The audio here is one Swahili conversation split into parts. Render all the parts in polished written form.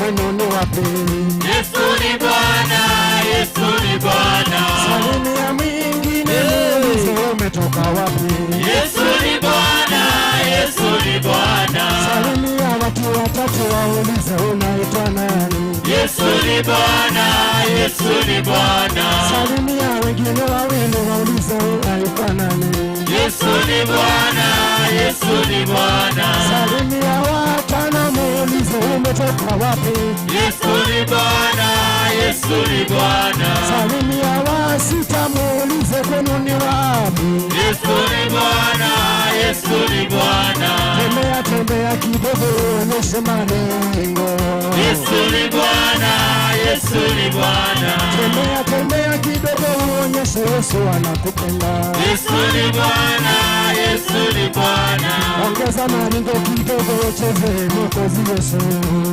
Kwenu ni wapi? Yesu ni Bwana, Yesu ni Bwana. Salimia mwingine, muulize umetoka wapi? Yesu ni Bwana, Yesu ni Bwana. Salimia watu watatu, waulize unaitwa nani? Yesu ni Bwana, Yesu ni Bwana. Salimia wengine wawili, waulize unaitwa nani? Yesu ni Bwana, Yesu ni Bwana. Salimia watano, muulize umetoka wapi? Yesu ni Bwana, Yesu ni Bwana. Salimia wa sita, muulize kwenu ni wapi? Yesu ni Bwana, Yesu ni Bwana. Tembea tembea kidogo, onyeshe malengo. Yesu ni Bwana, Yesu ni Bwana. Tembea tembea kidogo, uonyeshe Yesu anakupenda. Yesu ni Bwana, Yesu ni Bwana. Ongeza maringo kidogo, cheze Mwokozi Yesu.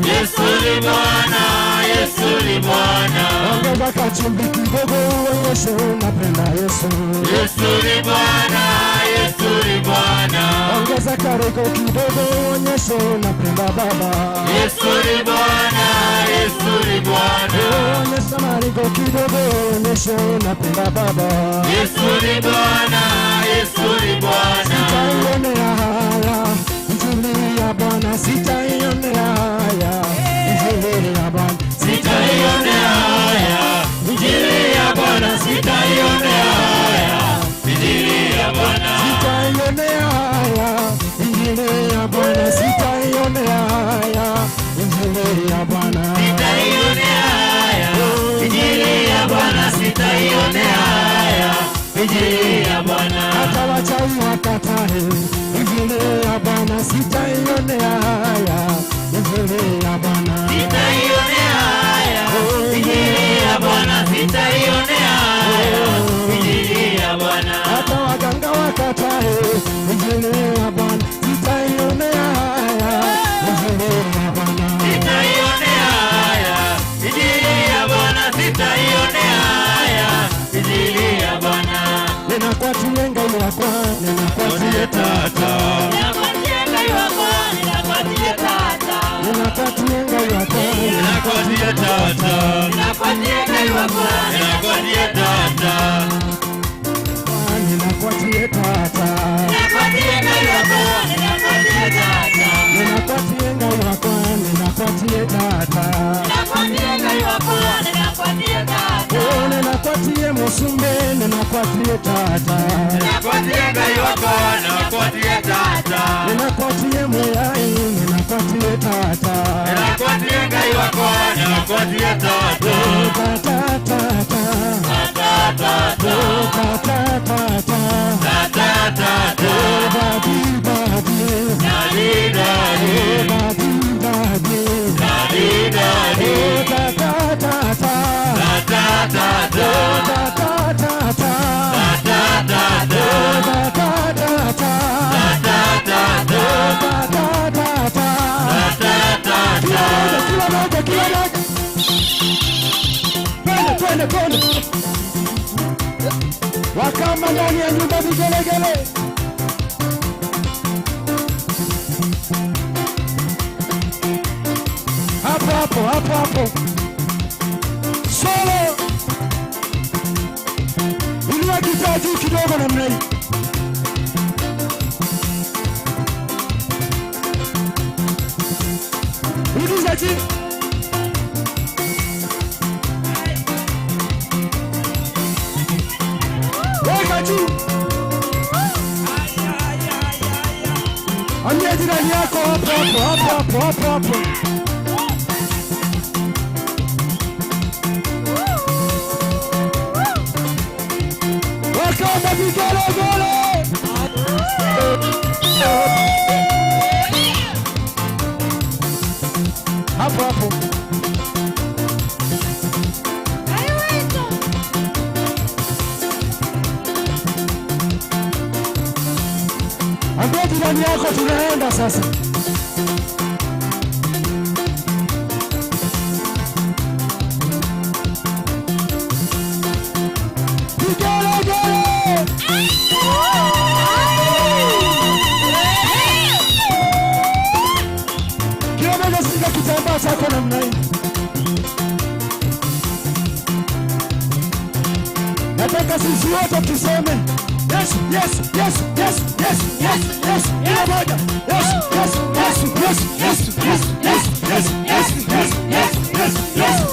Yesu ni Bwana, Yesu ni Bwana. Ongeza kachumbi kidogo, uonyeshe unapenda Yesu. Yesu ni Bwana, Yesu ni Bwana. Ongeza karego kidogo, uonyeshe unapenda Baba. Yesu ni Bwana, Yesu ni Bwana. Onyesha maringo kidogo, uonyeshe unapenda Baba. Yesu ni Bwana, Yesu ni Bwana. Sitaionea haya injili ya Bwana, sitaionea haya injili ya Bwana. Sitaionea haya injili ya Bwana, sitaionea haya injili ya Bwana. Sitaionea haya injili ya Bwana, sitaionea haya injili ya Bwana. Sitaionea haya injili ya Bwana, sitaionea haya injili ya Bwana. Hata wachawi wakatae injili ya Bwana, sitaionea haya injili ya Bwana. Sitaionea haya injili ya Bwana, sitaionea haya injili ya Bwana. Hata waganga wakatae injili ya Bwana, sitaionea haya injili ya Bwana. Sitaionea haya injili ya Bwana, sitaionea haya injili ya Bwana. Ninakwatie Ngai wakwa, ninakwatie Tata, Ninapatie Ngai wakwa, ninapatie Tata. ninakwatie Ngai wakwa, Ninakuatia Tata, Ninapatie Ngai wakwa, ninakuatia Tata, ninakwatie Tata, ninapatie Ngai wakwa, ninapatie Tata. Ninakwatie Ngai wakwa, ninakwatie Tata. Ninapatie Ngai wakwa, ninapatie Tata. Oh, ninakwatie Musumbe, ninakwatie Tata, ninakuatia Ngai wakwa, ninakuatia Tata, ninakwatie Muyai, ninakwatie Tata. Ninakuatia Ngai wakwa, ninakuatia Tata, Oh, Tata, Tata, Tata, Tata, oh, Tata, Tata, Tata, Tata, oh, Daddy, Daddy, Daddy, Daddy, oh, Daddy, Daddy. Daddy, Daddy, Oh, Tata, Tata, Tata, Tata, oh, Tata, Tata, Tata, Tata, oh, Tata, Tata, Tata, Tata, oh, Tata, Tata. Tata, Kila Tata. moja, kila moja, kila moja. Twende, twende, twende. Wakamba ndani ya nyumba, vigelegele. Hapo hapo hapo hapo. Solo. Inua gitaa juu kidogo namna hii. Rudisha chini. Weka juu. Ambia jirani yako hapo hapo hapo hapo hapo hapo. Wakamba, vigelegele. Hapo hapo. Ambia jirani yako tunaenda sasa. Vigelegele. Kila mmoja shika kitambaa chako namna hii. Nataka sisi wote tuseme yes, yes, yes, yes, yes, yes, yes, kila moja. Yes, yes, yes, yes, yes, yes, yes, yes, yes, yes, yes, yes, yes,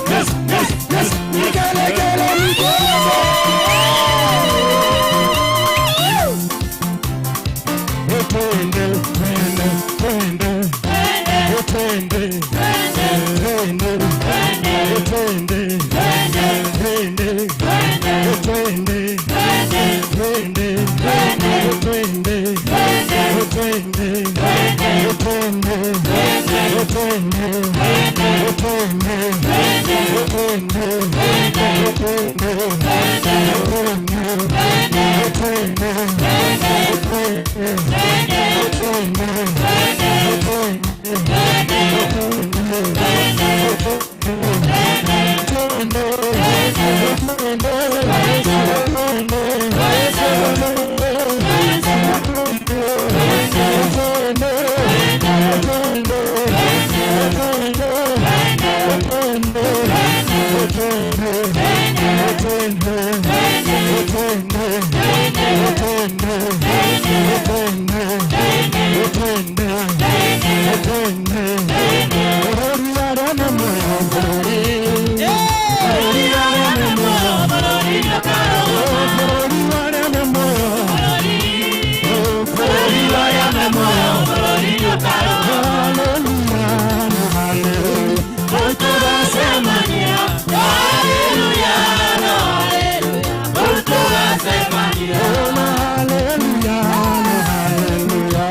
yes, yes, yes. Vigelegele, vigelegele. Twende, twende, twende. Twende, twende, twende, twende, twende, twende, twende, twende, twende, twende, twende, twende, twende, twende, Hallelujah, hallelujah.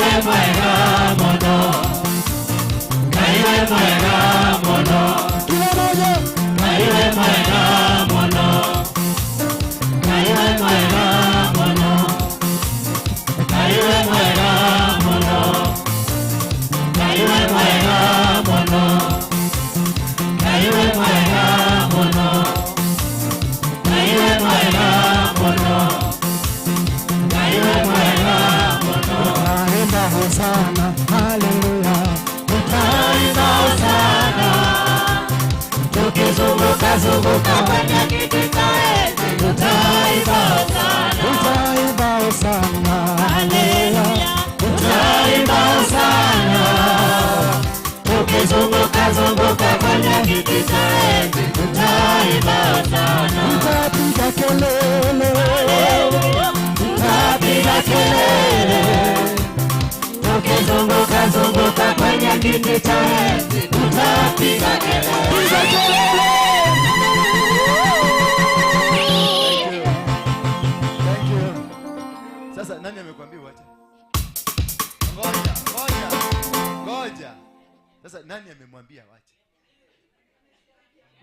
we mwega mũno, Ngai we mwega mũno, Kila moja. Ngai we mwega mũno, Ngai we mwega mũno, Ngai we mwega mũno, Ngai we mwega mũno, Ngai we mwega mũno, Ngai we mwega mũno, Ngai we mwega mũno. Tutaimba hosana, haleluya. Tutaimba hosana, tukizunguka zunguka kwenye kiti cha enzi. Tutaimba hosana, Tutaimba hosana, haleluya. Tutaimba hosana, tukizunguka zunguka kwenye kiti cha enzi. Tutaimba hosana, Tutapiga kelele, tutapiga kelele, tukizunguka zunguka kwenye kiti cha enzi. Tutapiga kelele. Piga kelele. Thank you. Sasa nani amekwambia uache? Ngoja, ngoja. Ngoja. Sasa nani amemwambia wache?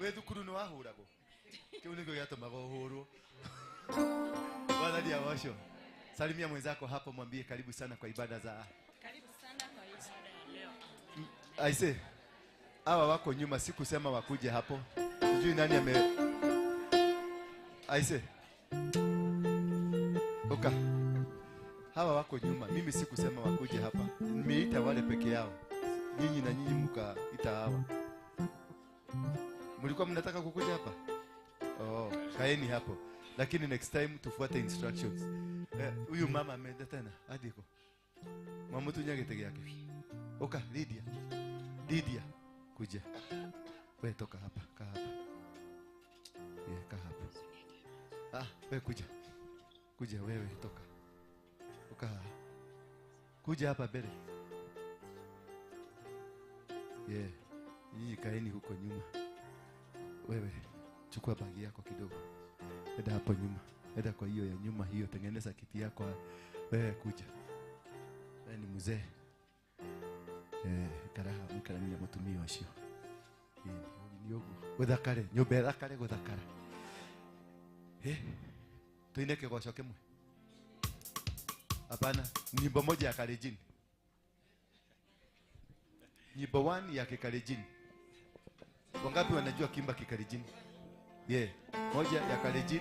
We thukuru nĩ wahũragwo. Kĩu nĩkĩo gĩatũmaga ũhũrwo. Wathani awasho. Salimia mwenzako hapo, mwambie karibu sana kwa ibada za Karibu sana kwa ibada ya leo. Aise. Hawa wako nyuma, sikusema wakuje hapo. Sijui nani ame Aise. Oka. Hawa wako nyuma, mimi sikusema wakuje hapa. Nimeita wale peke yao. Nyinyi na nyinyi mkaita hawa. Mlikuwa mnataka kukuja hapa? Oh, kaeni hapo. Lakini next time tufuate instructions. Huyu mama ameenda tena hadi iko. Mwamutunya gĩtĩ gĩake. Oka, Lydia. Lydia, kuja. We toka hapa, kaa hapa. Yeah, kaa hapa. Ah, we kuja. Kuja wewe toka. Uka. Kuja hapa mbele. Yeah. Nyinyi kaeni huko nyuma. Wewe chukua bagi yako kidogo. Enda hapo nyuma. Enda kwa hiyo ya nyuma hiyo, tengeneza kiti yako. Wewe kuja. Wewe ni mzee. Karaha mkarania mutumia ucio. Ni ũguo. Gũthakare, nyũmba ĩthakare gũthakara. Tuine kĩgoco kĩmwe. Hapana, nyimbo moja ya Kalenjin. Nyimbo 1 ya Kikalenjin. Wangapi wanajua kimba Kikalenjin? Yeah. Moja ya Kalenjin,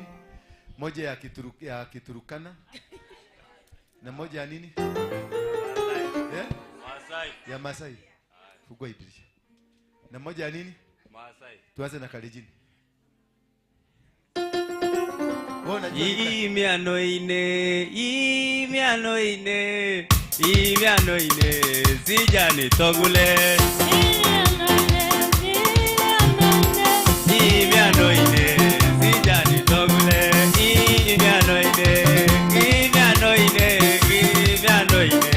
moja ya ya Kiturukana na moja ya nini? Yeah? Masai. Ya Masai. Fungua dirisha. Na moja ya nini? Masai. Tuanze na Kalenjin. Imiano ine, imiano ine, imiano ine, sijani togule. Imiano ine, sijani togule. Imiano ine, imiano ine, imiano ine,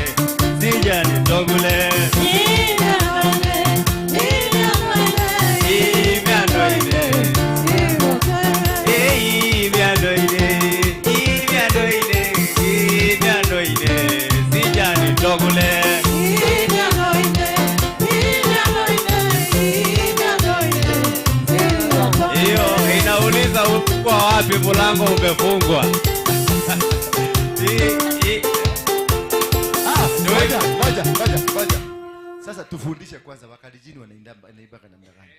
sijani togule. Imiano ine, imiano ine, imiano ine, imiano ine, sijani togule. Hiyo inauliza uko wapi, mlango umefungwa. Ah, ngoja, ngoja, ngoja, ngoja. Sasa tufundishe kwanza Wakalenjin wanaimba namna gani?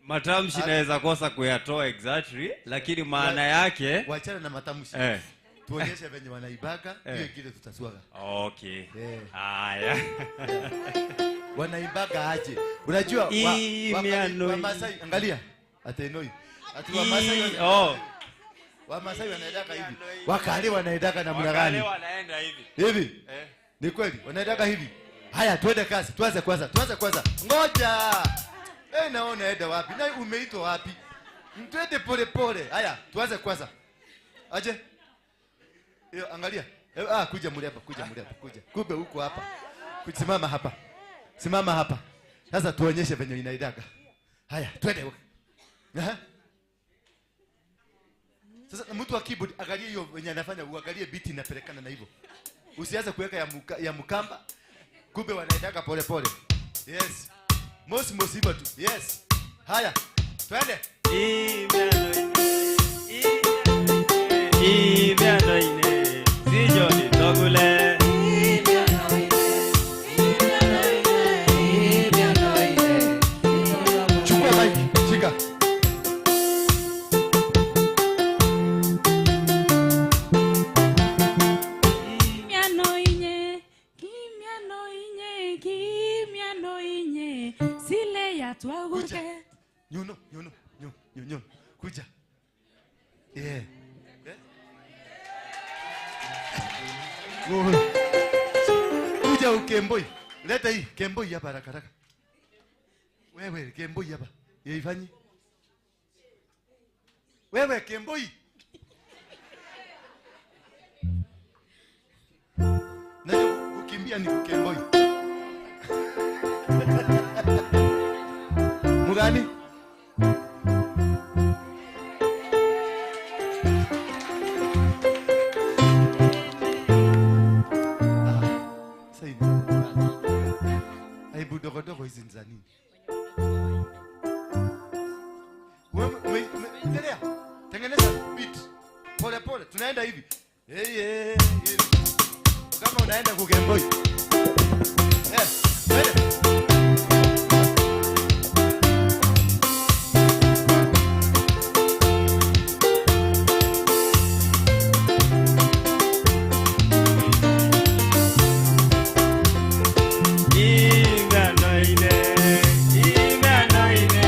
Matamshi naweza kosa kuyatoa exactly, lakini maana yake Wachana na matamshi. Tuonyeshe venye wanaibaga, hiyo ingine tutaswaga. Okay. Haya. Wanaibaga aje? Unajua Wamasai, angalia. Atenoi. Ati Wamasai oh. Wamasai wanaendaka hivi. Wakale wanaendaka namna gani? Wakale wanaenda hivi. Hivi? Ni kweli wanaendaka hivi. Haya twende kazi, tuanze kwanza, tuanze kwanza. Ngoja. Naona enda wapi? Na umeitwa wapi? Mtwende pole pole. Haya, tuanze kwanza. Aje? Hiyo angalia. Kuja mule hapa, kuja mule hapa, kuja. Kumbe huko hapa. Kusimama hapa. Simama hapa. Sasa tuonyeshe venye inaidaga. Haya, twende. Aha. Sasa mtu wa keyboard angalie hiyo venye anafanya, uangalie beat inapelekana na hivyo. Usianze kuweka ya mkamba. Kumbe wanaendaka pole pole. Yes. Mosi mosi hivyo tu. Yes. Haya. Twende. Imianoine, sijoni togule. Chukua mic. Shika. Kimyanoinye, kimyanoinye, kimyanoinye, sile ya Kuja. twagurke. Nyuno, nyuno, nyu, nyu, nyu. Kuja. Yeah. Eh? Wewe. Kuja ukemboi. Leta hii kemboi hapa haraka haraka. Wewe kemboi hapa. Yeifanyi. Wewe kemboi. Najua kukimbia ni kukemboi. Mugani? Ah, sasa hivi. Aibu dogo dogo hizi ni za nini? Wewe endelea. Tengeneza beat. Pole pole tunaenda hivi. Hey, hey, hey. Kama unaenda kukemboi. Eh, twende. Imianoine, imianoine,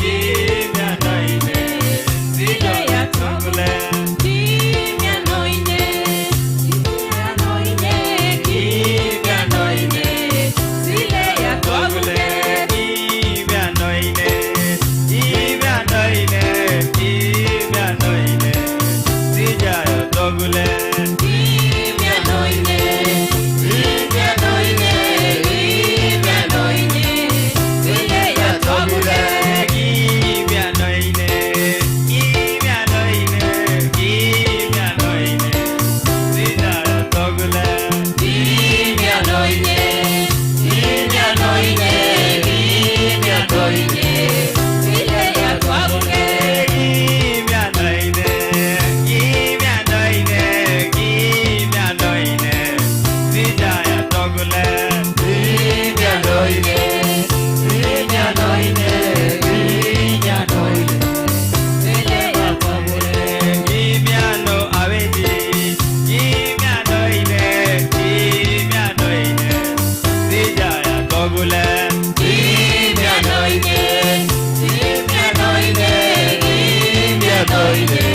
imianoine, sijoni togule. Kimyanoinye, kimyanoinye, kimyanoinye, sile ya twagurke. Imianoine, imianoine, imianoine, sijayo togule. Kimyanoinye, kimyanoinye, kimyanoinye, sile ya twagurke. Imianoine, imianoine, imianoine, sijayo togule. Kimyanoinye, kimyanoinye, kimyanoinye, sile ya twagurke. Imianoine, imianoine, imianoine, sijayo togule. Kimyanoinye, kimyanoinye, kimyanoinye, sile ya twagurke. Imiano awendi, imianoine, imianoine, sijaya togule. Kimyanoinye, kimyanoinye, kimyanoinye,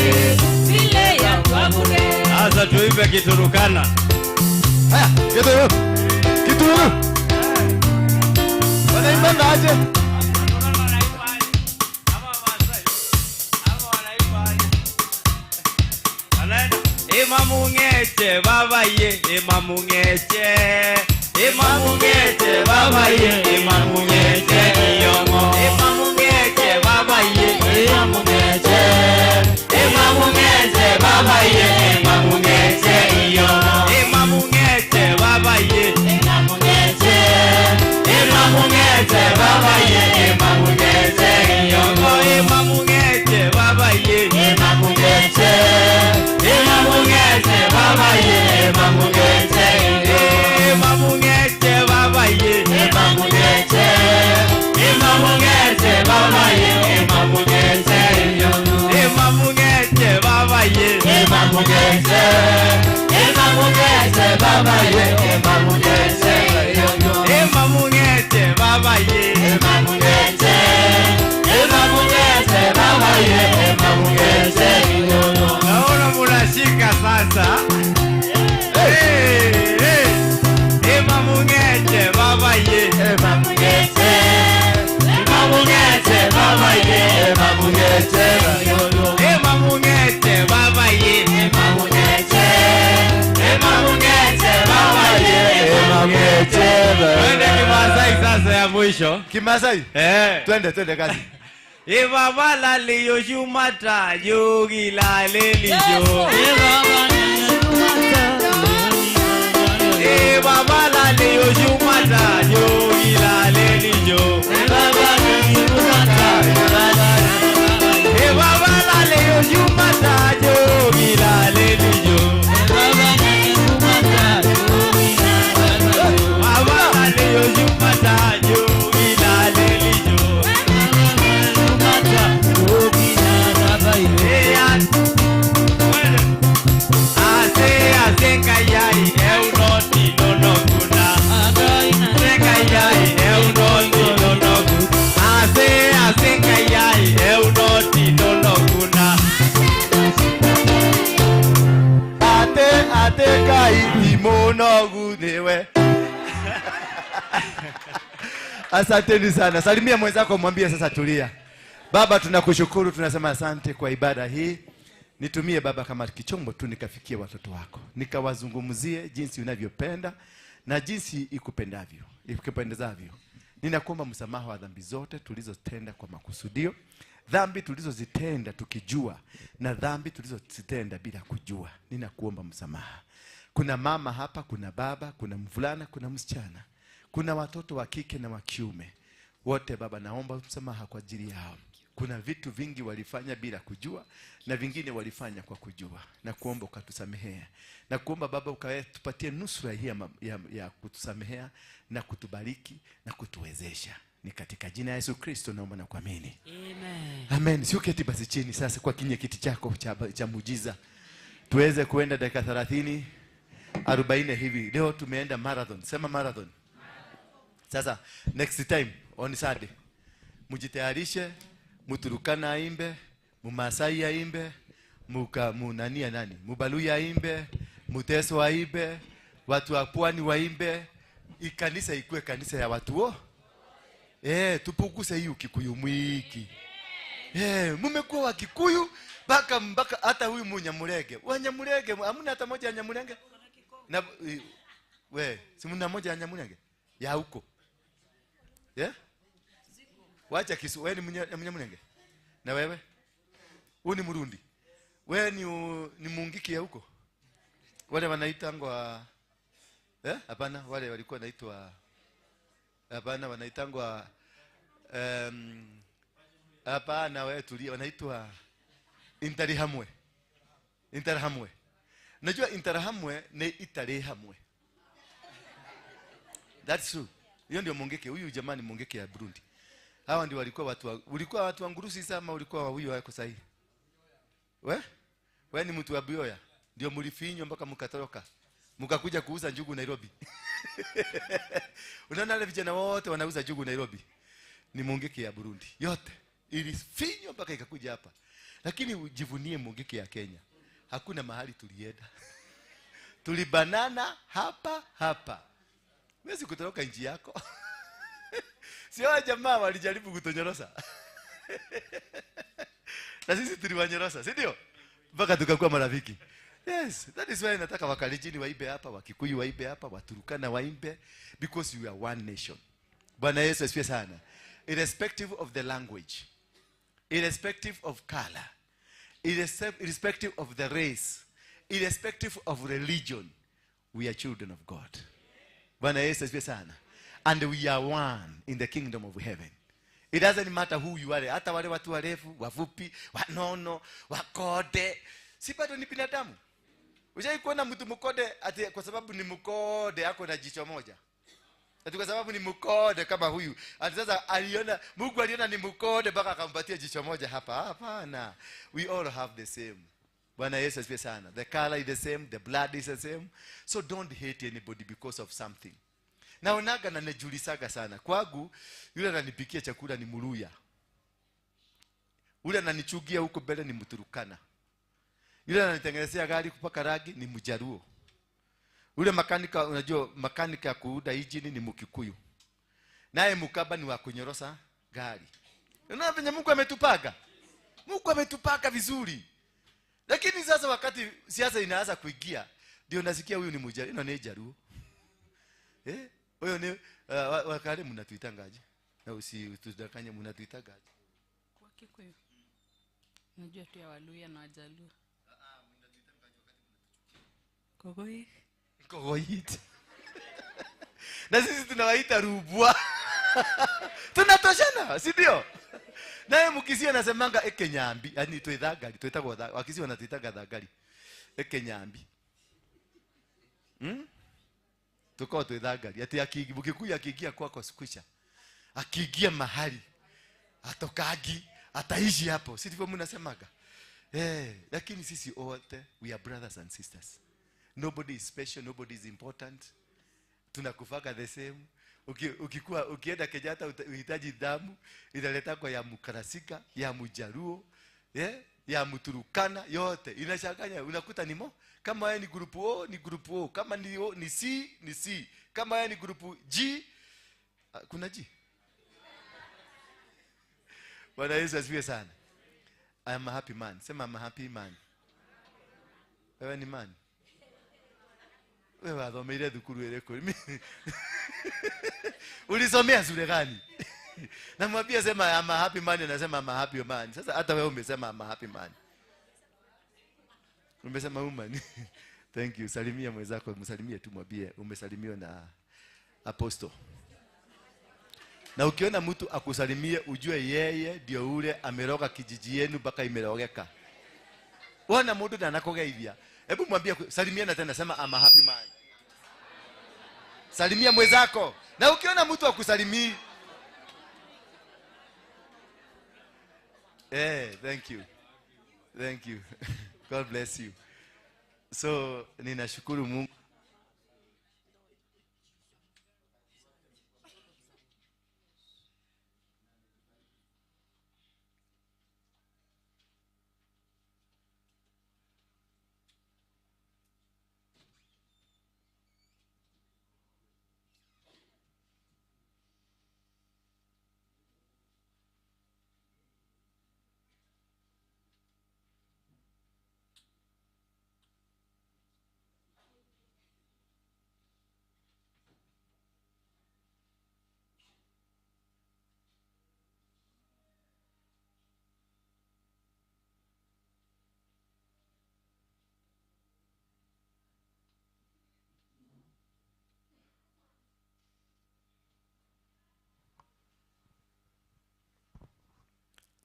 sile ya twagurke. Sasa tuimbe Kiturukana. Haya, kituru. Kituru. Wanaimba aje? Emamungeche baba ye, emamungeche, emamungeche baba ye, emamungeche iyomo, emamungeche baba ye, emamungeche, emamungeche baba ye, emamungeche iyomo, emamungeche baba ye, emamungeche, emamungeche baba ye, emamungeche iyomo, emamungeche baba ye, emamungeche, emamungeche baba ye, emamungeche, emamungeche baba ye, emamungeche, emamungeche baba ye, emamungeche, emamungeche baba ye, emamungeche, emamungeche baba ye, emamungeche, emamungeche baba ye, emamungeche, emamungeche baba ye, emamungeche. Naona munashika sasa. Hey, hey. Emamungeche baba ye, emamungeche, emamungeche baba ye, emamungeche, emamungeche baba ye, emamungeche, emamungeche baba ye, emamungeche. Twende Kimasai sasa ya mwisho. Kimasai. Eh. Twende twende kazi. Ibabala liyoshumata yogilale lijo. Ate Ngai ti munogu niwe. Asanteni sana. Salimia mwenzako, mwambie sasa tulia. Baba, tunakushukuru, tunasema asante kwa ibada hii. Nitumie Baba kama kichombo tu nikafikie watoto wako, nikawazungumzie jinsi unavyopenda na jinsi ikupendavyo, ikupendezavyo. Ninakuomba msamaha wa dhambi zote tulizotenda kwa makusudio, dhambi tulizozitenda tukijua na dhambi tulizozitenda bila kujua. Ninakuomba msamaha. Kuna mama hapa, kuna baba, kuna mvulana, kuna msichana, kuna watoto wa kike na wa kiume. Wote Baba naomba msamaha kwa ajili yao. Kuna vitu vingi walifanya bila kujua na vingine walifanya kwa kujua. Na kuomba ukatusamehea. Na kuomba Baba ukatupatie nusura hii ya kutusamehea na kutubariki na kutuwezesha. Ni katika jina Yesu Kristo naomba na kuamini. Amen. Amen. Si uketi basi chini sasa kwa kinye kiti chako cha muujiza. Tuweze kuenda dakika 30, 40 hivi. Leo tumeenda marathon. Sema marathon. Sasa next time on Sunday mujitayarishe, Muturukana aimbe, Mumasai aimbe, munania nani, Mubaluya aimbe, Muteso aimbe, watu wa pwani waimbe, ikanisa ikue kanisa ya watu wo. Tupuguse hii Ukikuyu mwiki. Mumekuwa wa Kikuyu mpaka hata huyu Munyamulenge. Wanyamulenge, hamna hata moja ya Nyamulenge? Na we, si mna moja ya Nyamulenge? Ya huko. Yeah? Wacha kisu, wewe ni Munyamulenge? Na wewe? Huyu ni Murundi. Wewe ni Mungiki ya huko? Wale wanaitangwa hapana, wale walikuwa wanaitwa hapana, wanaitangwa hapana, wewe tulia, wanaitwa Interahamwe. Interahamwe. Najua Interahamwe ni Itarihamwe. That's true. Hiyo ndio Mungiki. Huyu jamani Mungiki ya Burundi. Hawa ndio walikuwa watu wa, ulikuwa watu wa Ngurusi sama ulikuwa wa huyu wako sahihi? We? We ni mtu wa Buyoya. Ndio mlifinywa mpaka mkatoroka. Mkakuja kuuza njugu Nairobi. Unaona wale vijana wote wanauza njugu Nairobi. Ni Mungiki ya Burundi. Yote ilifinywa mpaka ikakuja hapa. Lakini ujivunie Mungiki ya Kenya. Hakuna mahali tulienda. Tulibanana hapa hapa. Huwezi kutoroka nchi yako. Sio jamaa walijaribu kutonyorosa. Na sisi tuliwanyorosa, si ndio? Mpaka tukakuwa marafiki. Yes, that is why nataka Wakalenjin waimbe hapa, Wakikuyu waimbe hapa, Waturukana waimbe, because we are one nation. Bwana Yesu asifiwe sana. Irrespective of the language, irrespective of color, irrespective of the race, irrespective of religion, we are children of God. Bwana Yesu asifiwe sana. And we are one in the kingdom of heaven. It doesn't matter who you are. Hata wale watu warefu, wafupi, wanono, wakode. Si bado ni binadamu. Ushawahi kuona mtu mkode ati kwa sababu ni mkode ako na jicho moja? Ati kwa sababu ni mkode kama huyu. Ati sasa aliona, Mungu aliona ni mkode mpaka akampatia jicho moja hapa. Hapana. We all have the same. Bwana Yesu asifiwe sana. The color is the same, the blood is the same. So don't hate anybody because of something. Naonaga na najulisaga sana. Kwangu yule ananipikia chakula ni Muluya. Yule ananichugia huko mbele ni Mturukana. Yule ananitengenezea gari kupaka rangi ni Mjaluo. Yule makanika, unajua makanika kuuda injini ni Mkikuyu. Naye Mukaba ni wa kunyorosa gari. Unaona venye Mungu ametupaka? Mungu ametupaka vizuri. Lakini sasa wakati siasa inaanza kuingia, ndio nasikia huyu ni Mjaluo, ino ni Jaluo. Huyo ni wakale mnatuitangaje? Na usitudanganye mnatuitangaje? Kwa Kikuyu. Unajua tu ya Waluya na Wajaluo. Mnatuitangaje wakati mnatuchukia? Kogoik. Kogoit. Na sisi tunawaita rubwa. Tunatoshana, si ndio? Naye Mkisii anasemanga ekenyambi, yani twithangari, twitagwo Wakisii wanatuitaga thangari. Ekenyambi. Tukao twithangari. Ati akiingia Mkikuyu akiingia kwako sikwisha. Akiingia mahali atokangi, ataishi hapo. Si ndivyo mnasemaga? Lakini sisi wote we are brothers and sisters. Nobody is special, nobody is important. Tunakufaga the same. Ukikuwa ukienda Kenyatta uhitaji damu, inaleta kwa ya Mkarasika, ya Mjaruo, ya Mturukana, yote inachanganya. Unakuta ni mo. Kama wewe ni group O, ni group O. Kama ni O, ni C, ni C. Kama wewe ni group G, kuna G. Bwana Yesu asifiwe sana. I am a happy man. Sema I'm a happy man. Wewe ni man. Wewe wathomeire thukuru ĩrĩkũ? Ulisomea shule gani? Namwambia sema I'm a happy man, anasema I'm a happy man. Sasa hata wewe umesema I'm a happy man. Umesema woman. Thank you. Salimia mwenzako, msalimie tu, mwambie umesalimiwa na apostle. Na ukiona mtu akusalimie ujue yeye ndio ule ameroga kijiji yenu mpaka imerogeka. Wana mtu anakugeithia. Hebu mwambie salimiana tena, sema I'm a happy man. Salimia mwenzako. Na ukiona mtu akusalimii, thank you. Thank you. God bless you. So ninashukuru Mungu.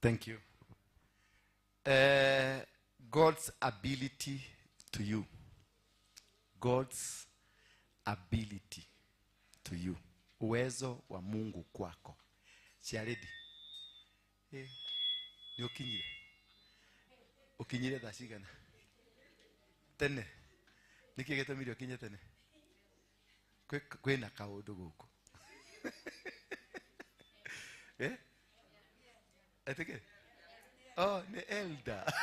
Thank you. God's ability to you. God's ability to you. Uwezo wa Mungu kwako. Ciaredi. Ni ukinyire. Ukinyire thaa cigana? Tene. Niki gĩtũmire ũkinye tene? Kwĩna kaũndũ gũkũ. Etike? Oh, ni elder.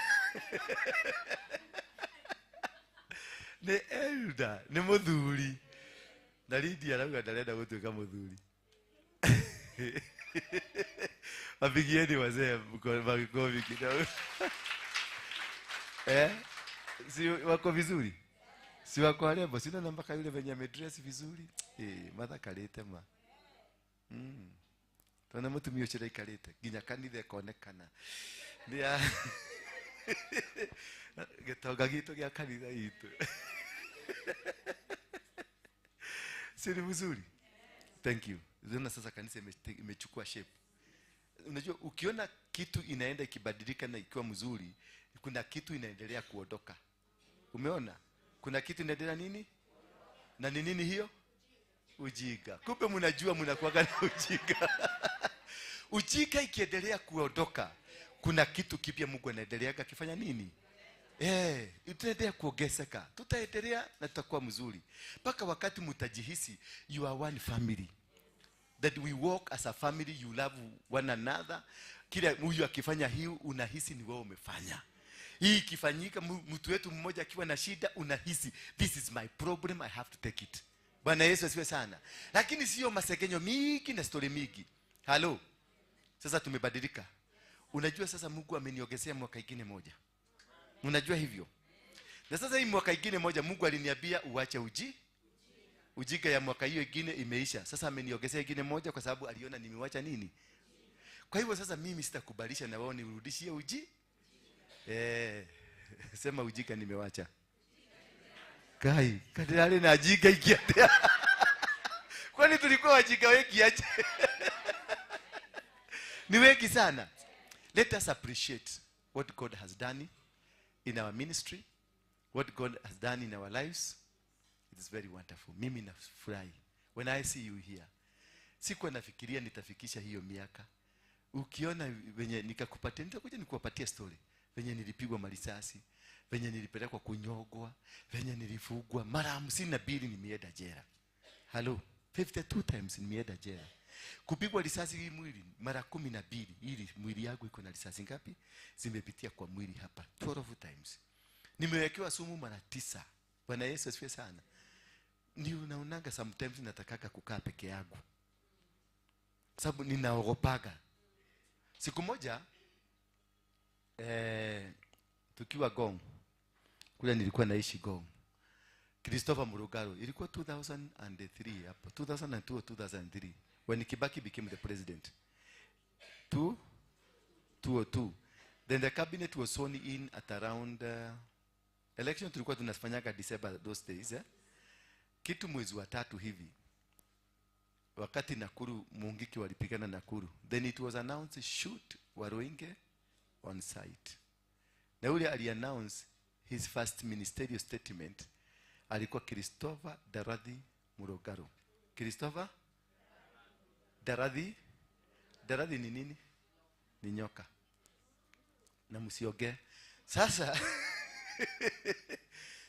Ni elder, ni muthuri. Na Lydia arauga ndarenda gũtuĩka muthuri. Wapigieni wazee makofi kidogo. Si wako vizuri? Si wako warembo? Si unaona mpaka yule venye amedress vizuri? Mathakarĩte ma. Tona mutumia ucio ndaikarĩte nginya kanitha ĩkonekana. Nĩ gĩtonga gitũ gĩa kanitha itũ. Si ni mzuri? Thank you. Unaona sasa kanisa imechukua shape. Unajua ukiona kitu inaenda ikibadilika na ikiwa mzuri, kuna kitu inaendelea kuondoka. Umeona? Kuna kitu inaendelea nini? Na ni nini hiyo? Ujinga. Kumbe mnajua mnakuwaga na ujinga. Ujinga ikiendelea kuondoka, kuna kitu kipya Mungu anaendelea akifanya nini? Itaendelea kuongezeka. Tutaendelea na tutakuwa mzuri. Mpaka wakati mtajihisi you are one family. That we walk as a family, you love one another. Kila huyu akifanya hii unahisi ni wewe umefanya. Hii ikifanyika mtu wetu mmoja akiwa na shida unahisi this is my problem, I have to take it. Bwana Yesu asifiwe sana. Lakini sio masegenyo mingi na story mingi. Hello. Sasa tumebadilika. Unajua sasa Mungu ameniongezea mwaka ingine moja. Unajua hivyo? Na sasa hii mwaka ingine moja Mungu aliniambia uache ujinga ya mwaka hiyo ingine imeisha. Sasa ameniongezea ingine moja kwa sababu aliona nimewacha nini? Kwa hivyo sasa mimi sitakubalisha na wao nirudishie uji. Sema ujinga nimewacha. Kai, kadirale na jinga ikiatea. Kwani tulikuwa wajinga wengi aje? Ni wengi sana. Let us appreciate what God has done in our ministry, what God has done in our lives. It is very wonderful. Mimi nafurahi when I see you here. Sikuwa nafikiria nitafikisha hiyo miaka. Ukiona venye nikakupatia, nitakuja nikuwapatia story. Venye nilipigwa marisasi, venye nilipelekwa kunyogwa, venye nilifugwa mara 52 nimeenda jela. Hello, 52 times nimeenda jela. Kupigwa risasi hii mwili mara 12, ili mwili yangu iko na risasi ngapi? Zimepitia kwa mwili hapa 12 times. Nimewekewa sumu mara 9. Bwana Yesu asifiwe sana. Ni unaonaga sometimes natakaka kukaa peke yangu, sababu ninaogopaga. Siku moja tukiwa Gong, kule nilikuwa naishi Gong, Christopher Murugaro, ilikuwa 2003 hapo, 2002 or 2003, when Kibaki became the president. 2002. Then the cabinet was sworn in at around election tulikuwa tunafanyaga December those days, eh? Kitu mwezi wa 3 hivi, wakati Nakuru Mungiki walipigana Nakuru, then it was announced shoot Waruinge on site. Na yule aliannounce his first ministerial statement alikuwa Christopher Daradhi Murugaro. Christopher Daradhi. Daradhi ni nini? Ni nyoka. Na msioge. Sasa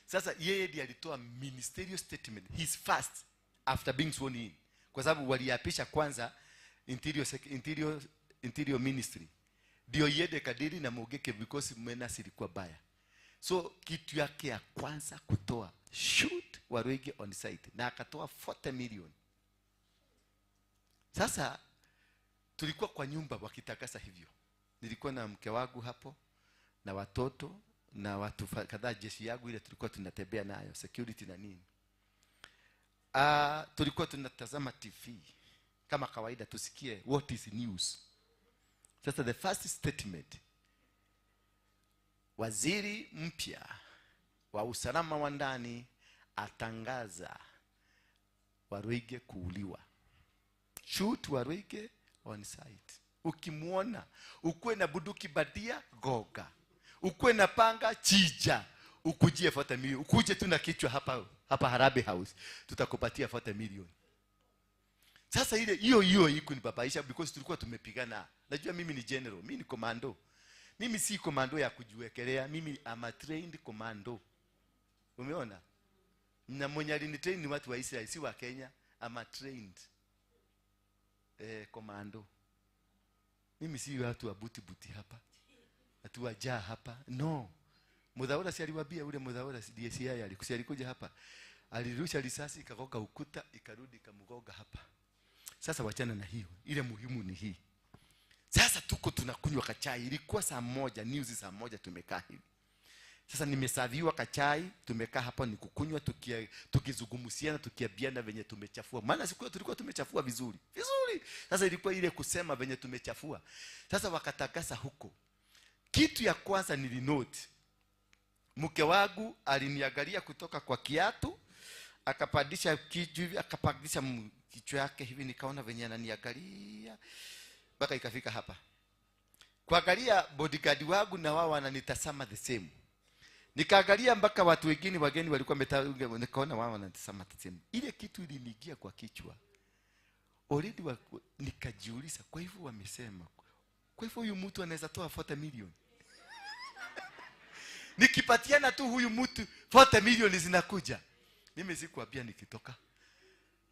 sasa yeye ndiye alitoa ministerial statement, his first after being sworn in. Kwa sababu waliapisha kwanza interior ministry. Ndio yede kadiri na Mugeke because menace ilikuwa baya. So kitu yake ya kwanza kutoa shoot Waruinge on site, na akatoa 40 million. Sasa tulikuwa kwa nyumba wakitakasa hivyo. Nilikuwa na mke wangu hapo na watoto na watu kadhaa, jeshi yangu ile tulikuwa tunatembea nayo, security na nini. Tulikuwa tunatazama TV kama kawaida tusikie what is news. Sasa the first statement, waziri mpya wa usalama wa ndani atangaza Waruinge kuuliwa. Shoot Waruinge on site. Ukimuona ukuwe na bunduki badia goga, ukuwe na panga chija, ukujie 40 million, ukuje tu na kichwa hapa hapa Harambee House, tutakupatia 40 million. Sasa ile hiyo hiyo ikunibabaisha because tulikuwa tumepigana. Najua mimi ni general, mimi ni commando. Mimi si commando ya kujiwekelea, mimi am a trained commando. Umeona? Na mwenye alinitrain ni watu wa Israel, si wa Kenya. Am a trained commando. Mimi si watu wa buti buti hapa, watu wa jaa hapa. No. Mudhaura si aliwaambia ule Mudhaura si DCI alikuja hapa. Alirusha risasi ikagoga ukuta, ikarudi ikamgoga hapa. Sasa wachana na hiyo. Ile muhimu ni hii. Sasa tuko tunakunywa kachai. Ilikuwa saa 1, news saa 1 tumekaa hivi. Sasa nimesaviwa kachai, tumekaa hapa ni kukunywa, tukizungumziana, tukiambiana venye tumechafua. Maana siku tulikuwa tumechafua vizuri. Vizuri. Sasa ilikuwa ile kusema venye tumechafua. Sasa wakatakasa huko. Kitu ya kwanza nilinote. Mke wangu aliniangalia kutoka kwa kiatu, akapandisha kichwa hivi, akapandisha kichwa yake hivi, nikaona venye ananiangalia mpaka ikafika hapa. Kuangalia bodyguard wangu na wao wananitazama the same. Nikaangalia mpaka watu wengine wageni walikuwa nikaona wao wananitazama the same. Ile kitu iliniingia kwa kichwa. Already nikajiuliza, kwa hivyo wamesema, kwa hivyo huyu mtu anaweza toa 40 million. Nikipatiana tu huyu mtu 40 million zinakuja. Mimi sikuambia nikitoka.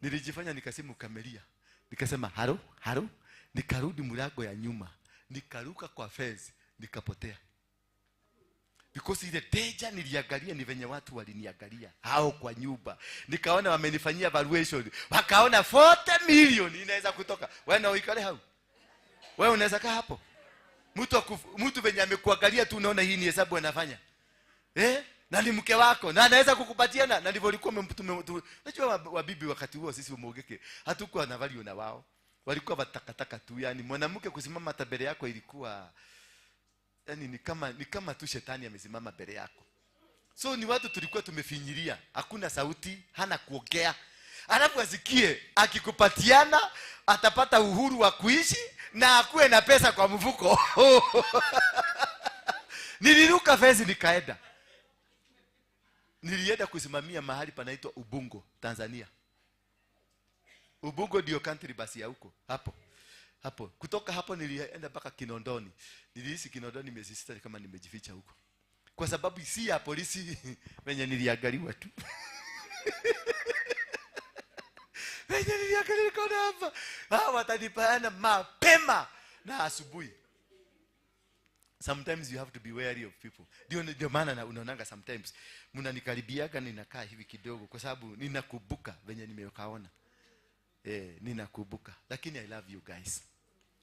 Nilijifanya nikasimu kamelia. Nikasema haro haro, nikarudi mlango ya nyuma, nikaruka kwa fence, nikapotea. Because ile danger niliangalia ni venye watu waliniangalia hao kwa nyumba. Nikaona wamenifanyia valuation. Wakaona 40 million inaweza kutoka. Wewe na uikale hao. Wewe unaweza kaa hapo. Mtu venye amekuangalia tu unaona hii ni hesabu anafanya. Na ni mke wako na anaweza kukupatia na ndivyo ulikuwa umemtume. Unajua wabibi wakati huo sisi Umugeke hatukuwa na value na wao. Walikuwa watakataka tu, yani mwanamke kusimama hata mbele yako ilikuwa yani ni kama tu shetani amesimama mbele yako. So ni watu tulikuwa tumefinyiria, hakuna sauti, hana kuongea. Alafu asikie akikupatiana atapata uhuru wa kuishi na akuwe na pesa kwa mfuko. Niliruka fence nikaenda. Nilienda kusimamia mahali panaitwa Ubungo, Tanzania. Ubungo ndio country basi ya huko hapo hapo. Kutoka hapo nilienda mpaka Kinondoni. Niliishi Kinondoni miezi 6 kama nimejificha huko, kwa sababu si ya polisi venye niliangaliwa tu. Venye niliangaliwa nikaona hapa hawa watanipeana mapema na asubuhi. Sometimes you have to be wary of people. Ndio maana unaonanga sometimes mnanikaribiaga ninakaa hivi kidogo, kwa sababu ninakumbuka venye nimekaona. Ninakumbuka. Lakini I love you guys.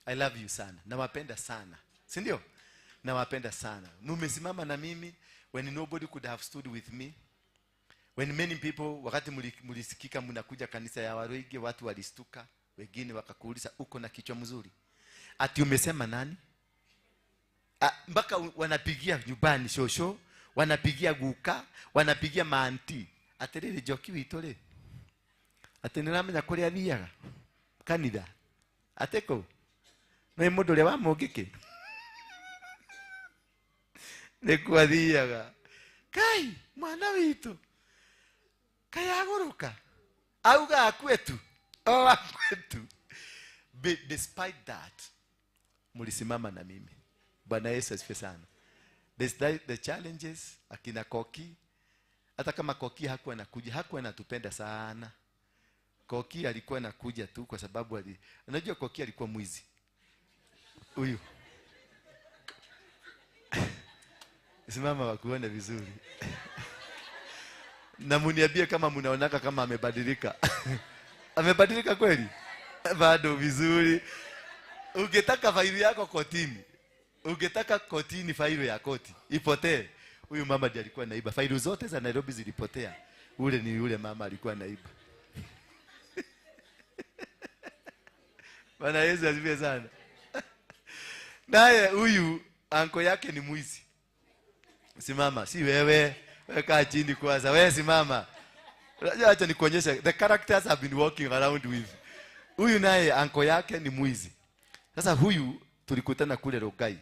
I love you sana. Nawapenda sana. Si ndio? Nawapenda sana. Mmesimama na mimi when nobody could have stood with me. When many people, wakati mulisikika mnakuja kanisa ya Waruinge, watu walistuka, wengine wakakuuliza uko na kichwa mzuri. Ati umesema nani? Mpaka wanapigia nyumbani shosho, wanapigia guka, wanapigia maanti. Atiriri Njoki witũ rĩ, atĩ nĩũramenya kũrĩa athiaga kanitha, atĩ kũ nĩ mũndũ ũrĩa wa mũngĩkĩ nĩkuo athiaga. Kai mwana witũ kai agũrũka auga akue tu, o akue tu. But despite that, mulisimama na mimi. Bwana Yesu asifiwe sana. Despite the challenges, akina Koki, hata kama Koki hakuwa anakuja, hakuwa anatupenda sana. Koki alikuwa anakuja tu kwa sababu unajua Koki alikuwa mwizi. Huyu. Simama wakuone vizuri. Na muniambie kama mnaonaka kama amebadilika. Amebadilika kweli? Bado vizuri. Ungetaka faili yako kotini, ungetaka kotini faili ya koti ipotee, huyu mama ndiye alikuwa naiba. Faili zote za Nairobi zilipotea. Ule ni yule mama alikuwa naiba. Bwana Yesu asifiwe sana. Naye huyu anko yake ni mwizi. Simama, si wewe. Wewe kaa chini kwanza. Wewe simama. Unajua, acha nikuonyeshe the characters I've been walking around with. Huyu naye anko yake ni mwizi. Sasa huyu tulikutana kule Rongai.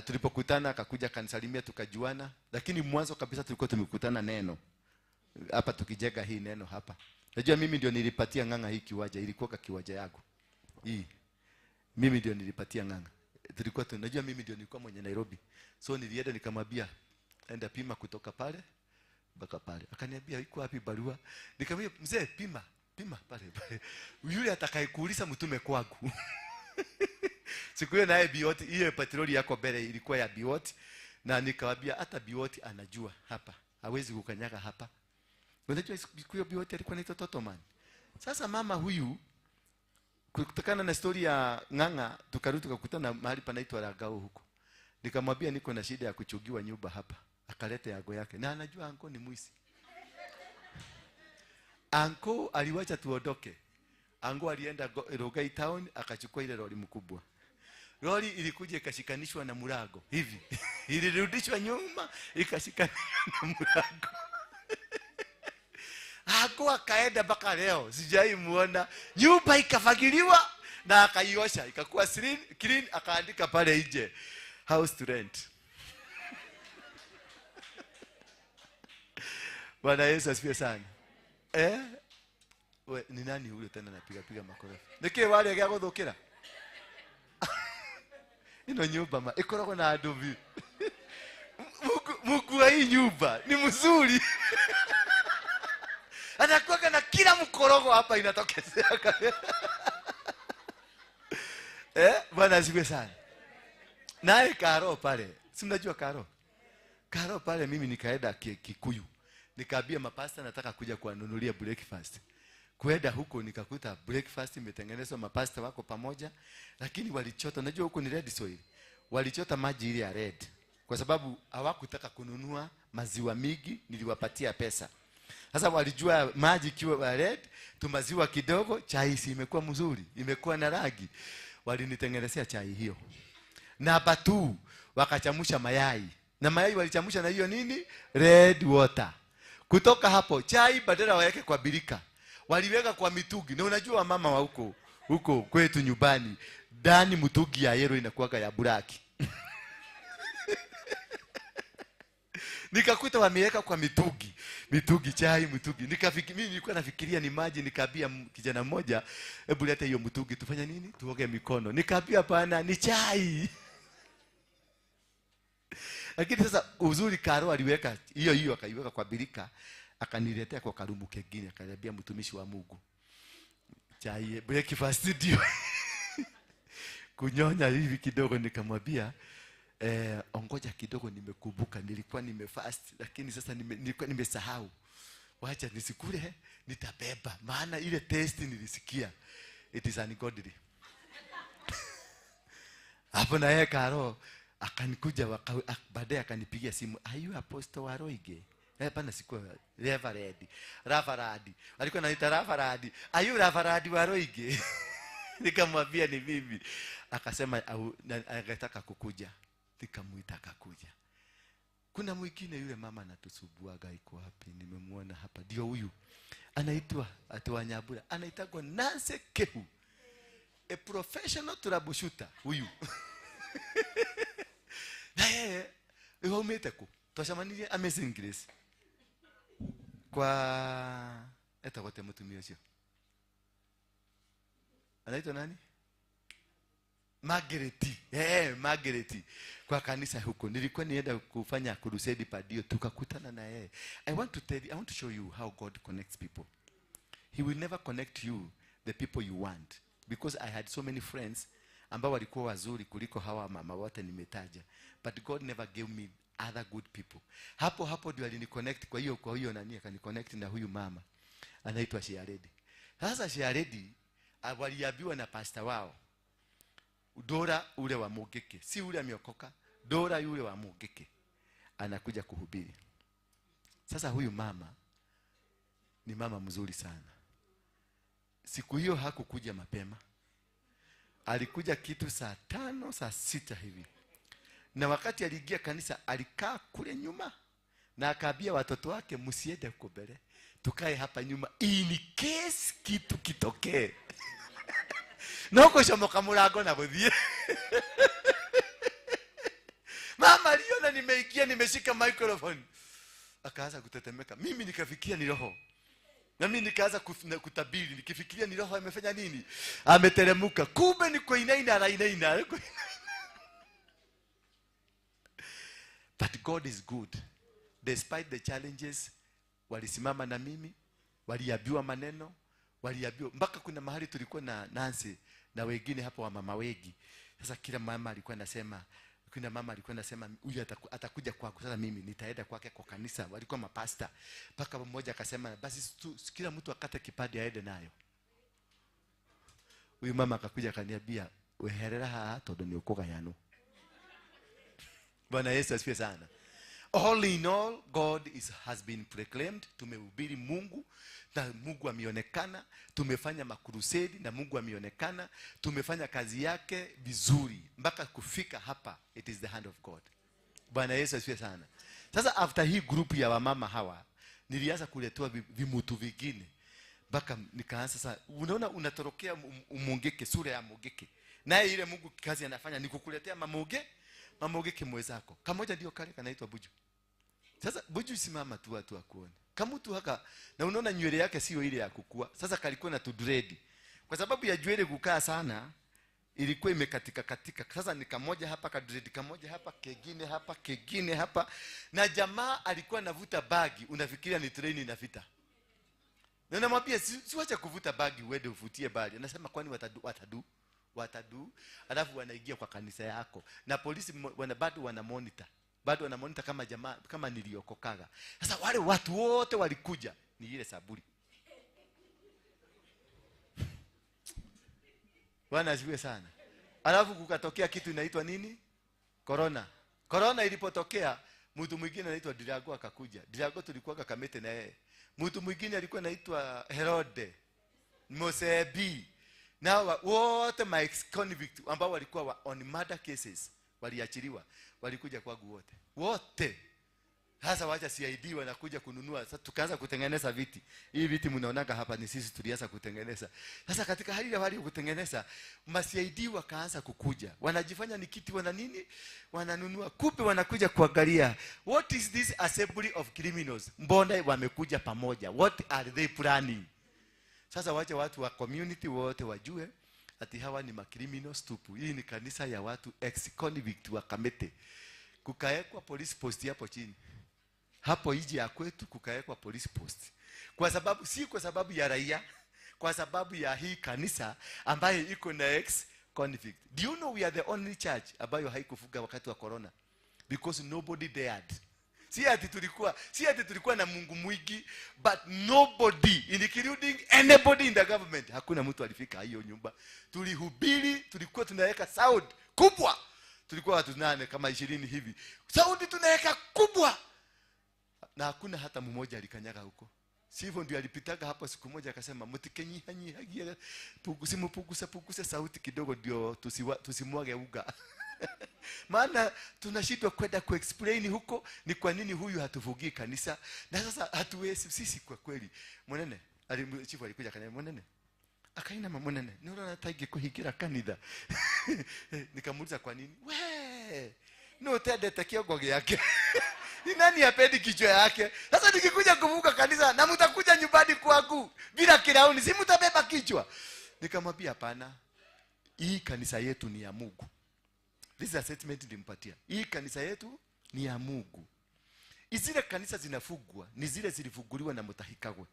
Tulipokutana akakuja akanisalimia tukajuana, lakini mwanzo kabisa tulikuwa tumekutana neno. Hapa tukijenga hii neno hapa. Unajua mimi ndio nilipatia Ng'ang'a hii kiwanja, ilikuwa ka kiwanja yangu. Hii. Mimi ndio nilipatia Ng'ang'a. Tulikuwa tunajua mimi ndio nilikuwa mwenye Nairobi. So nilienda nikamwambia enda pima kutoka pale mpaka pale. Akaniambia iko wapi barua? Nikamwambia mzee pima, pima pale pale. Yule atakayekuuliza mtume kwangu. Siku hiyo naye Bioti, hiyo petroli yako mbele ilikuwa ya Bioti, na nikamwambia hata Bioti anajua hapa. Hawezi kukanyaga hapa. Unajua siku hiyo Bioti alikuwa anaitwa Totoman. Sasa mama huyu kutokana na story ya Ng'ang'a tukarudi tukakutana mahali panaitwa Ragao huko. Nikamwambia niko na shida ya kuchugiwa nyumba hapa. Akaleta yago yake. Na anajua anko ni mwizi. Anko aliwacha tuondoke. Anko alienda Rongai town akachukua ile lori mkubwa. Lori ilikuja ikashikanishwa na murago hivi. Ilirudishwa nyuma ikashikanishwa na murago. Anko akaenda mpaka leo sijai muona. Nyumba ikafagiliwa na akaiosha ikakuwa clean, akaandika pale nje house to rent. Bwana Yesu asifiwe sana. We, ni nani huyo tena anapiga piga makofi? Niki wale gya guthukira? Ino nyumba ma ikoragwo na andu bi. Mungu wa hii nyumba ni mzuri. Anakuwa na kila mkorogo hapa inatokezea. Bwana asifiwe sana. Naye Karo pale, si mnajua Karo? Karo pale mimi nikaenda Kikuyu. Nikaambia mapasta nataka kuja kuwanunulia breakfast. Kwenda huko nikakuta breakfast imetengenezwa, mapasta wako pamoja, lakini walichota, unajua huko ni red soil. Walichota maji ile ya red kwa sababu hawakutaka kununua maziwa mingi, niliwapatia pesa. Sasa walijua maji ikiwa red, tumaziwa kidogo, chai si imekuwa mzuri, imekuwa na rangi. Walinitengenezea chai hiyo. Na batu wakachamusha mayai. Na mayai walichamusha na hiyo nini? Red water. Kutoka hapo chai badala waweke kwa birika, Waliweka kwa mitugi. Na unajua mama wa huko huko kwetu nyumbani, ndani mtugi ya yellow inakuwaga ya black. Nikakuta wameweka kwa mitugi. Mitugi chai, mitugi. Nikafikiri mimi nilikuwa nafikiria ni maji, nikaambia kijana mmoja, hebu leta hiyo mtugi tufanye nini? Tuoge mikono. Nikaambia hapana, ni chai. Lakini sasa uzuri Karo aliweka hiyo hiyo, akaiweka kwa birika, akaniletea kwa karumu kengine, akaniambia mtumishi wa Mungu, chai breakfast ndio. Kunyonya hivi kidogo, nikamwambia ongoja kidogo, nimekumbuka nilikuwa nimefast, lakini sasa nilikuwa nimesahau. Wacha nisikule, nitabeba, maana ile taste nilisikia it is ungodly. Hapo na yeye Karo akanikuja, baadaye akanipigia simu, are you Apostle Waroige? Hapana, sikuwa Reverend. Reverend. Alikuwa ananiita Reverend. Are you Reverend Waroige? Nikamwambia ni mimi. Akasema angetaka kukuja. Nikamuita akakuja. Kuna mwingine yule mama anatusubuaga, iko wapi? Nimemuona hapa. Ndio huyu. Anaitwa Atuwanyabura. Anaitwa Nancy Kehu. A professional troubleshooter huyu. Na yeye waumite ku. Twacemanirie Amazing Grace. Kwa etagwo te mutumia ucio. Anaitwa nani? Margaret. Margaret. Kwa kanisa huko. Nilikuwa nienda kufanya crusade padio, tukakutana na yeye. I want to tell you, I want to show you how God connects people. He will never connect you the people you want. Because I had so many friends ambao walikuwa wazuri kuliko hawa mama wote nimetaja. But God never gave me other good people. Hapo hapo ndio aliniconnect kwa hiyo nani akaniconnect na huyu mama. Anaitwa Shiaredi. Sasa Shiaredi waliambiwa na pastor wao, Dora ule wa Mugeke, si ule ameokoka, Dora yule wa Mugeke anakuja kuhubiri. Sasa huyu mama ni mama mzuri sana. Siku hiyo hakukuja mapema. Alikuja kitu saa 5, saa 6 hivi. Na wakati aliingia kanisa alikaa kule nyuma na akaambia watoto wake, msiende huko mbele, tukae hapa nyuma in case kitu kitokee. No kucomoka murango na guthie. Mama aliona nimeingia nimeshika microphone, akaanza kutetemeka. Mimi nikafikia ni roho. Na mimi nikaanza kutabiri nikifikiria ni roho amefanya nini? Ameteremuka. Kumbe ni kuinaina rainaina. But God is good. Despite the challenges, walisimama na mimi, waliambiwa maneno, waliambiwa mpaka kuna mahali tulikuwa na Nancy na wengine hapo wa mama wengi. Sasa kila mama alikuwa anasema, kuna mama alikuwa anasema huyu atakuja kwako, sasa mimi nitaenda kwake kwa kanisa. Walikuwa mapasta. Mpaka mmoja akasema basi kila mtu akate kipande aende nayo. Huyu mama akakuja akaniambia, weherera haha tondu ni ukugayano. Bwana Yesu asifiwe sana. All in all, God has been proclaimed. Tumehubiri Mungu na Mungu ameonekana. Tumefanya makrusedi na Mungu ameonekana. Tumefanya kazi yake vizuri mpaka kufika hapa. It is the hand of God. Bwana Yesu asifiwe sana. Sasa after hii group ya wamama hawa, nilianza kuletewa vimutu vingine mpaka nikaanza sasa, unaona unatorokea umongeke, sura ya mongeke. Naye ile Mungu kazi anafanya ni kukuletea mamogeke mwezako. Kamoja ndio kale kanaitwa Buju. Sasa Buju simama tu watu wakuone. Kama mtu haka na unaona nywele yake sio ile ya kukua. Sasa kalikuwa na tudredi. Kwa sababu ya nywele kukaa sana ilikuwa imekatika katika. Sasa ni kamoja hapa kadredi, kamoja hapa, kengine hapa, kengine hapa. Na jamaa alikuwa anavuta bagi, unafikiria ni treni inapita. Na namwambia si wacha kuvuta bagi uende uvutie bali. Anasema kwani watadu, alafu wanaingia kwa kanisa yako. Na polisi bado wana monitor. Bado wana monitor kama jamaa, kama niliokokaga. Sasa wale watu wote walikuja ni ile saburi. Bwana asifiwe sana. Alafu kukatokea kitu inaitwa nini? Corona. Corona ilipotokea, mtu mwingine anaitwa Dirago akakuja. Dirago tulikuwa Kamete na yeye. Mtu mwingine alikuwa anaitwa Herode Mosebi. Na wote my ex-convict ambao walikuwa on murder cases waliachiliwa, walikuja kwangu wote. Wote. Sasa wacha CID wanakuja kununua. Sasa tukaanza kutengeneza viti. Hii viti mnaonaga hapa ni sisi tulianza kutengeneza. Sasa katika hali ya hali ya kutengeneza, ma CID wakaanza kukuja. Wanajifanya ni kiti wana nini? Wananunua. Kumbe wanakuja kuangalia, what is this assembly of criminals? Mbona wamekuja pamoja? What are they planning? Sasa wacha watu wa community wote wajue ati hawa ni macriminals tupu. Hii ni kanisa ya watu ex-convict wa Kamete. Kukaekwa police post hapo chini. Hapo iji ya kwetu kukaekwa police post. Kwa sababu, si kwa sababu ya raia, kwa sababu ya hii kanisa ambayo iko na ex-convict. Do you know we are the only church ambayo haikufunga wakati wa corona? Because nobody dared. Si ati tulikuwa na Mungu mwingi, but nobody, including anybody in the government, hakuna mtu alifika hiyo nyumba. Tulihubiri, tulikuwa tunaweka sound kubwa. Tulikuwa watu 8 kama 20 hivi. Sound tunaweka kubwa. Na hakuna hata mmoja alikanyaga huko. Sivyo ndio alipitaga hapo siku moja akasema mtikenyihanyihagia, puguse puguse sauti kidogo ndio tusimwage uga. Maana tunashindwa kwenda kuexplain huko ni kwa nini huyu hatuvugii kanisa. Na sasa hatuwezi sisi kwa kweli. Mwenene, chifu alikuja akaniambia mwenene. Akaina mwenene, niona nataka kuhigira kanitha. Nikamuuliza kwa nini? We, no tendete kiongo yake. Ni nani apendi kichwa yake? Sasa nikikuja kuvuka kanisa na mtakuja nyumbani kwangu bila kirauni, si mtabeba kichwa? Nikamwambia hapana. Hii kanisa yetu ni ya Mungu. This is a statement nilimpatia. Hii kanisa yetu ni ya Mungu. Zile kanisa zinafugwa ni zile zilifuguliwa na Mutahikagwe.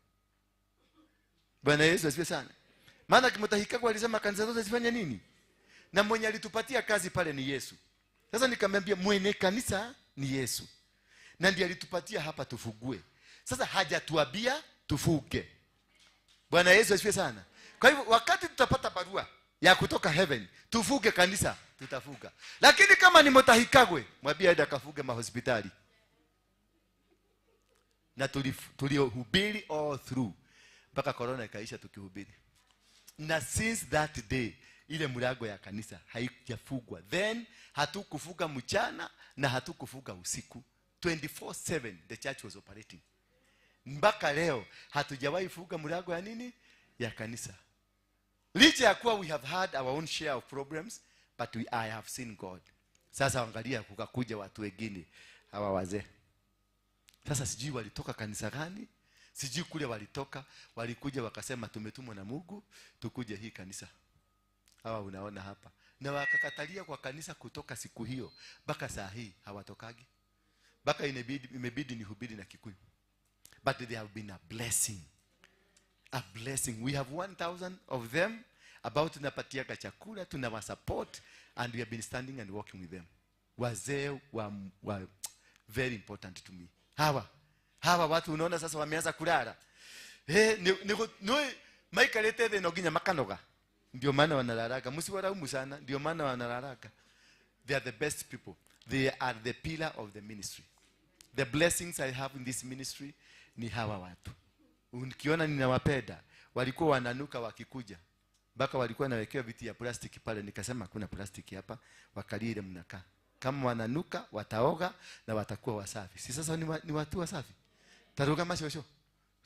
Bwana Yesu asifiwe sana. Maana Mutahikagwe alisema kanisa zote zifanye nini? Na mwenye alitupatia kazi pale ni Yesu. Sasa nikamwambia mwenye kanisa ni Yesu. Na ndiye alitupatia hapa tufugue. Sasa hajatuambia tufuge. Bwana Yesu asifiwe sana. Kwa hivyo wakati tutapata barua ya kutoka heaven, tufuge kanisa, tutafuga. Lakini kama ni Mutahikagwe, mwambie aende akafuge mahospitali. Na tulihubiri all through mpaka corona ikaisha tukihubiri. Na since that day ile mlango ya kanisa haijafungwa. Then hatukufuga mchana na hatukufuga usiku. 24/7 the church was operating. Mpaka leo hatujawahi fuga mlango ya nini? Ya kanisa. Licha ya kuwa we have had our own share of problems, but I have seen God. Sasa angalia kukakuja watu wengine hawa wazee. Sasa sijui walitoka kanisa gani, sijui kule walitoka, walikuja wakasema tumetumwa na Mungu tukuje hii kanisa. Hawa unaona hapa. Na wakakatalia kwa kanisa kutoka siku hiyo mpaka saa hii hawatokagi. Mpaka imebidi nihubiri na Kikuyu. But they have been a blessing. A blessing. We have 1,000 of them. About tunapatiaga chakula, tunawasupport, and we have been standing and working with them. Wazee wa very important to me. Hawa watu unaona sasa wameanza kulala. Maikarete the no ginya makanoga. Ndio maana wanalalaga. Msiwalaumu sana, ndio maana wanalalaga. They are the best people. They are the pillar of the ministry. The blessings I have in this ministry ni hawa watu. Ukiona ninawapenda, walikuwa wananuka wakikuja. Mpaka walikuwa nawekewa viti ya plastiki pale, nikasema hakuna plastiki hapa, wakalile mnakaa. Kama wananuka wataoga na watakuwa wasafi. Si sasa ni watu wasafi. Taruga mashosho.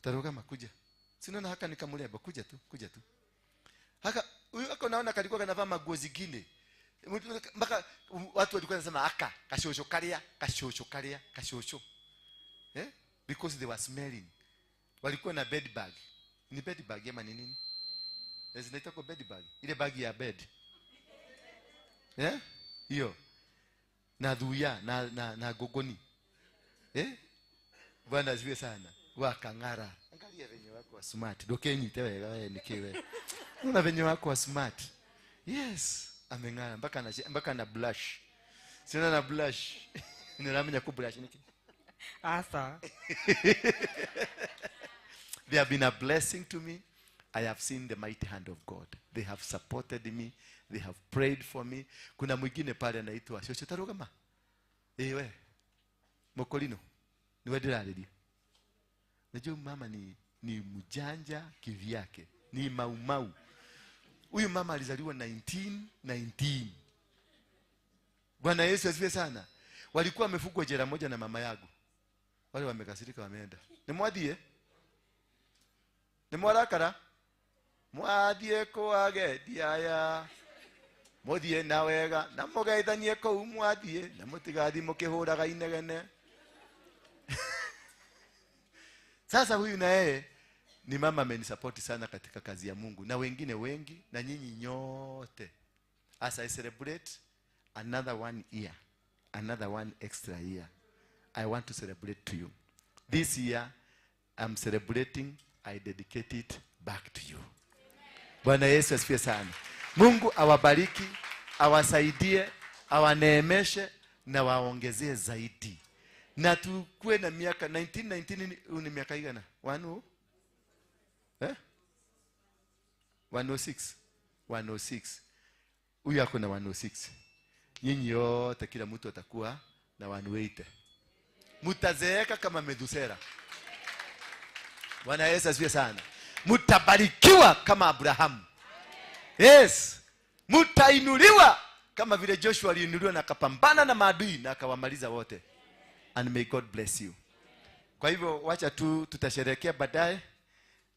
Taruga makuja. Sinaona haka nikamuleba, kuja tu, kuja tu. Haka huyu haka unaona kalikuwa kanavaa maguo zingine. Mpaka watu walikuwa wanasema aka kashosho kalia, kashosho kalia, kashosho. Because they were smelling. Walikuwa na bed bag. Ni bed bag ama ni nini? Zinaitwa kwa bed bag. Ile bag ya bed. Hiyo. Na dhuya na gogoni. Bwana asifiwe sana. Wakang'ara. Angalia venye wako wa smart. Dokenyi tewe wewe nikiwe. Unaona venye wako wa smart. Yes, ameng'ara mpaka na blush. Sina na blush. Ninaamini ku blush niki. Asa. They have been a blessing to me. I have seen the mighty hand of God. They have supported me. They have prayed for me. Kuna mwingine pale anaitwa Shosho Tarugama. We. Mokolino. Niwe ndirarĩria. Najua mama ni mjanja kivyake. Ni maumau. Huyu mama alizaliwa 1919. Bwana Yesu asifiwe sana. Walikuwa wamefungwa jela moja na mama yangu. Wale wamekasirika wameenda. Nĩ mwathiĩ? Nĩ mwarakara? Mwathiĩ kũagendi aya. Mũthiĩ na wega na mũgeithanie kũu mwathiĩ na mũtigathiĩ mũkĩhũraga inegene. Sasa huyu na yeye ni mama amenisupport sana katika kazi ya Mungu na wengine wengi na nyinyi nyote. As I celebrate another one year, another one extra year, I want to celebrate to you. This year I'm celebrating, I dedicate it back to you. Bwana Yesu asifiwe sana. Mungu awabariki, awasaidie, awaneemeshe na waongezee zaidi. Na tukue na miaka 1919 ni miaka igana? 10? Eh? 106. 106. Huyu ako na 106. Nyinyi yote kila mtu atakuwa na 180. Mutazeeka kama Methusela. Bwana Yesu asifiwe sana. Mutabarikiwa kama Abrahamu. Yes. Mutainuliwa kama vile Joshua aliinuliwa na akapambana na maadui na akawamaliza wote. And may God bless you. Kwa hivyo wacha tu tutasherehekea baadaye,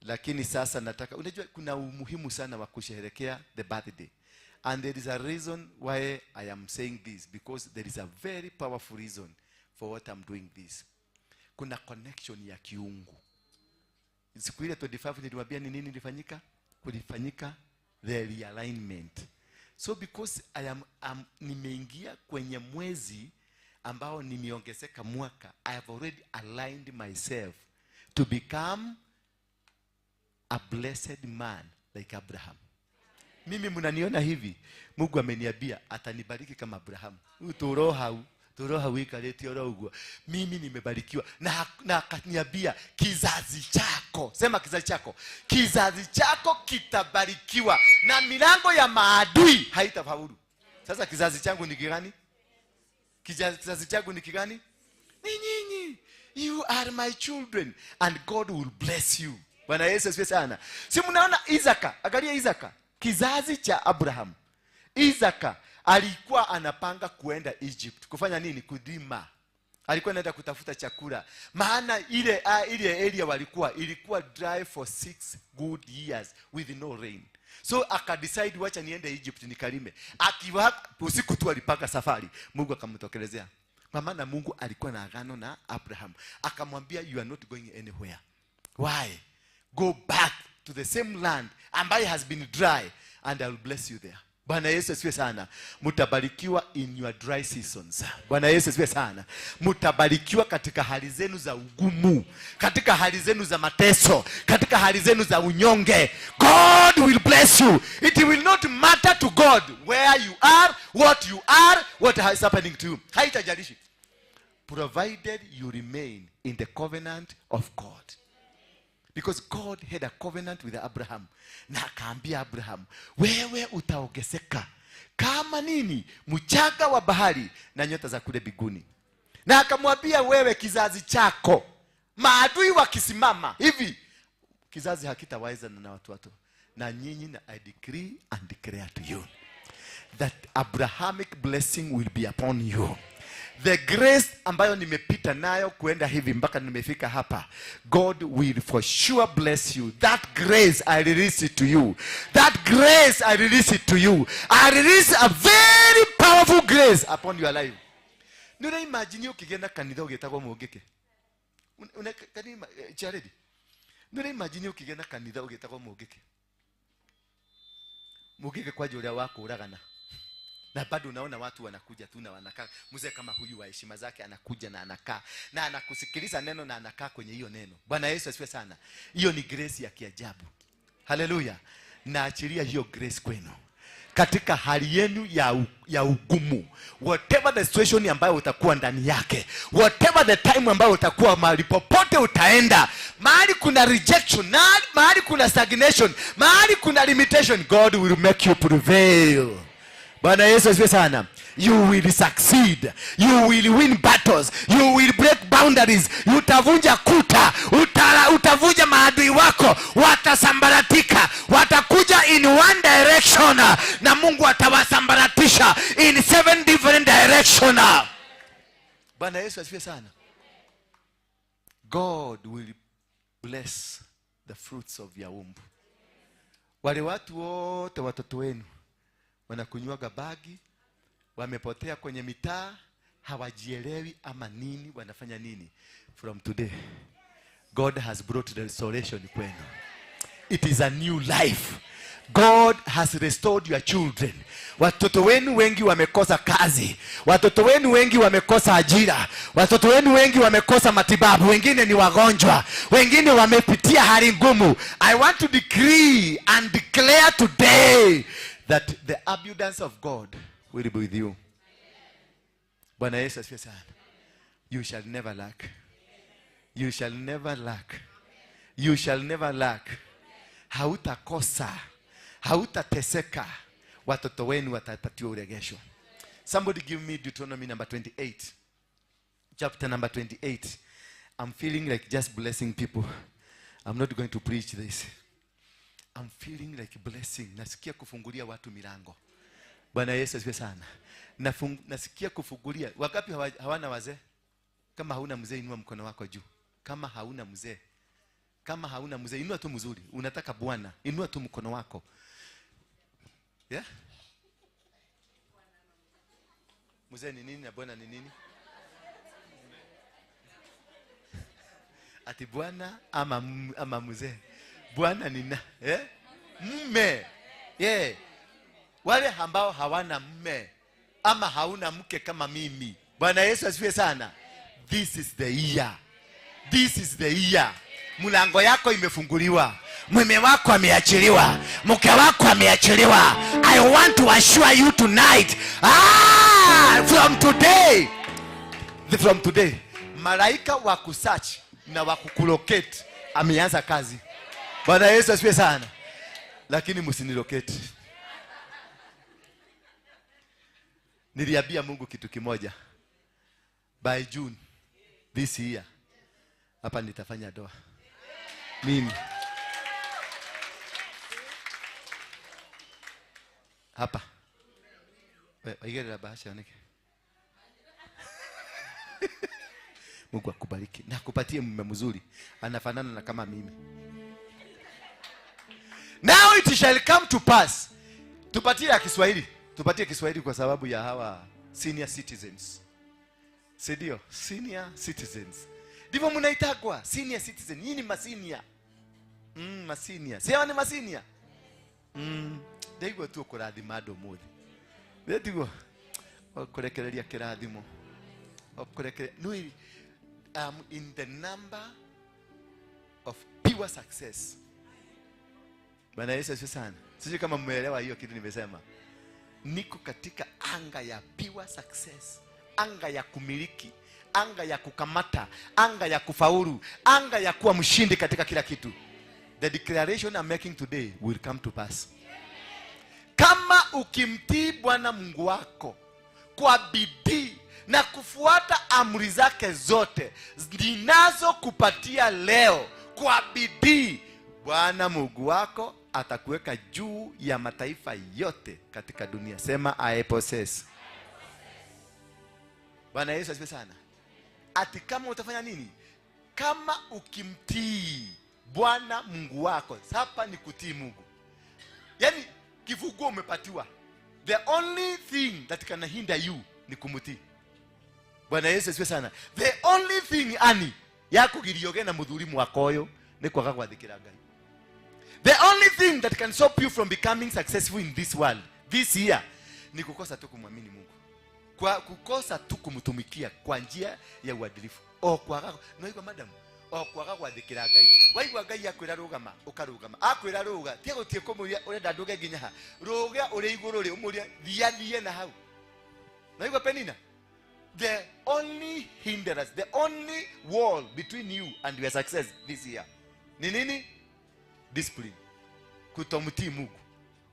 lakini sasa nataka, unajua kuna umuhimu sana wa kusherehekea the birthday. And there is a reason why I am saying this, because there is a very powerful reason for what I'm doing this. Kuna connection ya kiungu. Siku ile 25 niliwaambia ni nini ilifanyika? Kulifanyika the realignment. So because I am nimeingia kwenye mwezi ambao nimeongezeka mwaka, I have already aligned myself to become a blessed man like Abraham. Mimi mnaniona hivi, Mungu ameniambia atanibariki kama Abraham. Turoha wikarĩte oro ũguo. Mimi nimebarikiwa na akaniambia kizazi chako, sema kizazi chako, kizazi chako kitabarikiwa na milango ya maadui haitafaulu. Sasa kizazi changu ni gani? Kizazi changu ni kigani? Ni nyinyi. You are my children and God will bless you. Bwana Yesu asifiwe sana. Si mnaona Isaka, angalia Isaka, kizazi cha Abraham. Isaka alikuwa anapanga kuenda Egypt. Kufanya nini? Kulima. Alikuwa anaenda kutafuta chakula. Maana ile area walikuwa ilikuwa dry for 6 good years with no rain. So akadecide wacha niende Egypt nikalime. Akiwa usiku tu alipanga safari, Mungu akamtokelezea. Kwa maana Mungu alikuwa na agano na Abraham. Akamwambia you are not going anywhere. Why? Go back to the same land ambaye has been dry and I will bless you there. Bwana Yesu asifiwe sana. Mtabarikiwa in your dry seasons. Bwana Yesu asifiwe sana. Mtabarikiwa katika hali zenu za ugumu, katika hali zenu za mateso, katika hali zenu za unyonge. God will bless you. It will not matter to God where you are, what you are, what is happening to you. Haitajalishi. Provided you remain in the covenant of God. Because God had a covenant with Abraham. Na akaambia Abraham, wewe utaongezeka kama nini? Mchanga wa bahari na nyota za kule biguni. Na akamwambia wewe kizazi chako, maadui wakisimama hivi, kizazi hakitaweza na watu watu. Na nyinyi na I decree and declare to you that Abrahamic blessing will be upon you. The grace ambayo nimepita nayo kuenda hivi mpaka nimefika hapa, God will for sure bless you. That grace I release it to you. That grace I release it to you. I release a very powerful grace upon your life. Nura imagine ukigenda kanitha ugitagwo mungike. Una kanima charity. Nura imagine ukigenda kanitha ugitagwo mungike. Mungike kwa uria wa kuragana. Na bado unaona watu wanakuja tu na wanakaa. Mzee kama huyu wa heshima zake anakuja na anakaa. Na anakusikiliza neno na anakaa kwenye hiyo neno. Bwana Yesu asifiwe sana. Hiyo ni grace ya kiajabu. Haleluya. Naachilia hiyo grace kwenu. Katika hali yenu ya ugumu. Whatever the situation ambayo utakuwa ndani yake. Whatever the time ambayo utakuwa mahali popote utaenda. Mahali kuna rejection, mahali kuna stagnation, mahali kuna limitation, God will make you prevail. Bwana Yesu asifiwe sana. You will succeed. You will win battles. You will break boundaries. Utavunja kuta. Utavunja maadui wako. Watasambaratika. Watakuja in one direction. Na Mungu atawasambaratisha in 7 different directions. Bwana Yesu asifiwe sana. God will bless the fruits of your womb. Wale watu wote watoto wenu wanakunywaga bagi, wamepotea kwenye mitaa, hawajielewi ama nini, wanafanya nini. From today, God has brought the restoration kwenu. It is a new life. God has restored your children. Watoto wenu wengi wamekosa kazi, watoto wenu wengi wamekosa ajira, watoto wenu wengi wamekosa matibabu, wengine ni wagonjwa, wengine wamepitia hali ngumu. I want to decree and declare today that the abundance of God will be with you. Bwana Yesu asifiwe sana. You shall never lack. You shall never lack. You shall never lack. Hautakosa, hautateseka. Watoto wenu watapatiwa uregesho. Somebody give me Deuteronomy number 28. Chapter number 28. I'm feeling like just blessing people. I'm not going to preach this. I'm feeling like blessing. Nasikia kufungulia watu milango. Bwana Yesu asifiwe sana. Nasikia kufungulia. Wangapi hawana wazee? Kama hauna mzee, inua mkono wako juu. Kama hauna mzee. Kama hauna mzee, inua tu mzuri. Unataka Bwana, inua tu mkono wako. Yeah? Mzee ni nini na Bwana ni nini? Ati Bwana ama mzee. Bwana ni na, eh? Mume. Yeah. Wale ambao hawana mume ama hauna mke kama mimi. Bwana Yesu asifiwe sana. This is the year. This is the year. Mlango yako imefunguliwa. Mume wako ameachiliwa, mke wako ameachiliwa. I want to assure you tonight, from today, From today, malaika wa kusearch na wa kukulocate ameanza kazi. Bwana Yesu asifiwe sana. Lakini msinilocate. Niliambia Mungu kitu kimoja. By June this year, hapa nitafanya doa. Mimi. Hapa. Waigerera bahasha oneke. Mungu akubariki na akupatie mume mzuri. Anafanana na kama mimi. Now it shall come to pass. Tupatie ya Kiswahili. Tupatie Kiswahili kwa sababu ya hawa senior citizens. Si ndio? Senior citizens. Ndivyo mnaitagwa, senior citizen. Nyinyi ni masenior. Masenior. Si hawa ni masenior? Ndaigua tu kũrathima andũ ũmũthĩ. Ndiguo kũrekereria kĩrathimo. No, I'm in the number of pure success. Bwana Yesu asifiwe sana. Sijui kama mmeelewa hiyo kitu nimesema. Niko katika anga ya pure success, anga ya kumiliki, anga ya kukamata, anga ya kufaulu, anga ya kuwa mshindi katika kila kitu. The declaration I'm making today will come to pass. Kama ukimtii Bwana Mungu wako kwa bidii na kufuata amri zake zote ninazokupatia leo kwa bidii, Bwana Mungu wako atakuweka juu ya mataifa yote katika dunia. Sema I possess. Bwana Yesu asifiwe sana. Ati kama utafanya nini? Kama ukimtii Bwana Mungu wako. Hapa ni kutii Mungu. Yaani kifunguo umepatiwa. The only thing that can hinder you ni kumtii. Bwana Yesu asifiwe sana. The only thing ani yakugirioge na muthuri mwaka uyu ni kwaga gwathikira Ngai. The only thing that can stop you from becoming successful in this world this year ni kukosa tu kumwamini Mungu. Kwa kukosa tu kumtumikia kwa njia ya uadilifu. O kwaga no igwa madam, o kwaga gwathikira Ngai. Waigua Ngai akwira rugama, ukarugama. Akwira ruga, tie gutie kumuria urenda nduge nginya ha. Ruga uri iguru ri umuria thia thie na hau. No igwa Penina. The only hindrance, the only wall between you and your success this year ni nini? Discipline. Kutomtii Mungu.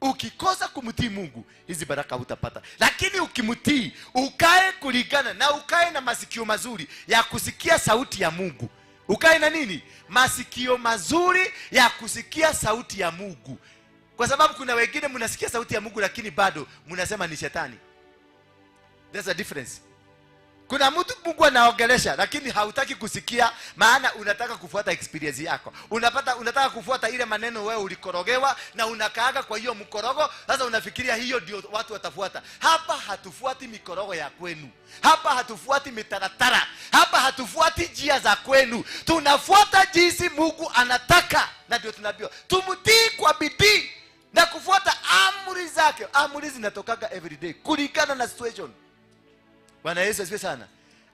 Ukikosa kumtii Mungu, hizi baraka hutapata. Lakini ukimtii, ukae kulingana na ukae na masikio mazuri ya kusikia sauti ya Mungu. Ukae na nini? Masikio mazuri ya kusikia sauti ya Mungu. Kwa sababu kuna wengine mnasikia sauti ya Mungu lakini bado mnasema ni shetani. There's a difference. Kuna mtu Mungu anaongelesha lakini hautaki kusikia, maana unataka kufuata experience yako. Unataka kufuata ile maneno wewe ulikorogewa na unakaaga kwa hiyo mkorogo. Sasa unafikiria hiyo ndio watu watafuata. Hapa hatufuati mikorogo ya kwenu. Hapa hatufuati mitaratara. Hapa hatufuati njia za kwenu. Tunafuata jinsi Mungu anataka, na ndio tunaambiwa tumtii kwa bidii na kufuata amri zake. Amri zinatokaga every day kulingana na situation. Bwana Yesu asifiwe sana.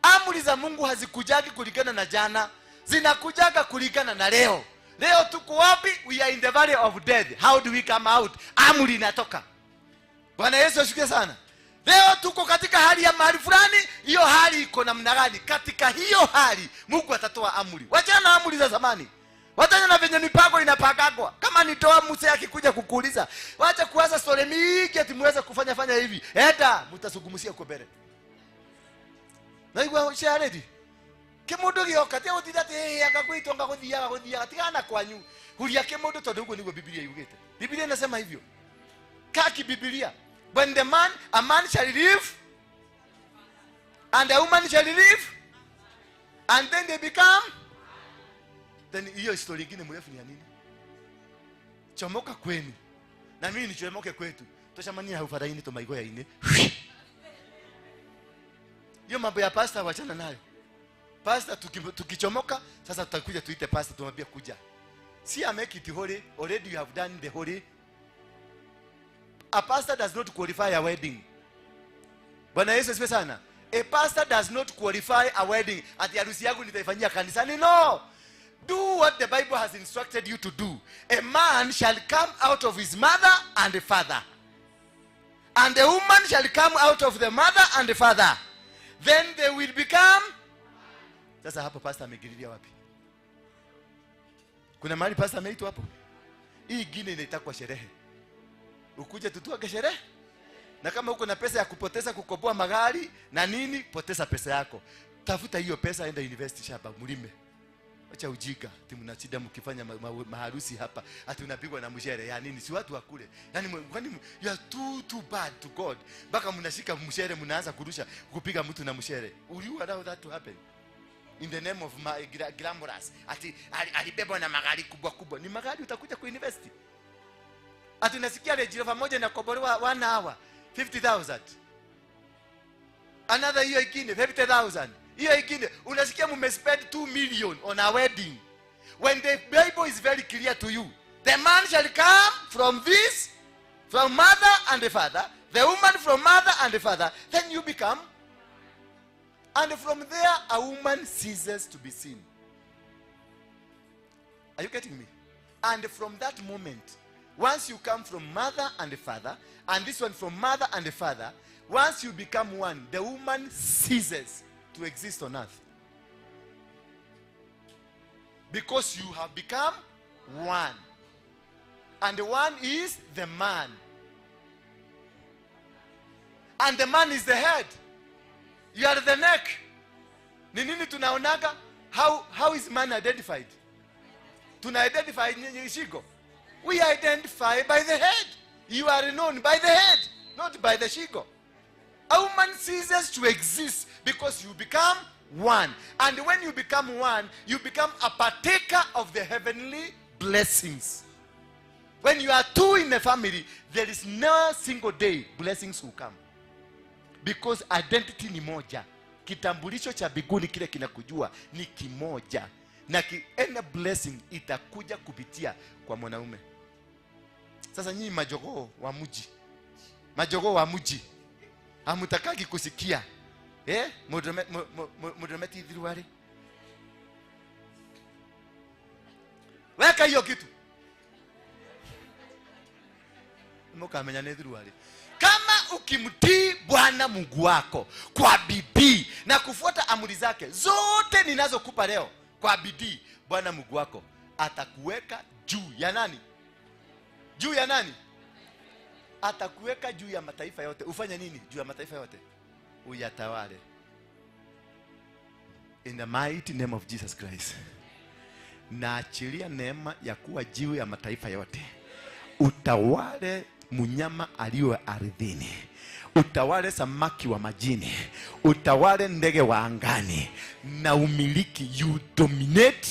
Amri za Mungu hazikujagi kulingana na jana, zinakujaga kulingana na leo. Leo tuko wapi? We are in the valley of death. How do we come out? Amri inatoka. Bwana Yesu asifiwe sana. Leo tuko katika hali ya mahali fulani, hiyo hali iko namna gani? Katika hiyo hali Mungu atatoa amri. Wachana na amri za zamani. Wachana na venye mipango inapangagwa. Kama nitoa mzee akikuja kukuuliza, wacha kuanza story mingi ati muweze kufanya fanya hivi. Enda mtasungumusia huko mbele. Naigua share kimundu gioka tia guthinda ati anga gwitonga guthiaga guthiaga tigana kwanyu huria kimundu tondu uguo niguo Biblia yugite. Biblia inasema hivyo. Kaki Biblia, when the man a man shall live and a woman shall live and then they become, then hiyo story ingine mrefu ni ya nini? Chomoka kwenu na mimi nichomoke kwetu, tucemanie hau bara-inĩ tũmaigoya-inĩ. Hiyo mambo ya pastor wachana nayo. Pastor tukichomoka sasa tutakuja tuite pastor tumwambie kuja. See, I make it holy. Already you have done the holy. A pastor does not qualify a wedding. Bwana Yesu asifiwe sana. A pastor does not qualify a wedding. Ati harusi yangu nitaifanyia kanisani. No. Do what the Bible has instructed you to do. A man shall come out of his mother and the father. And the woman shall come out of the mother and the father. Then they will become. Sasa hapo pastor ameingililia wapi? Kuna mahali pastor ameitwa hapo? Hii ingine inaitwa sherehe. Ukuje tutuage sherehe? Na kama uko na pesa ya kupoteza kukoboa magari na nini, poteza pesa yako. Tafuta hiyo pesa, enda university shamba mlime. Acha ujinga, ati mnachida mkifanya maharusi hapa, ati unapigwa na mshere ya nini? Si watu wakule. Yaani kwani you are too bad to God. Mpaka mnashika mshere mnaanza kurusha kupiga mtu na mshere. Will you allow that to happen? In the name of my glamorous. Ati alibebwa na magari kubwa kubwa. Ni magari utakuja kuinvest. Ati unasikia Range Rover moja inakobolewa 1 hour 50,000. Another hiyo ingine 50,000. Hiyo ingine unasikia mmespend 2 million on a wedding. When the Bible is very clear to you, the man shall come from this, from mother and the father, the woman from mother and the father, then you become. And from there a woman ceases to be seen. Are you getting me? And from that moment, once you come from mother and the father, and this one from mother and the father, once you become one, the woman ceases to exist on earth. Because you have become one. And the one is the man. And the man is the head. You are the neck. Ni nini tunaonaga? How is man identified? Tuna identify shingo. We identify by the head. You are known by the head, not by the shingo. A woman ceases to exist because you become one. And when you become one, you become a partaker of the heavenly blessings. When you are two in a family, there is no single day blessings will come. Because identity ni moja. Kitambulisho cha mbinguni kile kinakujua ni kimoja. Na any blessing itakuja kupitia kwa mwanaume. Sasa nyinyi majogoo wa mji. Majogoo wa mji. Hamutakagi kusikia. Mudrometi thiruari. Weka hiyo kitu. Mukamenya ni thiruari. Kama ukimtii Bwana Mungu wako kwa bidii na kufuata amri zake zote ninazokupa leo kwa bidii, Bwana Mungu wako atakuweka juu ya nani? Juu ya nani? Atakuweka juu ya mataifa yote. Ufanye nini juu ya mataifa yote? Uyatawale. In the mighty name of Jesus Christ. Naachilia neema ya kuwa juu ya mataifa yote. Utawale mnyama aliye ardhini. Utawale samaki wa majini. Utawale ndege wa angani na umiliki. You dominate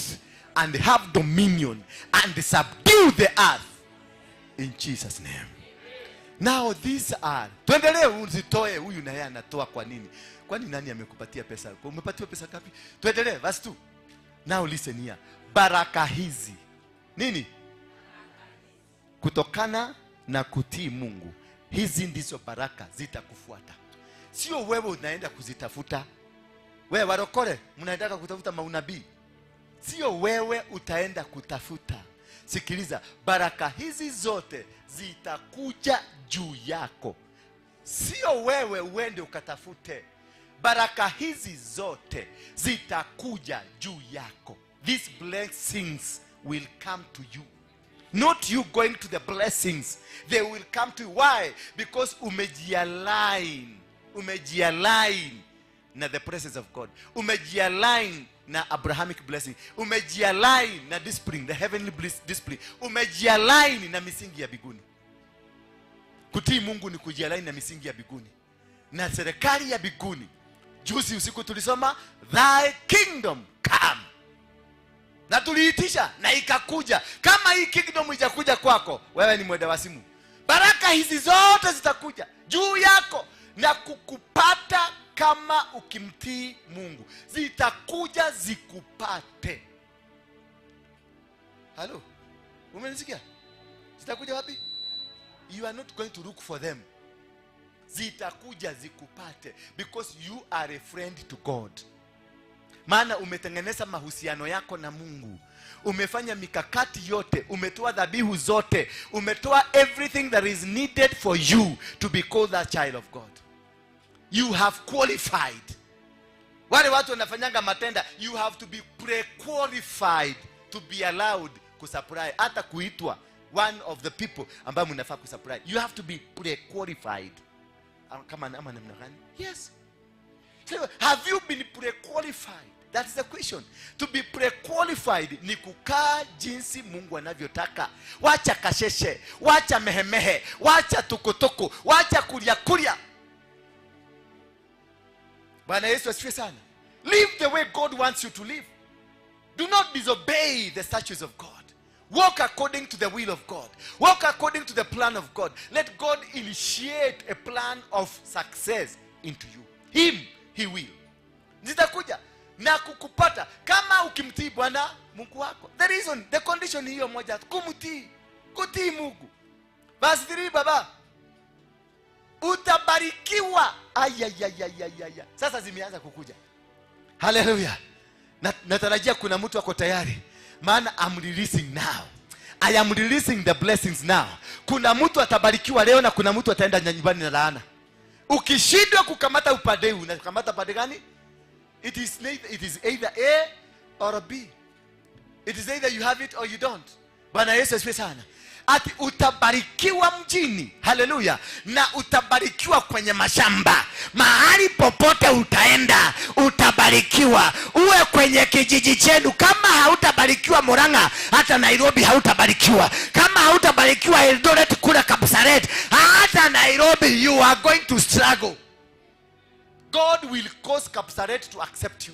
and have dominion and subdue the earth in Jesus' name. Now these are, tuendelee. Uzitoe. Huyu naye anatoa kwa nini? Kwani nani amekupatia pesa? Umepatiwa pesa ngapi? Tuendelee, verse 2. Now listen here. Baraka hizi nini? Kutokana na kutii Mungu, hizi ndizo baraka zitakufuata. Sio wewe unaenda kuzitafuta. Wewe warokore mnaendaka kutafuta maunabii. Sio wewe utaenda kutafuta. Sikiliza, baraka hizi zote zitakuja juu yako. Sio wewe uende ukatafute. Baraka hizi zote zitakuja juu yako. These blessings will come to you, not you going to the blessings. They will come to you. Why? Because umejialign, umejialign na the presence of God, umejialign na Abrahamic blessing, umejialign na discipline, the heavenly bliss discipline, umejialign na misingi ya mbinguni. Kutii Mungu ni kujialign na misingi ya mbinguni na serikali ya mbinguni. Juzi usiku tulisoma, "Thy kingdom come," na tuliitisha na ikakuja. Kama hii kingdom ijakuja kwako, wewe ni mwenda wazimu. Baraka hizi zote zitakuja juu yako na kukupata kama ukimtii Mungu. Zitakuja zikupate. Halo, umenisikia? Zitakuja wapi? You are not going to look for them. Zitakuja zikupate because you are a friend to God, maana umetengeneza mahusiano yako na Mungu, umefanya mikakati yote, umetoa dhabihu zote, umetoa everything that is needed for you to be called a child of God. You have qualified. Wale watu wanafanyanga matenda, you have to be pre-qualified to be allowed kusupply, hata kuitwa one of the people ambayo mnafaa kusupply. You have to be pre-qualified. Kama ama namna gani? Yes. So, have you been pre-qualified? That is the question. To be pre-qualified ni kukaa jinsi Mungu anavyotaka. Wacha kasheshe, wacha mehemehe, wacha tukutuku, wacha kulia kulia. Bwana Yesu asifiwe sana. Live the way God wants you to live. Do not disobey the statutes of God. Walk according to the will of God. Walk according to the plan of God. Let God initiate a plan of success into you. Him, he will. Zitakuja na kukupata kama ukimtii Bwana Mungu wako. The reason, the condition ni hiyo moja, kumtii, kutii Mungu. Verse 3, baba. Utabarikiwa. Ayayayayaya. Sasa zimeanza kukuja. Haleluya. Natarajia kuna mtu ako tayari, maana I'm releasing now. I am releasing the blessings now. Kuna mtu atabarikiwa leo na kuna mtu ataenda nyumbani na laana. Ukishindwa kukamata upande huu, unakamata upande gani? It is either A or B. It is either you have it or you don't. Bwana Yesu asifiwe sana. Ati utabarikiwa mjini, haleluya, na utabarikiwa kwenye mashamba. Mahali popote utaenda utabarikiwa, uwe kwenye kijiji chenu. Kama hautabarikiwa Murang'a, hata Nairobi hautabarikiwa. Kama hautabarikiwa Eldoret kule Kapsaret, hata Nairobi you are going to struggle. God will cause Kapsaret to accept you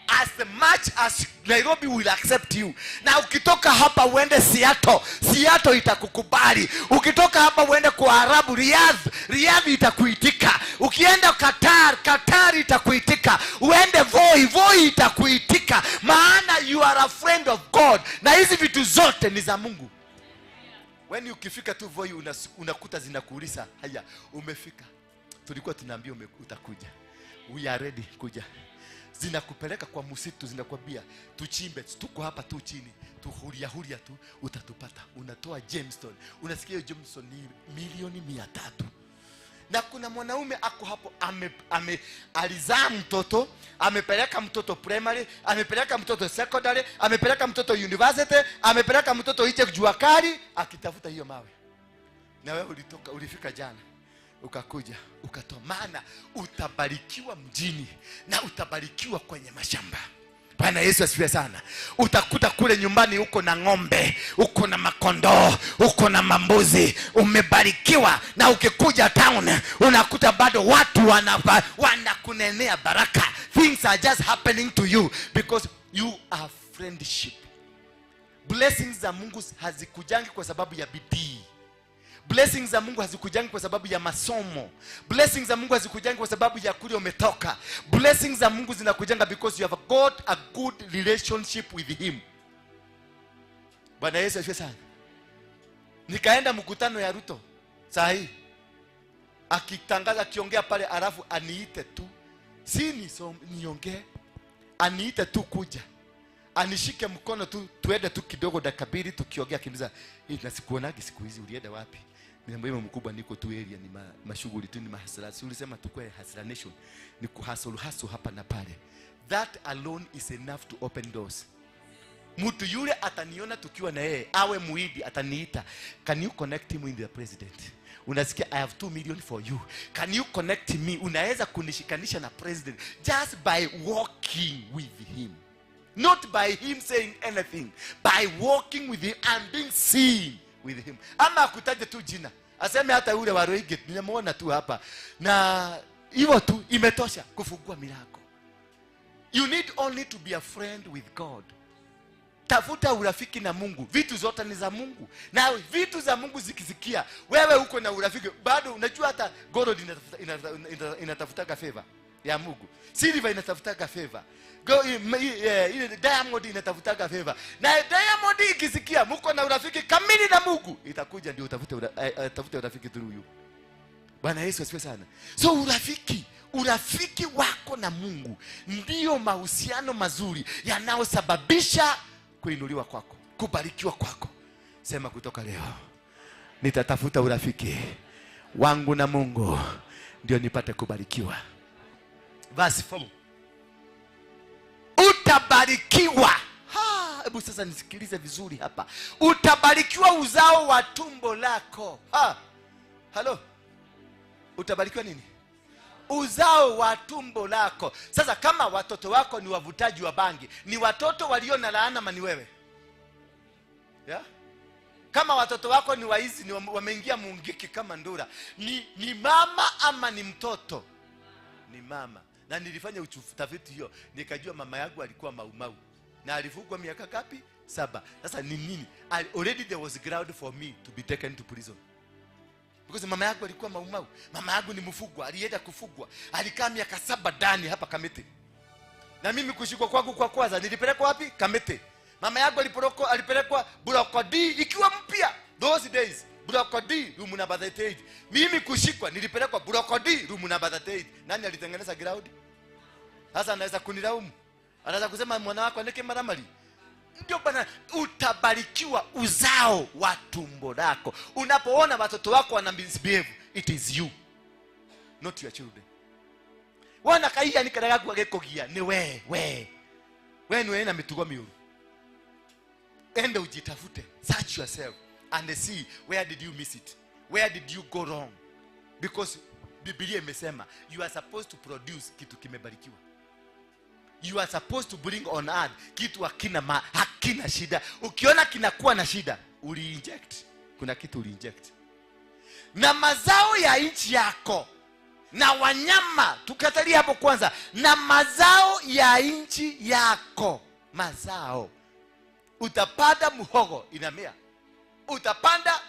as much as Nairobi will accept you. Na ukitoka hapa uende Seattle, Seattle itakukubali. Ukitoka hapa uende kwa Arabu, Riyadh, Riyadh itakuitika. Ukienda Qatar, Qatar itakuitika. Uende Voi, Voi itakuitika, maana you are a friend of God, na hizi vitu zote ni za Mungu. When ukifika tu Voi, unakuta zinakuuliza, "Haya, umefika? Tulikuwa tunaambia utakuja. We are ready, kuja." Zinakupeleka kwa msitu, zinakwambia, "Tuchimbe, tuko hapa tu chini, tuhuria huria tu utatupata." Unatoa gemstone, unasikia hiyo gemstone ni milioni 300. Na kuna mwanaume ako hapo alizaa mtoto, amepeleka mtoto primary, amepeleka mtoto secondary, amepeleka mtoto university, amepeleka mtoto nje jua kali akitafuta hiyo mawe. Na wewe ulitoka, ulifika jana, ukakuja ukatoa. Maana utabarikiwa mjini na utabarikiwa kwenye mashamba. Bwana Yesu asifiwe sana. Utakuta kule nyumbani uko na ng'ombe, uko na makondoo, uko na mambuzi, umebarikiwa. Na ukikuja town unakuta bado watu wanakunenea. Unakunenea baraka. Things are just happening to you because you are friendship. Blessings za Mungu hazikujangi kwa sababu ya bidii. Blessings za Mungu hazikujangi kwa sababu ya masomo. Blessings za Mungu hazikujangi kwa sababu ya kule umetoka. Blessings za Mungu zinakujanga because you have got a good relationship with him. Bwana Yesu asifiwe sana. Nikaenda mkutano ya Ruto saa hii, akitangaza, akiongea pale, alafu aniite tu, si niongee, aniite tu kuja, anishike mkono tu, tuende tu kidogo dakika mbili tukiongea, akiniuliza, "Hii na sikuonagi siku hizi, ulienda wapi?" Niambia, "Mkubwa, niko tu area, ni mashughuli tu, ni mahasira. Si ulisema tukue hustler nation, ni kuhustle hustle hapa na pale." That alone is enough to open doors. Mtu yule ataniona tukiwa na yeye, awe muidi, ataniita, "Can you connect him with the president?" Unasikia, "I have 2 million for you. Can you connect me?" Unaweza kunishikanisha na president just by walking with him. Not by him saying anything, by walking with him and being seen with him. Ama akutaje tu jina, aseme hata yule wa Roigate, nimemuona tu hapa. Na hivyo tu imetosha kufungua milango. You need only to be a friend with God. Tafuta urafiki na Mungu. Vitu zote ni za Mungu. Na vitu za Mungu zikisikia wewe uko na urafiki, bado unajua hata gold inatafutaga favor ya Mungu. Silver inatafutaga favor. Ile diamond inatafutaga favor. Na diamond ikisikia mko na urafiki kamili na Mungu, itakuja ndio utafute urafiki through you. Bwana Yesu asifiwe sana. So urafiki wako na Mungu ndio mahusiano mazuri yanayosababisha kuinuliwa kwako, kubarikiwa kwako. Sema, "Kutoka leo nitatafuta urafiki wangu na Mungu ndio nipate kubarikiwa." Verse 4. Utabarikiwa. Hebu sasa nisikilize vizuri hapa. Utabarikiwa uzao wa tumbo lako. Ha. Halo. Utabarikiwa nini? Uzao wa tumbo lako. Sasa kama watoto wako ni wavutaji wa bangi, ni watoto walio na laana ama ni wewe? Yeah? Kama watoto wako ni waizi, ni wameingia mungiki kama ndura, ni mama ama ni mtoto? Ni mama. Na nilifanya utafiti hiyo, nikajua mama yangu alikuwa maumau. Na alifungwa miaka ngapi? 7. Sasa ni nini? Already there was ground for me to be taken to prison. Because mama yangu alikuwa maumau. Mama yangu ni mfugwa, alienda kufugwa. Alikaa miaka 7 ndani hapa Kamiti. Na mimi kushikwa kwangu kwa kwanza nilipelekwa wapi? Kamiti. Mama yangu alipelekwa Block D ikiwa mpya. Those days, Block D room number 38. Mimi kushikwa nilipelekwa Block D room number 38. Nani alitengeneza ground? Sasa anaweza kunilaumu. Anaweza kusema mwana wako andike maramali. Ndio bana, utabarikiwa uzao wa tumbo lako. Unapoona watoto wako wana misbehave, it is you, not your children. Wana kaiya ni karaga kwa gekogia ni we we. We ni we na mitugo miuru. Ende ujitafute, search yourself and see where did you miss it? Where did you go wrong? Because Biblia imesema you are supposed to produce kitu kimebarikiwa. You are supposed to bring on earth kitu hakina shida. Ukiona kinakuwa na shida, uli-inject. Kuna kitu uli-inject. Na mazao ya nchi yako na wanyama, tukatalia hapo kwanza. Na mazao ya nchi yako, mazao. Utapanda muhogo inamea. Utapanda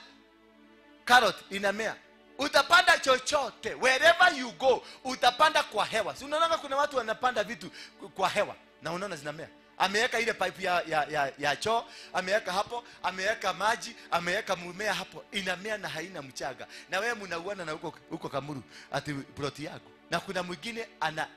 carrot inamea. Utapanda chochote, wherever you go, utapanda kwa hewa. Si unaona kuna watu wanapanda vitu kwa hewa na unaona zinamea. Ameweka ile pipe ya choo, ameweka hapo, ameweka maji, ameweka mmea hapo, inamea na haina mchanga. Na wewe mnauana na huko Kamuru ati plot yako. Na kuna mwingine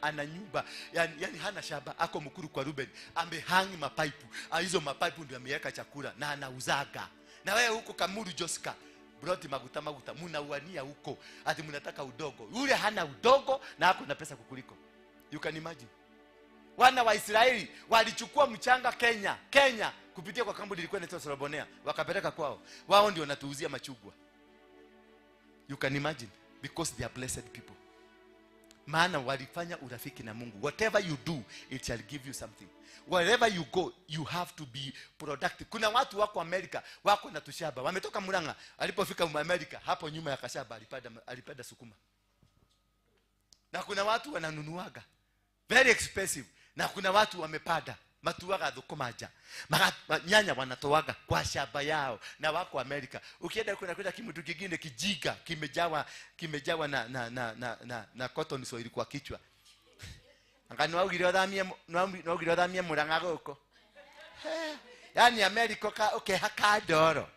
ana nyumba, yani hana shamba, ako Mukuru kwa Ruben, amehangi mapaipu. Hizo mapaipu ndio ameweka chakula na anauzaga. Na wewe huko Kamuru Joska, broti maguta maguta, mnauania huko ati mnataka udogo. Yule hana udogo na hako na pesa kukuliko. You can imagine. Wana wa Israeli walichukua mchanga Kenya kupitia kwa kampuni ilikuwa inaitwa Solobonea, wakapeleka kwao. Wao ndio wanatuuzia machungwa. You can imagine, because they are blessed people. Maana walifanya urafiki na Mungu. Whatever you do, it shall give you something. Wherever you go, you have to be productive. Kuna watu wako Amerika, wako na tushaba. Wametoka Murang'a, alipofika Amerika, hapo nyuma ya kashaba alipanda sukuma. Na kuna watu wananunuaga very expensive, na kuna watu wamepanda matuaga thukuma nja, nyanya wanatoaga kwa shamba yao na wako Amerika. Ukienda kuna kwenda kimutu kingine kijiga kimejawa na cotton soil kwa kichwa. Anga nwaugire uthamie Murang'a guku. Yaani Amerika okay hakadoro.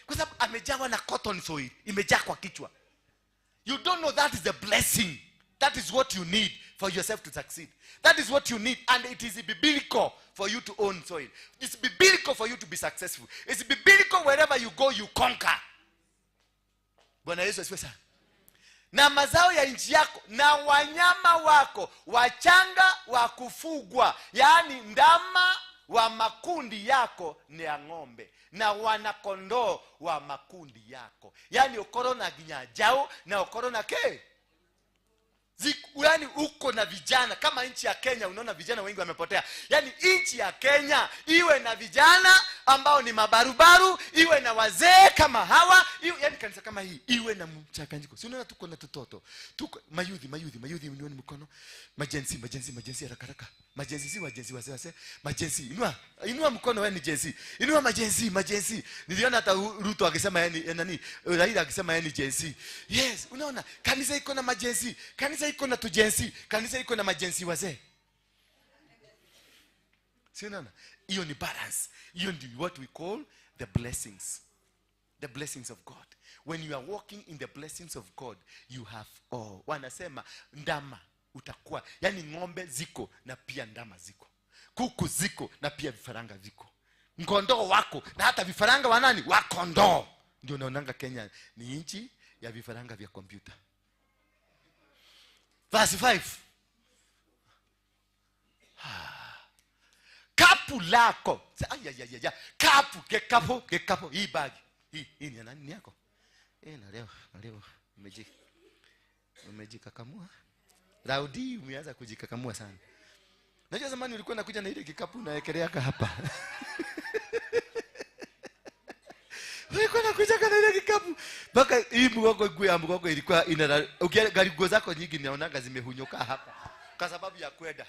Kwa sababu amejawa na cotton soil, imejaa kwa kichwa. You don't know that is a blessing. That is what you need for yourself to succeed. That is what you need, and it is biblical for you to own soil. It's biblical for you to be successful. It's biblical wherever you go you conquer. Bwana Yesu asifiwe sana. Na mazao ya nchi yako na wanyama wako wachanga wa kufugwa, yaani ndama wa makundi yako ni ya ng'ombe na wanakondoo wa makundi yako. Yaani ukoro na ginya jao na ukoro na ke. Yaani uko na vijana kama nchi ya Kenya, unaona vijana wengi wamepotea. Yaani nchi ya Kenya iwe na vijana ambao ni mabarubaru, iwe na wazee kama hawa, iwe, yaani kanisa kama hii iwe na mchanganyiko. Si unaona tuko na tutoto. Tuko mayudhi, inueni mkono. Majensi haraka haraka. Majensi si wajensi wazee. Majensi inua mkono wewe ni jensi. Inua majensi. Niliona hata Ruto akisema yani nani, Raila akisema yani jensi. Yes, unaona kanisa iko na majensi, kanisa iko na tujensi, kanisa iko na majensi wazee. Si unaona? Hiyo ni balance. Hiyo ndio what we call the blessings. The blessings of God. When you are walking in the blessings of God, you have all. Wanasema ndama utakuwa, yani ng'ombe ziko na pia ndama ziko, kuku ziko na pia vifaranga viko, ngondoo wako na hata vifaranga wa nani? Wa kondoo. Ndio unaonanga Kenya ni nchi ya vifaranga vya kompyuta. Verse 5. Kapu lako. Ay. Kapu, kekapu, hii bagi. Hii ni ya nani? Ni yako. Na leo umejikakamua. Raudi umeanza kujikakamua sana. Najua zamani ulikuwa unakuja na ile kikapu unawekelea hapa. Ulikuwa unakuja na ile kikapu. Mpaka hii mgongo nguo ya mgongo ilikuwa ina gari nguo zako nyingi naonaga zimehunyoka hapa kwa sababu ya kwenda.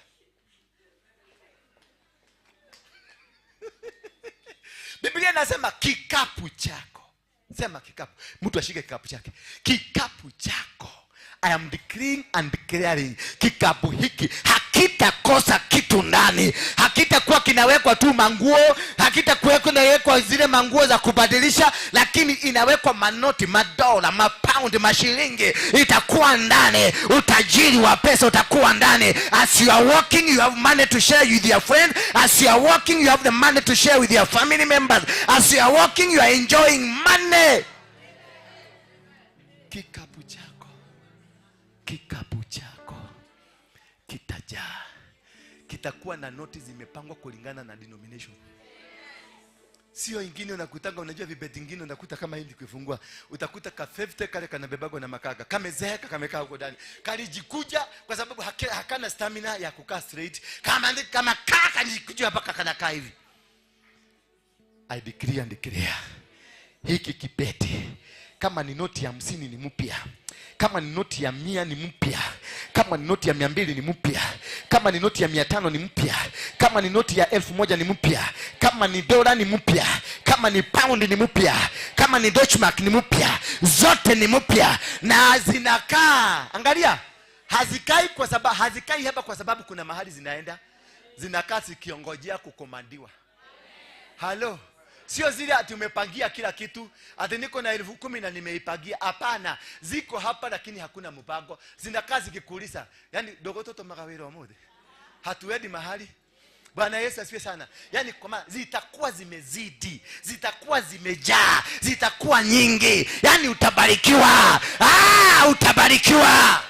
Biblia inasema kikapu chako. Sema kikapu. Mtu ashike kikapu chake. Kikapu chako. I am decreeing and declaring, kikapu hiki hakitakosa kitu ndani. Hakitakuwa kinawekwa tu manguo, hakitakuwa kinawekwa zile manguo za kubadilisha, lakini inawekwa manoti, madola, mapound, mashilingi. Itakuwa ndani. Utajiri wa pesa utakuwa ndani. As you are walking, you have money to share with your friend. As you are walking, you have the money to share with your family members. As you are walking, you are enjoying money. Kikapu chako. Kikapu chako kitajaa. Kitakuwa na noti zimepangwa kulingana na denomination. Sio ingine unakutanga, unajua vibeti ingine unakuta kama hili kuifungua, utakuta ka 50 kale kanabebagwa na makaga, kamezeeka kamekaa huko ndani. Kalijikuja kwa sababu hakana stamina ya kukaa straight. Kama kaka nijikuja mpaka kanakaa hivi. I decree and declare, hiki kibeti kama ni noti ya 50 ni mpya, kama ni noti ya 100 ni mpya, kama ni noti ya 200 ni mpya, kama ni noti ya 500 ni mpya, kama ni noti ya 1000 ni mpya, kama ni dola ni mpya, kama ni pound ni mpya, kama ni Deutschmark ni mpya, zote ni mpya na zinakaa. Angalia, hazikai kwa sababu hazikai hapa kwa sababu kuna mahali zinaenda, zinakaa zikiongojea kukomandiwa. Halo. Sio zile ati umepangia kila kitu, ati niko na 10,000 na nimeipangia. Hapana, ziko hapa lakini hakuna mpango. Zinakaa zikikuuliza, yani dogo toto magawiro mode. Hatuendi mahali. Bwana Yesu asifiwe sana. Yani kwa maana zitakuwa zimezidi, zitakuwa zimejaa, zitakuwa nyingi. Yani utabarikiwa. Utabarikiwa.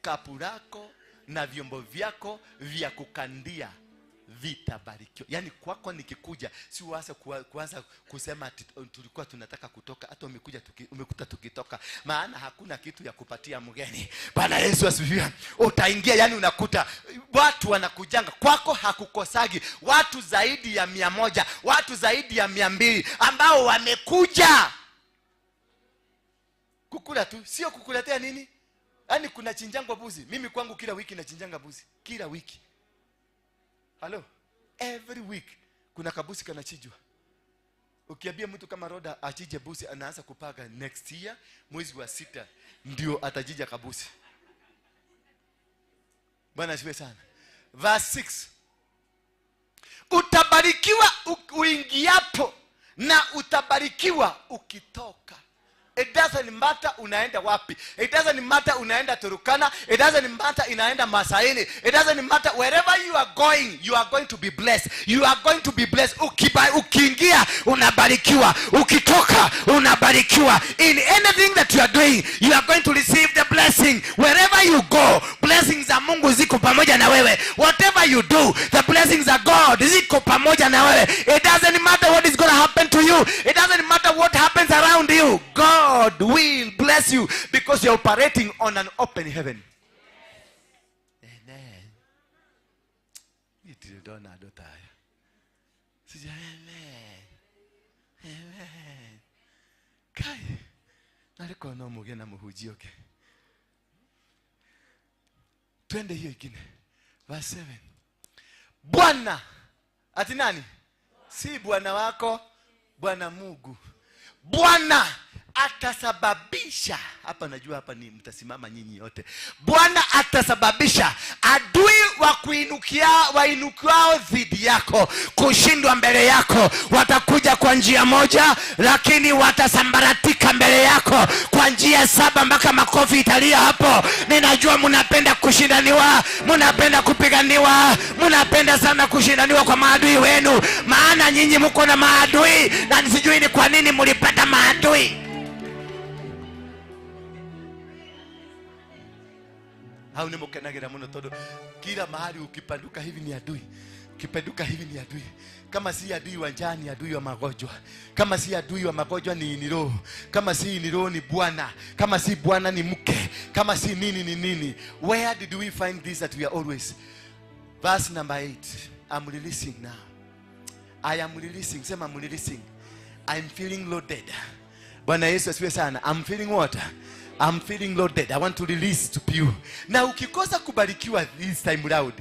Kapu lako na vyombo vyako vya kukandia vitabarikiwa. Yani kwako nikikuja si uanze kuanza kusema tulikuwa tunataka kutoka, hata umekuja umekuta tukitoka, maana hakuna kitu ya kupatia mgeni. Bwana Yesu asifiwe. Utaingia, yani unakuta watu wanakujanga kwako, hakukosagi watu zaidi ya 100, watu zaidi ya 200 ambao wamekuja kukula tu, sio kukuletea nini. Yaani kuna chinjangwa buzi. Mimi kwangu kila wiki nachinjanga buzi. Kila wiki. Hello? Every week kuna kabusi kanachinjwa. Ukiambia mtu kama Roda achije busi, anaanza kupanga next year mwezi wa 6 ndio atajija kabusi. Bwana asifiwe sana. Verse 6. Utabarikiwa uingiapo na utabarikiwa ukitoka. It doesn't matter unaenda wapi. It doesn't matter unaenda Turkana. It doesn't matter inaenda Masaini. It doesn't matter wherever you are going, you are going to be blessed. You are going to be blessed. Ukiingia unabarikiwa, ukitoka unabarikiwa. In anything that you are doing, you are going to receive the blessing. Wherever you go, blessings za Mungu ziko pamoja na wewe. Whatever you do, the blessings of God ziko pamoja na wewe. It doesn't matter what is going to happen to you. It doesn't matter what happens around you. God will bless you because you're operating on an open heaven. Amen. Amen. Amen. Kai. Nariko no muge na muhujio ke. Twende hiyo ingine. Verse 7. Bwana ati nani? Si bwana wako, Bwana Mungu. Bwana atasababisha, hapa najua hapa ni mtasimama nyinyi yote. Bwana atasababisha adui wa kuinukia, wainukiao dhidi yako kushindwa mbele yako. Watakuja kwa njia moja, lakini watasambaratika mbele yako kwa njia 7 mpaka makofi italia hapo. Ninajua mnapenda kushindaniwa, mnapenda kupiganiwa, mnapenda sana kushindaniwa kwa maadui wenu, maana nyinyi mko na maadui na sijui ni kwa nini mlipata maadui. Hau ni mukenagira muno tondu kila mahali ukipanduka hivi ni adui. Ukipanduka hivi ni adui. Kama si adui wa njaa ni adui wa magonjwa. Kama si adui wa magonjwa ni roho. Kama si ni roho ni bwana. Kama si bwana ni mke. Kama si nini ni nini. Where did we find this that we are always? Verse number 8. I'm releasing now. I am releasing. Sema I'm releasing. I'm feeling loaded. Bwana Yesu asifiwe sana. I'm feeling what? I'm feeling loaded. I want to release to you. Na ukikosa kubarikiwa this time round,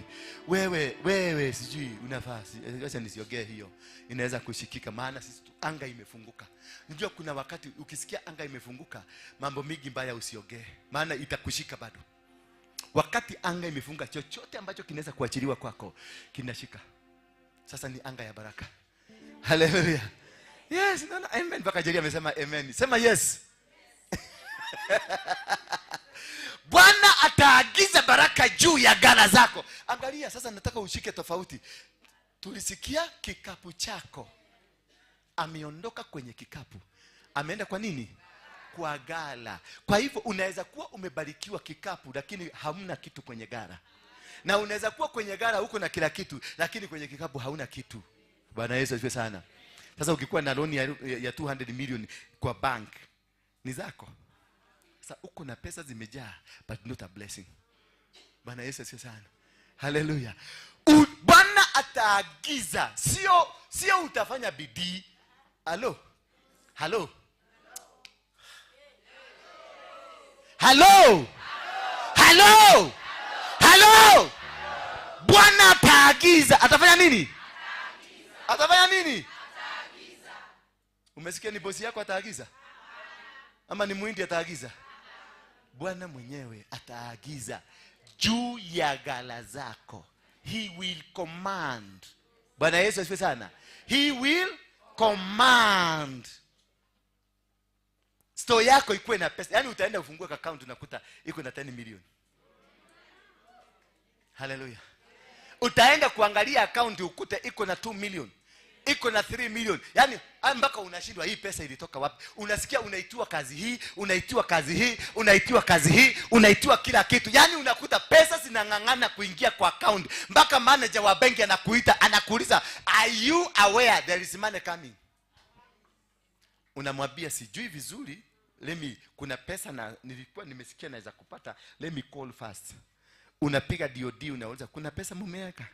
wewe sijui unafaa. Acha nisiongee hiyo. Inaweza kushikika maana sisi anga imefunguka. Unajua kuna wakati ukisikia anga imefunguka, mambo mingi mbaya usiongee, maana itakushika bado. Wakati anga imefunga, chochote ambacho kinaweza kuachiliwa kwako kinashika. Sasa ni anga ya baraka. Hallelujah. Yes, no, amen. Mpaka Jerry amesema amen. Sema yes. Bwana ataagiza baraka juu ya ghala zako. Angalia sasa, nataka ushike tofauti. Tulisikia kikapu chako. Ameondoka kwenye kikapu. Ameenda kwa nini? Kwa ghala. Kwa hivyo unaweza kuwa umebarikiwa kikapu lakini hamna kitu kwenye ghala. Na unaweza kuwa kwenye ghala huko na kila kitu lakini kwenye kikapu hauna kitu. Bwana Yesu asifiwe sana. Sasa ukikuwa na loan ya 200 million kwa bank ni zako. Sasa uko na pesa zimejaa but not a blessing. Bwana Yesu asifiwe sana. Hallelujah. Bwana ataagiza, sio utafanya bidii. Halo. Halo. Halo. Halo. Halo. Bwana ataagiza. Atafanya nini? Atafanya nini? Ataagiza. Umesikia ni bosi yako ataagiza? Ama ni muhindi ataagiza? Bwana mwenyewe ataagiza juu ya ghala zako. He will command. Bwana Yesu asifiwe sana. He will command. Store yako ikuwe na pesa. Yaani utaenda ufungue account unakuta iko na 10 million. Hallelujah. Utaenda kuangalia account ukute iko na 2 million. Iko na 3 million. Yaani mpaka unashindwa hii pesa ilitoka wapi. Unasikia unaitiwa kazi hii, unaitiwa kazi hii, unaitiwa kazi hii, unaitiwa kila kitu. Yaani unakuta pesa zinang'ang'ana kuingia kwa account. Mpaka manager wa benki anakuita, anakuuliza, "Are you aware there is money coming?" Unamwambia sijui vizuri, let me, kuna pesa na nilikuwa nimesikia naweza kupata, let me call first. Unapiga DOD unauliza kuna pesa mmeweka?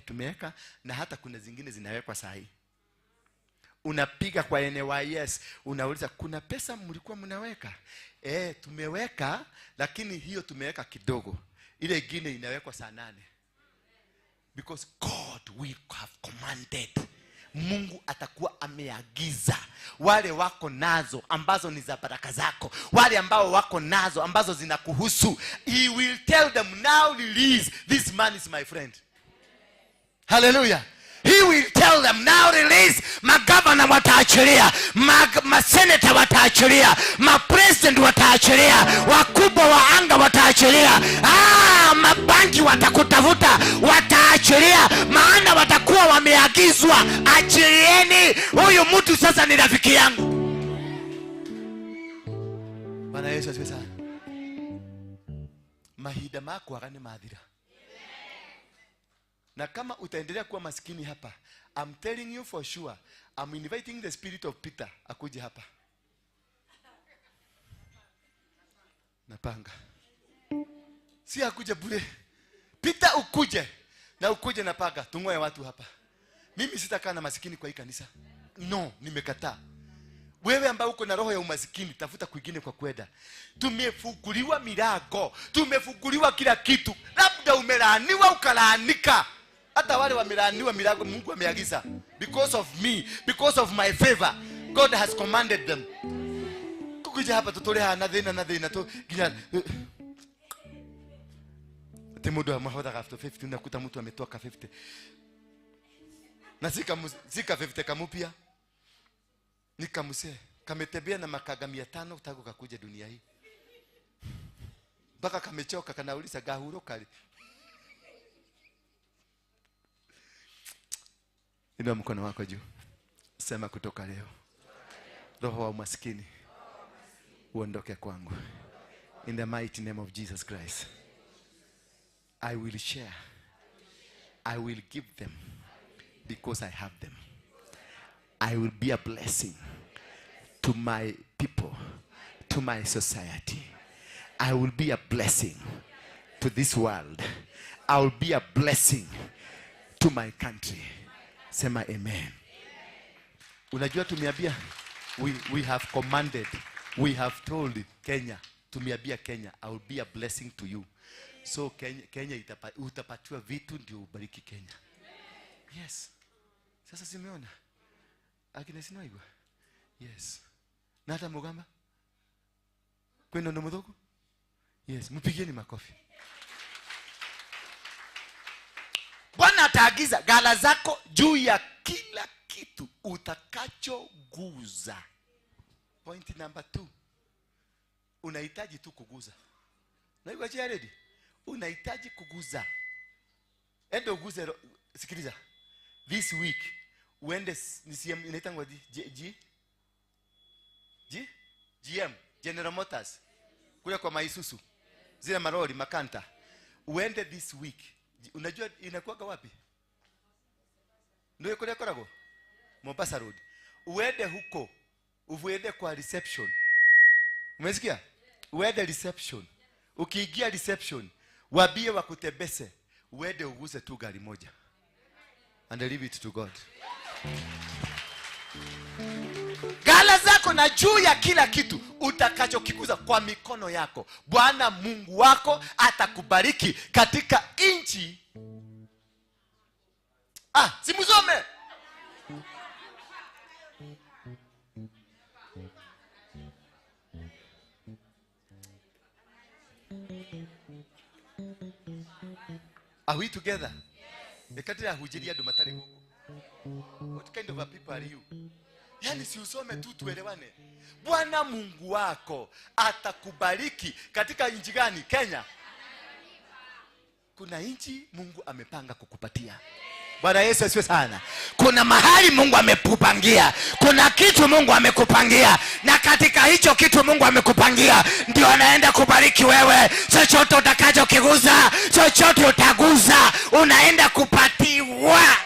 Tumeweka na hata kuna zingine zinawekwa sahi. Unapiga kwa NYS unauliza kuna pesa mlikuwa mnaweka? Tumeweka, lakini hiyo tumeweka kidogo. Ile ingine inawekwa saa 8. Because God will have commanded. Mungu atakuwa ameagiza wale wako nazo ambazo ni za baraka zako, wale ambao wako nazo ambazo zinakuhusu. He will tell them, now release, this man is my friend. Hallelujah. He will tell them, now release. Magavana wataachilia, maseneta wataachilia, mapresident wataachilia, wakubwa wa anga wataachilia, mabanki watakutafuta, wataachilia, maana watakuwa wameagizwa, achilieni huyu mtu, sasa ni rafiki yangu. Bwana Yesu asifiwe sana. Mahinda makwaga ni mathira. Na kama utaendelea kuwa maskini hapa, I'm telling you for sure, I'm inviting the spirit of Peter akuje hapa. Napanga. Si akuje bure. Peter ukuje. Na ukuje na panga, tungoe watu hapa. Mimi sitakaa na maskini kwa hii kanisa. No, nimekataa. Wewe ambao uko na roho ya umasikini, tafuta kwingine kwa kwenda. Tumefunguliwa milango, tumefunguliwa kila kitu. Labda umelaaniwa ukalaanika. Hata wale wamelaaniwa milango Mungu ameagiza. Because of me, because of my favor, God has commanded them. Kukuja hapa tutole na thina na thina tu ginya. Ati mundu amahothaga after 50, unakuta mtu ametoka 50. Na sika 50 kamupia. Nikamuse kametembea na makaga 500 tangu kakuja dunia hii. Mpaka kamechoka kanauliza gahuro kali. Inua mkono wako juu. Sema kutoka leo, roho wa umaskini uondoke kwangu. In the mighty name of Jesus Christ. I will share. I will give them because I have them. I will be a blessing to my people, to my society. I will be a blessing to this world. I will be a blessing to my country. Sema amen. Unajua tumeambia, we have commanded, we have told Kenya, tumeambia Kenya, I will be a blessing to you. So Kenya utapatiwa vitu ndio ubariki Kenya. Yes. Sasa simeona. Akina sinaigwa. Yes. Na hata mugamba? Kwenda ndo mudhogo? Yes, mpigieni makofi. Bwana ataagiza ghala zako juu ya kila kitu utakachoguza. Point number 2. Unahitaji tu kuguza. Na hiyo achia ready. Unahitaji kuguza. Ende uguze, sikiliza. This week uende ni inaitangwa G G GM General Motors kule kwa Maisuzu, zile maroli makanta. Uende this week. Unajua inakuwa wapi? Ndio kule korago Mombasa Road. Uende huko, uende kwa reception. Umesikia? Uende reception. Ukiingia reception, waambie wakutembeze. Uende uguze tu gari moja. And leave it to God. Ghala zako na juu ya kila kitu utakachokikuza kwa mikono yako, Bwana Mungu wako atakubariki katika nchi. Simuzome. Are we together? Yes. What kind of a people are you? Yani si usome tu tuelewane. Bwana Mungu wako atakubariki katika nchi gani? Kenya. Kuna nchi Mungu amepanga kukupatia. Bwana Yesu asifiwe sana. Kuna mahali Mungu amekupangia. Kuna kitu Mungu amekupangia. Na katika hicho kitu Mungu amekupangia ndio anaenda kubariki wewe. Chochote utakachokiguza, chochote utaguza, unaenda kupatiwa.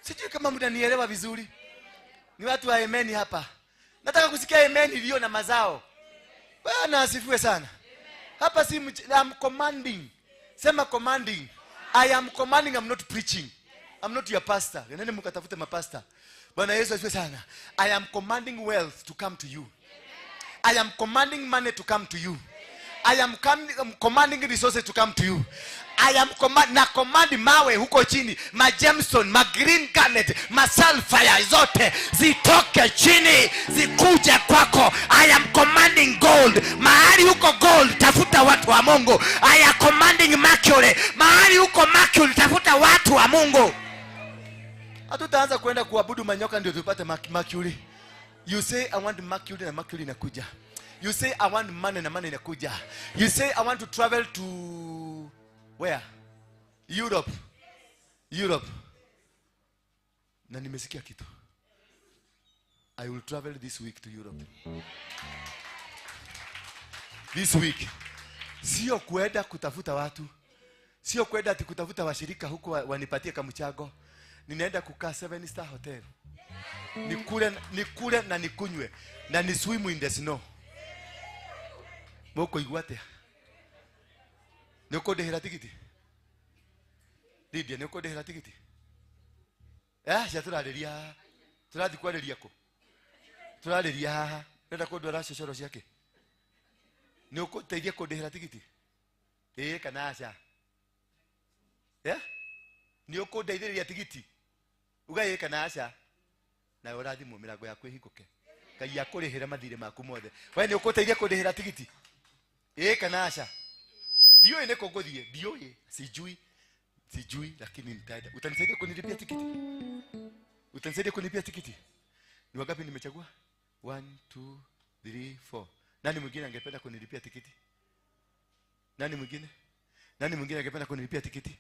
Sijui kama mnanielewa vizuri. Ni watu wa amen hapa. Nataka kusikia amen iliyo na mazao. Bwana asifiwe sana. Hapa si I'm commanding. Sema commanding. I am commanding, I'm not preaching. I'm not your pastor. Nenda mkatafute mapastor. Bwana Yesu asifiwe sana. I am commanding wealth to come to you. I am commanding money to come to you. I am commanding resources to come to you. I am command, na command mawe huko chini, ma gemstone, ma green garnet, ma sapphire zote zitoke chini zikuje kwako. I am commanding gold. Mahali huko gold, tafuta watu wa Mungu. I am commanding mercury. Mahali huko mercury, tafuta watu wa Mungu. Hatutaanza kwenda kuabudu manyoka ndio tupate mercury. You say, "I want mercury," na mercury inakuja. You say, "I want money," na money inakuja. You say, "I want to travel to where?" Europe. Europe. Na nimesikia kitu. I will travel this week to Europe. This week. Sio kuenda kutafuta watu. Sio kwenda ati kutafuta washirika huko wanipatie kamchago. Ninaenda kukaa seven star hotel. Nikule, nikule na nikunywe na ni swim in the snow. Mũkũigua atĩa? Nĩ ũkũndĩhĩra tigiti? Lydia, nĩ ũkũndĩhĩra tigiti? Aca, tũrarĩria haha. Tũrathiĩ kwarĩria kũ? Tũrarĩria haha. Ũrenda kũndwara cocoro ciake? Nĩ ũkũndeithia kũndĩhĩra tigiti? Ĩĩ kana aca? Eh? Nĩ ũkũndeithĩrĩria tigiti? Uga ĩĩ kana aca. Nawe ũrathimwo, mĩrango yaku ĩhingũke. Ngai akũrĩhĩre mathirĩ maku mothe. We nĩ ũkũndeithia kũndĩhĩra tigiti? Ĩĩ kana aca? Ndiũĩ nĩ kũ ngũthiĩ, ndiũĩ, sijui, sijui, lakini nitaenda. Utanisaidia kunilipia tikiti? Utanisaidia kunilipia tikiti? Ni wangapi nimechagua? One, two, three, four. Nani mwingine angependa kunilipia tikiti? Nani mwingine? Nani mwingine angependa kunilipia tikiti?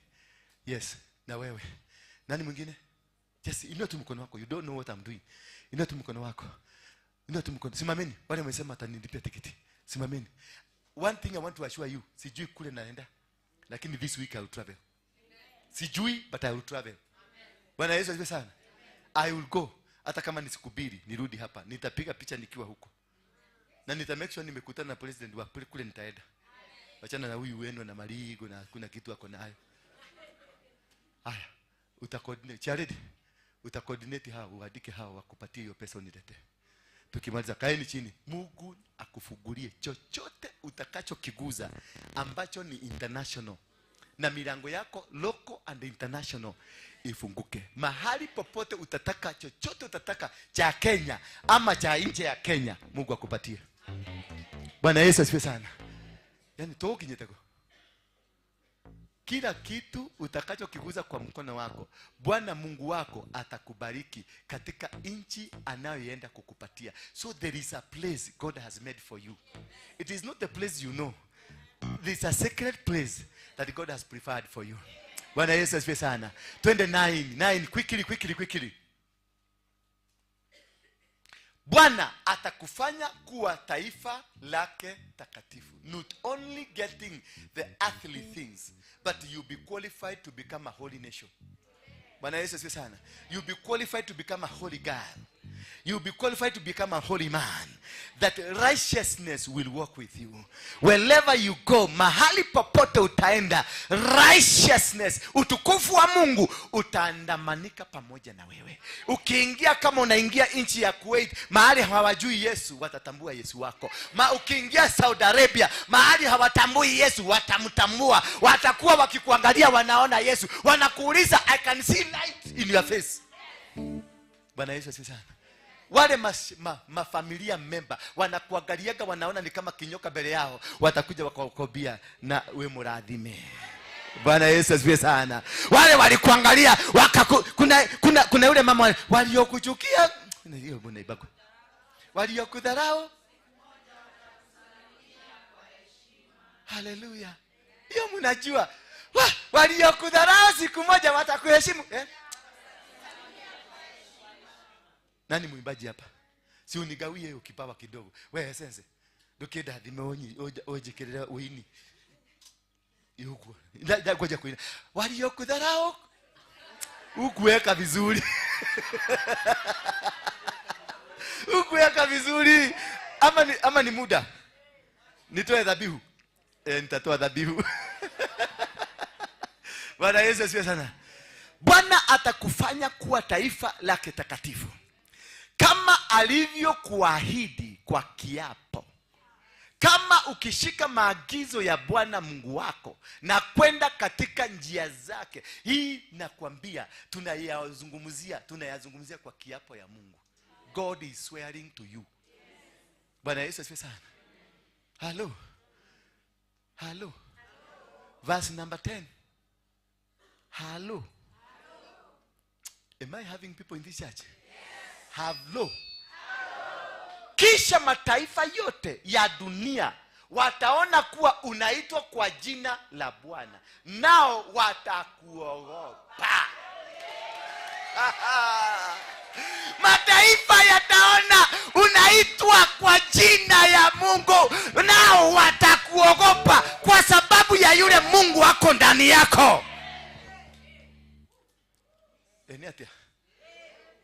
Yes, na wewe. Nani mwingine? Just inua tu mkono wako. You don't know what I'm doing. Inua tu mkono wako. Inua tu mkono. Simameni. Wale wamesema atanilipia tikiti. Simameni. One thing I want to assure you, sijui kule naenda. Lakini this week I will travel. Sijui, but I will travel. Bwana Yesu asifiwe sana. I will go. Hata kama ni siku 2 nirudi hapa. Nitapiga picha nikiwa huko. Na nita make sure nimekutana na president wa kule, kule nitaenda. Wachana na huyu wenu na marigo na hakuna kitu ako nayo. Haya, utacoordinate. Charity, utacoordinate hao, uandike hao wakupatie hiyo pesa uniletee. Tukimaliza, kaeni chini. Mungu akufungulie chochote utakachokiguza ambacho ni international. Na milango yako local and international ifunguke. Mahali popote utataka, chochote utataka cha Kenya ama cha nje ya Kenya, Mungu akupatie. Bwana Yesu asifiwe sana. Yaani tokinyetego. Kila kitu utakachokiguza kwa mkono wako, Bwana Mungu wako atakubariki katika nchi anayoenda kukupatia. So there is a place God has made for you. It is not the place you know. There is a sacred place that God has prepared for you. Bwana Yesu asifiwe sana. Twende 9, 9, quickly, quickly, quickly. Bwana atakufanya kuwa taifa lake takatifu. Not only getting the earthly things, but you'll be qualified to become a holy nation. Bwana Yesu asifiwe sana. You'll be qualified to become a holy girl. You'll be qualified to become a holy man. That righteousness will walk with you. Wherever you go, mahali popote utaenda, righteousness, utukufu wa Mungu utaandamanika pamoja na wewe. Ukiingia, kama unaingia nchi ya Kuwait, mahali hawajui Yesu, watatambua Yesu wako. Ukiingia Saudi Arabia, mahali hawatambui Yesu, watamtambua. Watakuwa wakikuangalia wanaona Yesu. Wanakuuliza, "I can see light in your face." Bwana Yesu asifiwe sana. Wale mafamilia member wanakuangaliaga wanaona ni kama kinyoka mbele yao, watakuja wakakwambia na we murathime. Bwana Yesu asifiwe sana. Wale walikuangalia wakaku, kuna yule mama waliokuchukia, hiyo mbona ibako, waliokudharau. Haleluya. Hiyo mnajua. Waliokudharau siku moja watakuheshimu. Eh? Nani mwimbaji hapa? Si unigawie hiyo kipawa kidogo. Wewe sense. Ndukindathime unjikirire uini. Yuko. Ngoja kuina. Waliokudharau ukuweka vizuri. Ukuweka vizuri. Ama ni muda. Nitoe dhabihu. Nitatoa dhabihu. Bwana Yesu asifiwe sana. Bwana atakufanya kuwa taifa lake takatifu. Kama alivyokuahidi kwa kiapo. Kama ukishika maagizo ya Bwana Mungu wako na kwenda katika njia zake. Hii nakwambia tunayazungumzia kwa kiapo ya Mungu. God is swearing to you. Bwana Yesu asifiwe sana. Hello. Hello. Verse number 10. Hello. Am I having people in this church? Yes. Hello. Kisha mataifa yote ya dunia wataona kuwa unaitwa kwa jina la Bwana, nao watakuogopa. Mataifa yataona unaitwa kwa jina ya Mungu, nao watakuogopa kwa sababu ya yule Mungu wako ndani yako.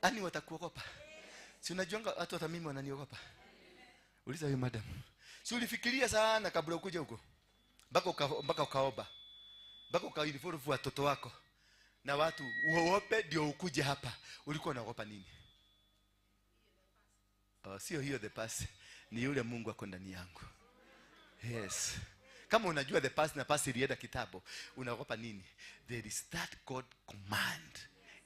Ani watakuogopa. Si unajuanga watu hata mimi wananiogopa. Uliza huyo madam. Si ulifikiria sana kabla ukuje huko? Mpaka ukaoba. Mpaka ukainvolve watoto wako. Na watu uogope ndio ukuje hapa. Ulikuwa unaogopa nini? Oh, sio hiyo the past. Ni yule Mungu ako ndani yangu. Yes. Kama unajua the past na past ilienda kitabu, unaogopa nini? There is that God command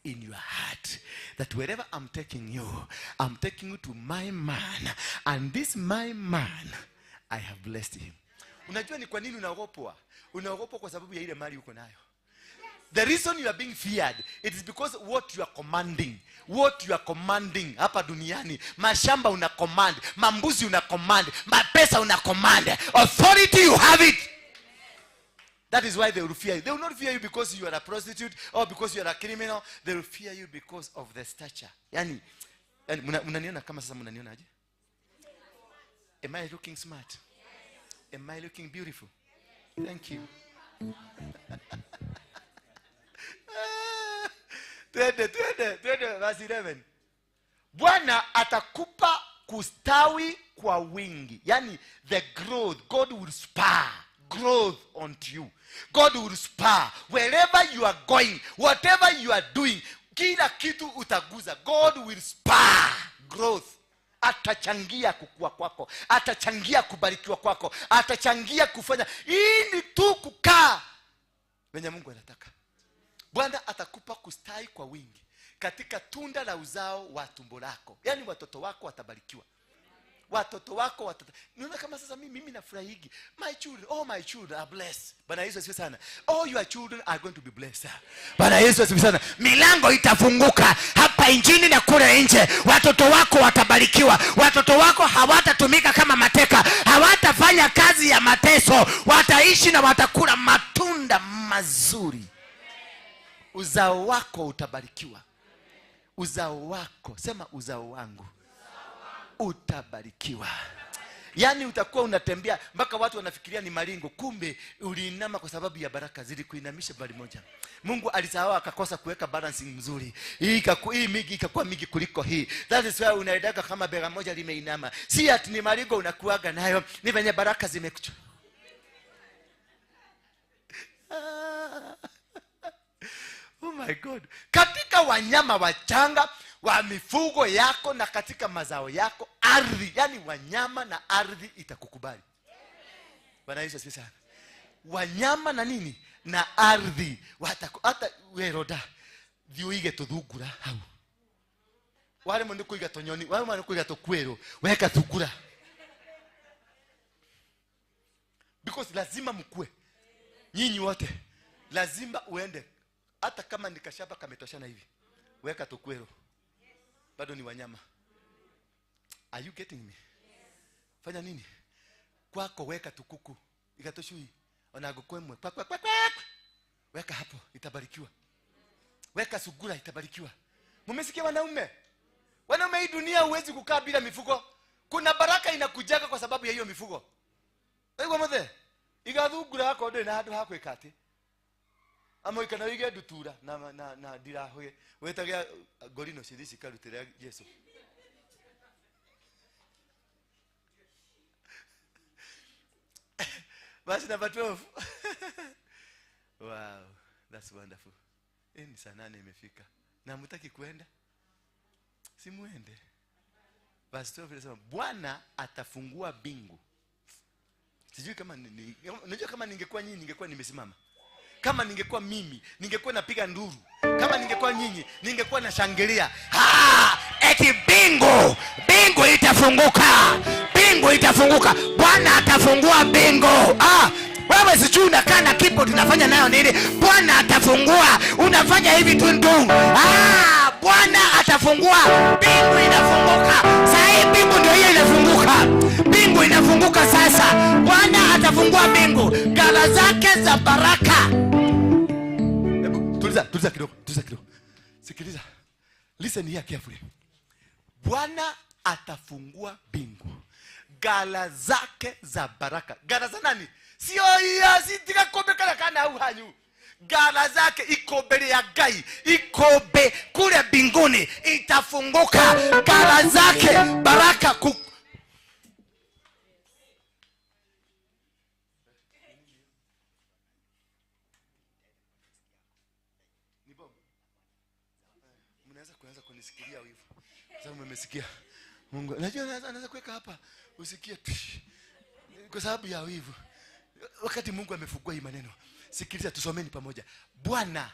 in your heart that wherever I'm taking you, I'm taking you to my man, and this my man, I have blessed him. Unajua ni kwa nini unaogopwa? Unaogopwa kwa sababu ya ile mali uko nayo. The reason you are being feared, it is because what you are commanding, what you are commanding hapa duniani, mashamba una command, mambuzi una command, mapesa una command, authority you have it. That is why they will fear you. They will not fear you because you are a prostitute or because you are a criminal. They will fear you because of the stature. Yani, mnaniona kama sasa mnaniona aje? Am I looking smart? Am I looking beautiful? Thank you. Twende, verse 11. Bwana atakupa kustawi kwa wingi. Yani the growth, God will spur growth onto you. God will spur wherever you are going, whatever you are doing, kila kitu utaguza. God will spur growth. Atachangia kukua kwako, atachangia kubarikiwa kwako, atachangia kufanya. Hii ni tu kukaa venye Mungu anataka. Bwana atakupa kustawi kwa wingi katika tunda la uzao wa tumbo lako. Yani watoto wako watabarikiwa. Watoto wako watoto. Niona kama sasa mimi nafurahigi. My children, all my children are blessed. Bwana Yesu asifiwe sana. All your children are going to be blessed. Bwana Yesu asifiwe sana. Milango itafunguka hapa injini na kule nje. Watoto wako watabarikiwa. Watoto wako hawatatumika kama mateka. Hawatafanya kazi ya mateso. Wataishi na watakula matunda mazuri. Uzao wako utabarikiwa. Uzao wako, sema uzao wangu utabarikiwa. Yani utakuwa unatembea mpaka watu wanafikiria ni maringo, kumbe uliinama kwa sababu ya baraka zilikuinamisha bali moja. Mungu alisahau akakosa kuweka balancing mzuri. Hii mingi ikakuwa mingi kuliko hii. That is why unaendaka kama bega moja limeinama. Si ati ni maringo unakuaga nayo, ni venye baraka zimekuchukua. Oh my God. Katika wanyama wachanga wa mifugo yako na katika mazao yako, ardhi, yani wanyama na ardhi itakukubali. Bwana Yesu asifiwe sana. Wanyama na nini? Na ardhi. Hata weroda thiuige tuthungura hau. Wale mundu kuiga tonyoni, wale mundu kuiga tukwero, weka thungura. Because lazima mkue. Nyinyi wote lazima uende. Hata kama ni kashaba kametoshana hivi, weka tukwero. Bado ni wanyama. Are you getting me? Fanya nini? Kwako weka tukuku. Ikatoshui. Onagokwemwe. Kwa kwa kwa kwa. Weka hapo itabarikiwa. Weka sugura itabarikiwa. Mmesikia wanaume? Wanaume, hii dunia huwezi kukaa bila mifugo. Kuna baraka inakujaga kwa sababu ya hiyo mifugo. Wewe mothe. Igathungura yako ndĩ na handũ ha gwĩka atĩ. Amo ikana wige ndutura na ndirahwe. Wetagia ngorino cithi cikarutĩra Jesu. Verse number 12. Wow, that's wonderful. Ni saa 8 imefika. Na mtaki kuenda? Si muende. Verse 12 inasema Bwana atafungua mbingu. Sijui kama unajua kama ningekuwa nyinyi ningekuwa nimesimama. Kama ningekuwa mimi ningekuwa napiga nduru. Kama ningekuwa nyinyi ningekuwa nashangilia. Ha! Eti mbingu, mbingu itafunguka. Mbingu itafunguka. Bwana atafungua mbingu. Ah, wewe sijui unakaa na keyboard unafanya nayo nini? Bwana atafungua. Unafanya hivi tu ndu. Ah, Bwana atafungua. Mbingu inafunguka. Saa hii mbingu ndio hiyo inafunguka. Mbingu inafunguka sasa. Bwana atafungua mbingu. Ghala zake za baraka. Hebu tuliza, tuliza kidogo, tuliza kidogo. Sikiliza. Listen here carefully. Bwana atafungua mbingu. Ghala zake za baraka. Ghala za nani? Sio iya sitika kombe kana kana au hanyu. Ghala zake iko mbele ya Ngai, iko kule mbinguni itafunguka. Ghala zake baraka ku... Ni bomu. Mnaweza kuanza kunisikilia wivu. Kwa sababu mmesikia. Mungu, najua anaweza kuweka hapa usikie tsh, kwa sababu ya wivu. Wakati Mungu amefungua hii maneno. Sikiliza, tusomeni pamoja. Bwana.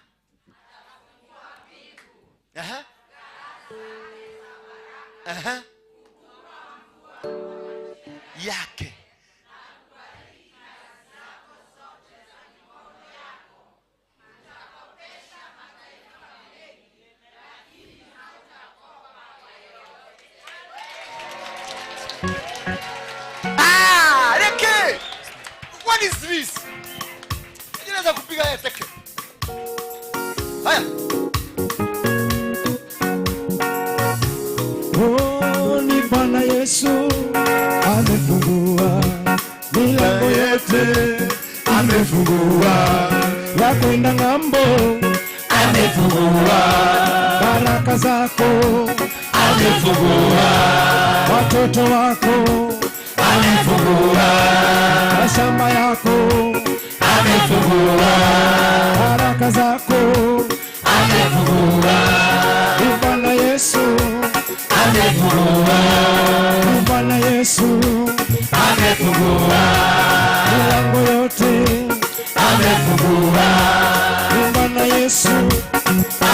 Aha. Aha. Yake. Ah, leke. What is this? Ninaweza kupiga yeye teke. Haya. Oh, ni Bwana Yesu amefungua milango yote, amefungua ya kwenda ng'ambo, amefungua baraka zako, amefungua watoto wako, amefungua mashamba yako, amefungua baraka zako, amefungua. Ni Bwana Yesu amefungua, ni Bwana Yesu amefungua milango yote, amefungua. Ni Bwana Yesu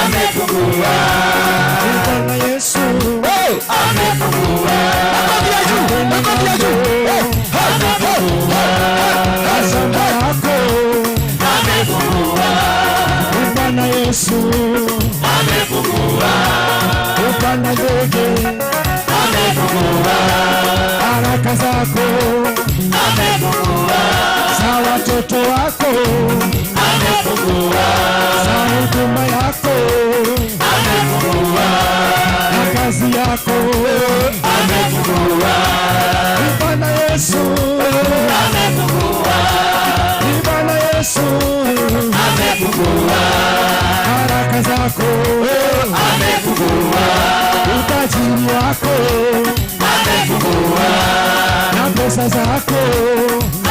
amefungua, ni Bwana Yesu amefungua. Makofi ya juu, makofi ya juu. Hey, ha, ha, ha, mashamba yako amefungua, ni Bwana Yesu amefungua, upanda ndege amefungua, baraka zako amefungua, za watoto wako amefungua, za huduma yako amefungua, na kazi yako amefungua. Ni Bwana Yesu amefungua, ni Bwana Yesu amefungua, baraka zako amefungua, utajiri wako amefungua, na pesa zako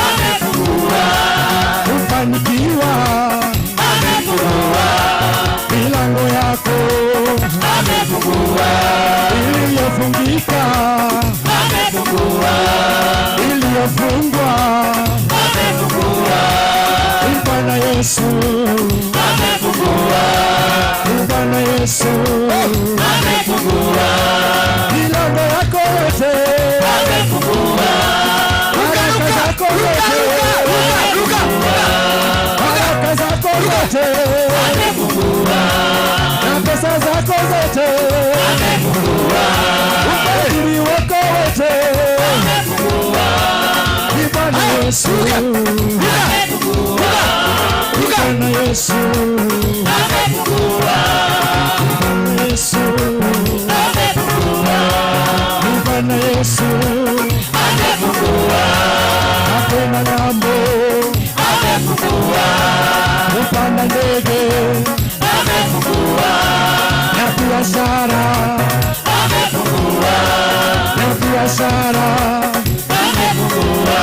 amefungua, kufanikiwa amefungua, milango yako amefungua, iliyofungika amefungua, iliyofungwa amefungua. Ni Bwana Yesu amefungua, ni Bwana Yesu amefungua, milango yako yote amefungua, baraka zako zote, baraka zako zote amefungua, na pesa zako zote amefungua, utajiri wako wote amefungua. Ni Bwana Yesu amefungua, ni Bwana Yesu amefungua, ni Bwana Yesu amefungua, ni Bwana Yesu amefungua, hakuna ng'ambo amefungua, kupanda ndege amefungua, na biashara amefungua, na biashara amefungua,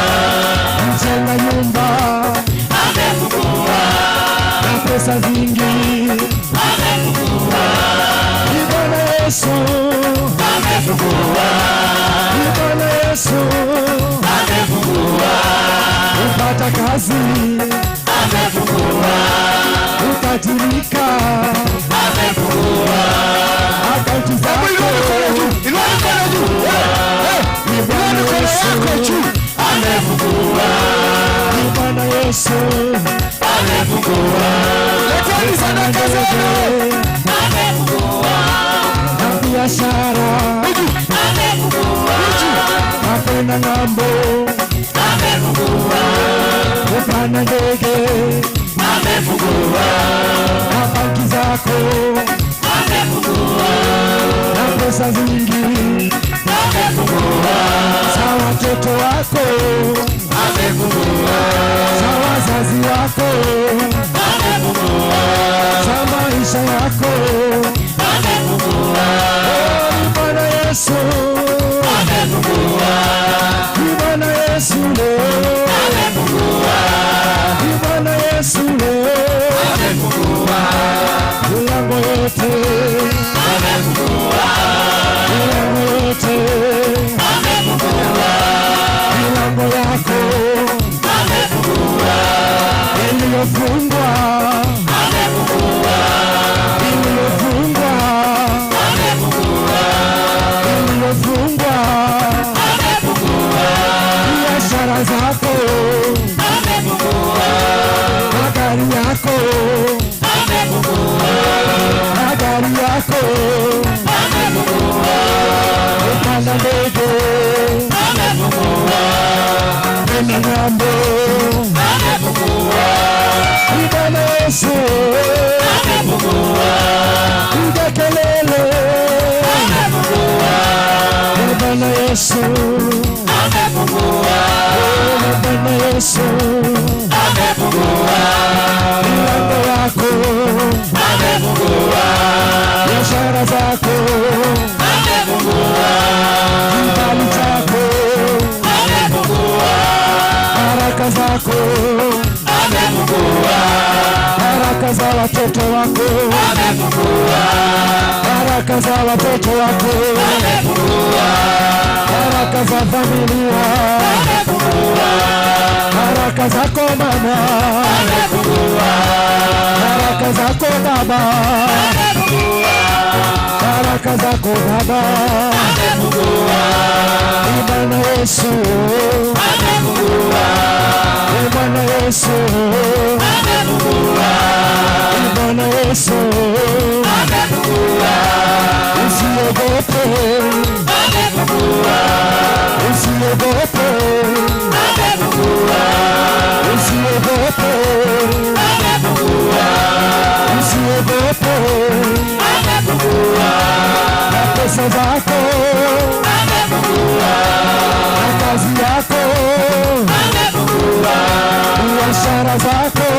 mjenga nyumba amefungua, na pesa zingi amefungua. Ni Bwana Yesu amefungua. Kazi amefungua, utajirika amefungua, akaunti Hebu inua mikono zako juu. Inua mikono juu. Eh, eh, inua mikono yako juu. Amefungua, ni Bwana Yesu amefungua, Leteni sadaka zenu. Na biashara akwenda ng'ambo, kupanda ndege na banki zako na pesa zingi za watoto wako, za wazazi wako, za maisha yako. Oh, ni Bwana Yesu, ni Bwana Yesu leo, ni Bwana Yesu leo, milango yote, milango yote, milango yako iliyofungwa, iliyofungwa, iliyofungwa, biashara zako, magari yako, magari yako, upanda ndege, kwenda ng'ambo, ni Bwana Yesu, piga kelele, ni Bwana Yesu, ni Bwana Yesu, milango yako, biashara zako, kibali chako, baraka zako, baraka za watoto wako, baraka za watoto wako, baraka za familia, baraka zako mama, baraka zako baba, baraka zako baba, ni Bwana Yesu, ni Bwana Yesu, ni Bwana Yesu, usiogope, usiogope, usiogope, usiogope, na pesa zako, na kazi yako, biashara zako,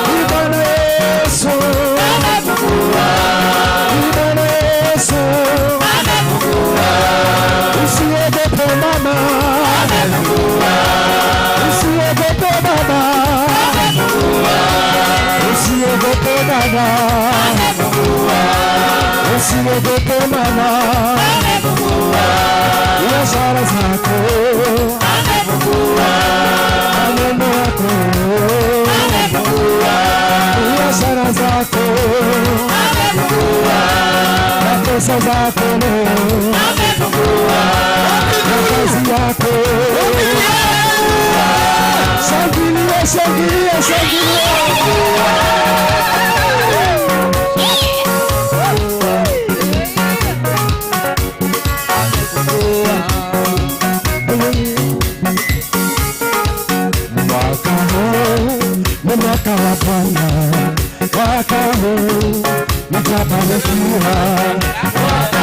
ni Bwana Yesu, ni Bwana Yesu, usiogope mama, usiogope baba, usiogope dada, usiogope mama, biashara zako, maneno yako, biashara zako, na pesa zako leo, na kazi yako. Shangilia, shangilia, shangilia. Mwaka huu ni mwaka wa Bwana, mwaka huu nitabarikiwa. Mwaka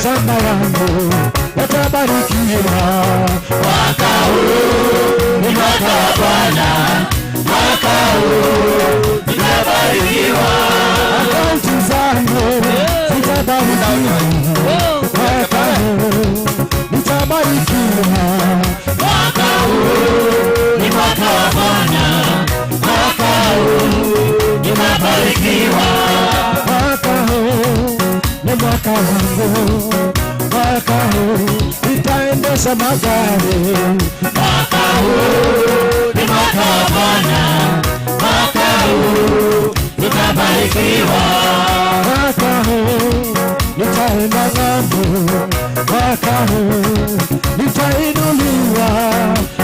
Mashamba yangu yatabarikiwa. Mwaka huu ni mwaka wa Bwana, mwaka huu tutabarikiwa. Akaunti zangu zitabarikiwa, mwaka huu nitabarikiwa. Mwaka huu ni mwaka wa Bwana, mwaka huu ninabarikiwa. Mwaka huu ni mwaka wangu, mwaka huu nitaendesha magari. Mwaka huu ni mwaka wa Bwana, mwaka huu tutabarikiwa. Mwaka huu nitaenda ng'ambo, mwaka huu nitainuliwa.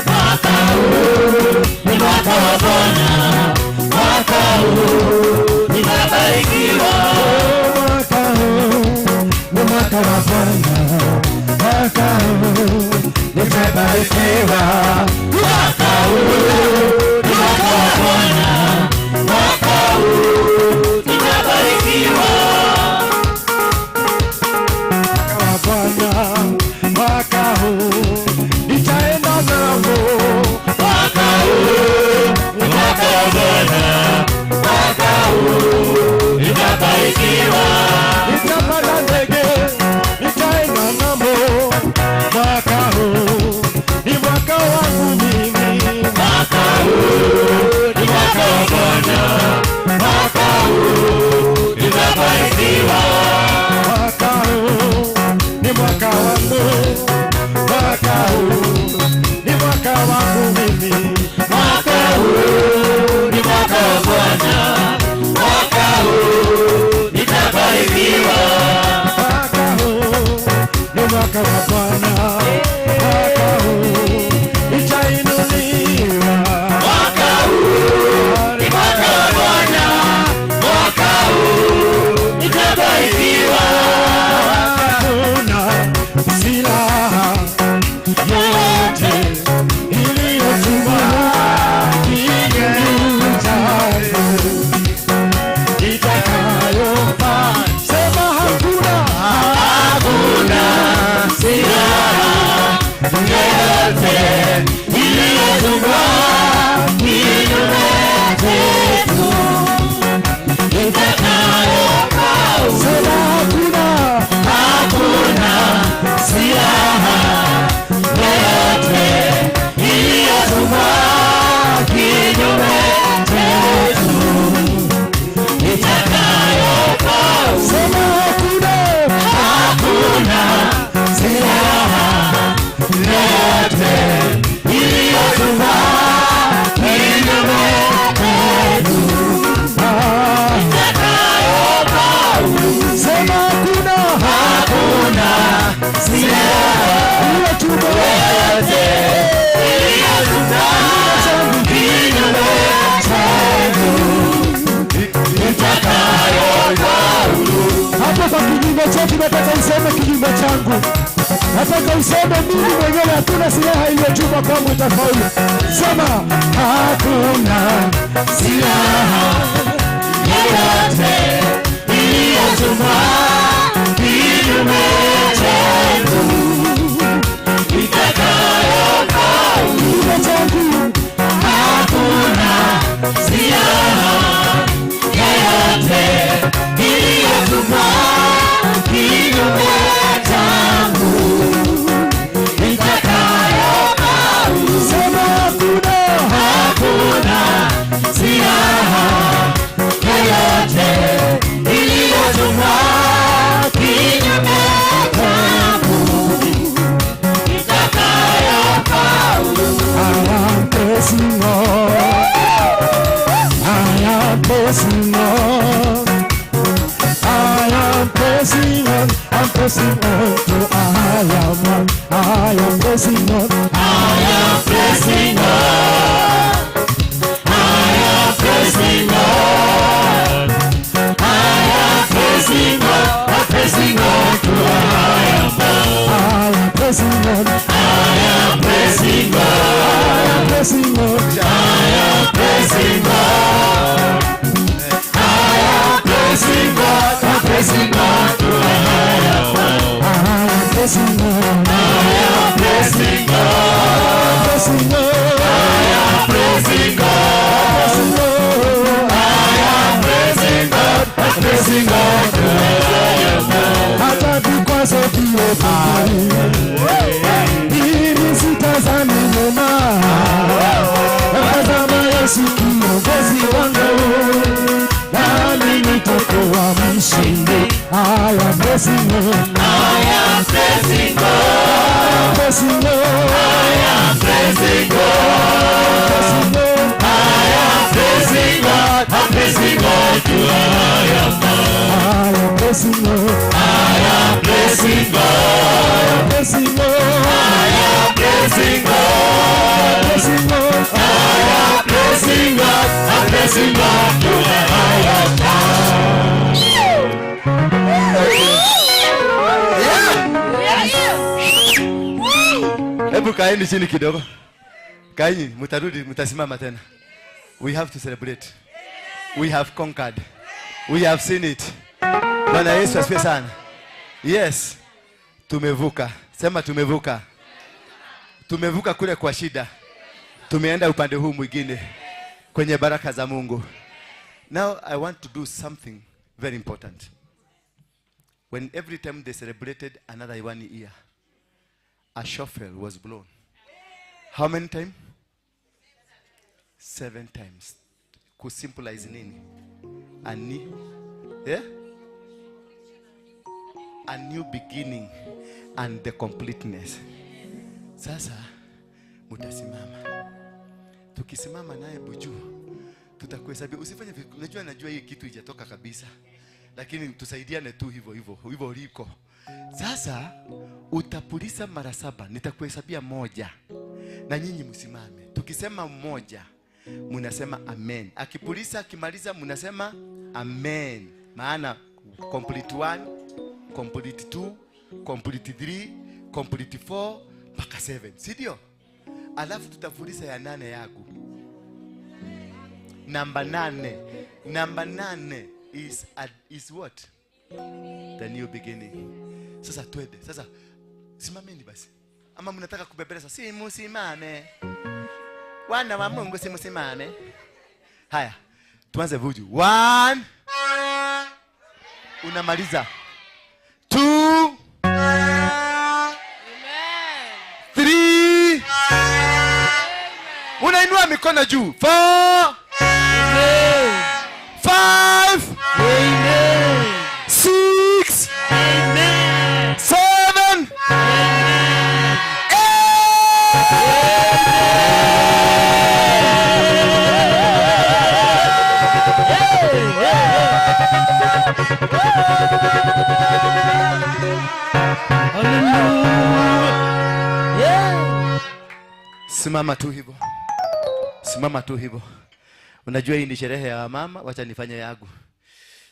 Mwaka huu ni mwaka wa Bwana, mwaka huu ninabarikiwa. Mwaka huu ni mwaka wa Bwana, mwaka huu nitabarikiwa. Mwaka huu ni mwaka wa Bwana, mwaka huu tutabarikiwa. Mwaka wa Bwana, mwaka huu nitaenda ng'ambo. Mwaka huu ni mwaka wa Bwana, mwaka huu nitabarikiwa. Nitapanda ndege, nitaenda ng'ambo. Mwaka huu ni mwaka wangu mimi. Mwaka huu ni mwaka wa Bwana, mwaka huu nitabarikiwa. Mwaka huu ni mwaka wangu, mwaka huu ni mwaka wangu mimi. Mwaka huu ni mwaka wa Bwana, mwaka huu nitabarikiwa. Mwaka huu ni mwaka wa Bwana, mwaka huu nitainuliwa. Mwaka huu ni mwaka wa Bwana, mwaka huu nitabarikiwa. Hakuna silaha yote iliyotumwa kinyume changu itakayofaa. Sema hakuna, hakuna silaha yoyote iliyotumwa kinyume chetu itakayofaa. Sema hakuna, hakuna silaha yoyote iliyotumwa kinyume chetu itakayofaa. Sema hakuna, hakuna silaha yoyote iliyotumwa kinyume chetu itakayofaa. Sema hakuna, hakuna silaha yoyote iliyotumwa kinyume chetu itakayofaulu. Hapo kwa kinyume chetu, nataka useme kinyume changu, nataka useme mimi mwenyewe, hakuna silaha iliyotumwa kwangu itafaulu. Sema hakuna silaha yoyote iliyotumwa kinyume chetu itakayofaulu. Kinyume changu hakuna silaha yoyote iliyotumwa kinyume changu itakayofaulu. Sema hakuna, hakuna silaha yoyote iliyotumwa kinyume changu itakayofaulu. I am pressing on. I am pressing on. I am pressing on. I'm pressing on to I am one. I am pressing on. I am pressing on. I am pressing on. I am pressing on. I'm pressing on to I am one. I am pressing on. I am pressing on. I am pressing on. I am pressing on. I am pressing on. I'm pressing on to I am one. Kiongozi. Mimi sitazami nyuma, namtazama Yesu kiongozi wangu, nami nitakuwa mshindi. I am pressing on. I am pressing on. Pressing on. I am pressing on. Pressing on. I am pressing on. I'm pressing on to I am. I am pressing on. I am pressing on. Pressing on. I am pressing on. Pressing on. I am pressing on. I'm pressing on to I am. Hebu kaeni chini kidogo. Kaeni, mtarudi, mtasimama tena. We have to celebrate. We have conquered. We have seen it. Bwana Yesu asifiwe sana. Yes. Tumevuka. Sema tumevuka. Tumevuka kule kwa shida. Tumeenda upande huu mwingine kwenye baraka za Mungu. Now I want to do something very important. When every time they celebrated another 1 year, a shofar was blown. How many times? 7 times. Kusymbolize nini? A new, yeah? A new beginning and the completeness. Sasa mutasimama. Tukisimama naye Buju, tutakuhesabia. Usifanye, unajua najua hii kitu haijatoka kabisa. Lakini tusaidiane tu hivyo hivyo, hivyo liko. Sasa utapulisa mara 7, nitakuhesabia 1. Na nyinyi msimame. Tukisema 1, mnasema amen. Akipulisa akimaliza mnasema amen. Maana complete 1, complete 2, complete 3, complete 4 mpaka 7. Si ndio? Alafu tutapulisa ya 8 yangu. Namba 8. Namba 8 is what? The new beginning. Sasa twende. Sasa simameni basi. Ama mnataka kubebeleza? Si msimame. Wana wa Mungu si msimame. Haya. Tuanze vuju. 1. Unamaliza. 2. 3. Unainua mikono juu. 4. 5. 6. 7. 8. Simama tu hivyo. Simama tu hivyo. Unajua hii ni sherehe ya mama, wacha nifanye yangu.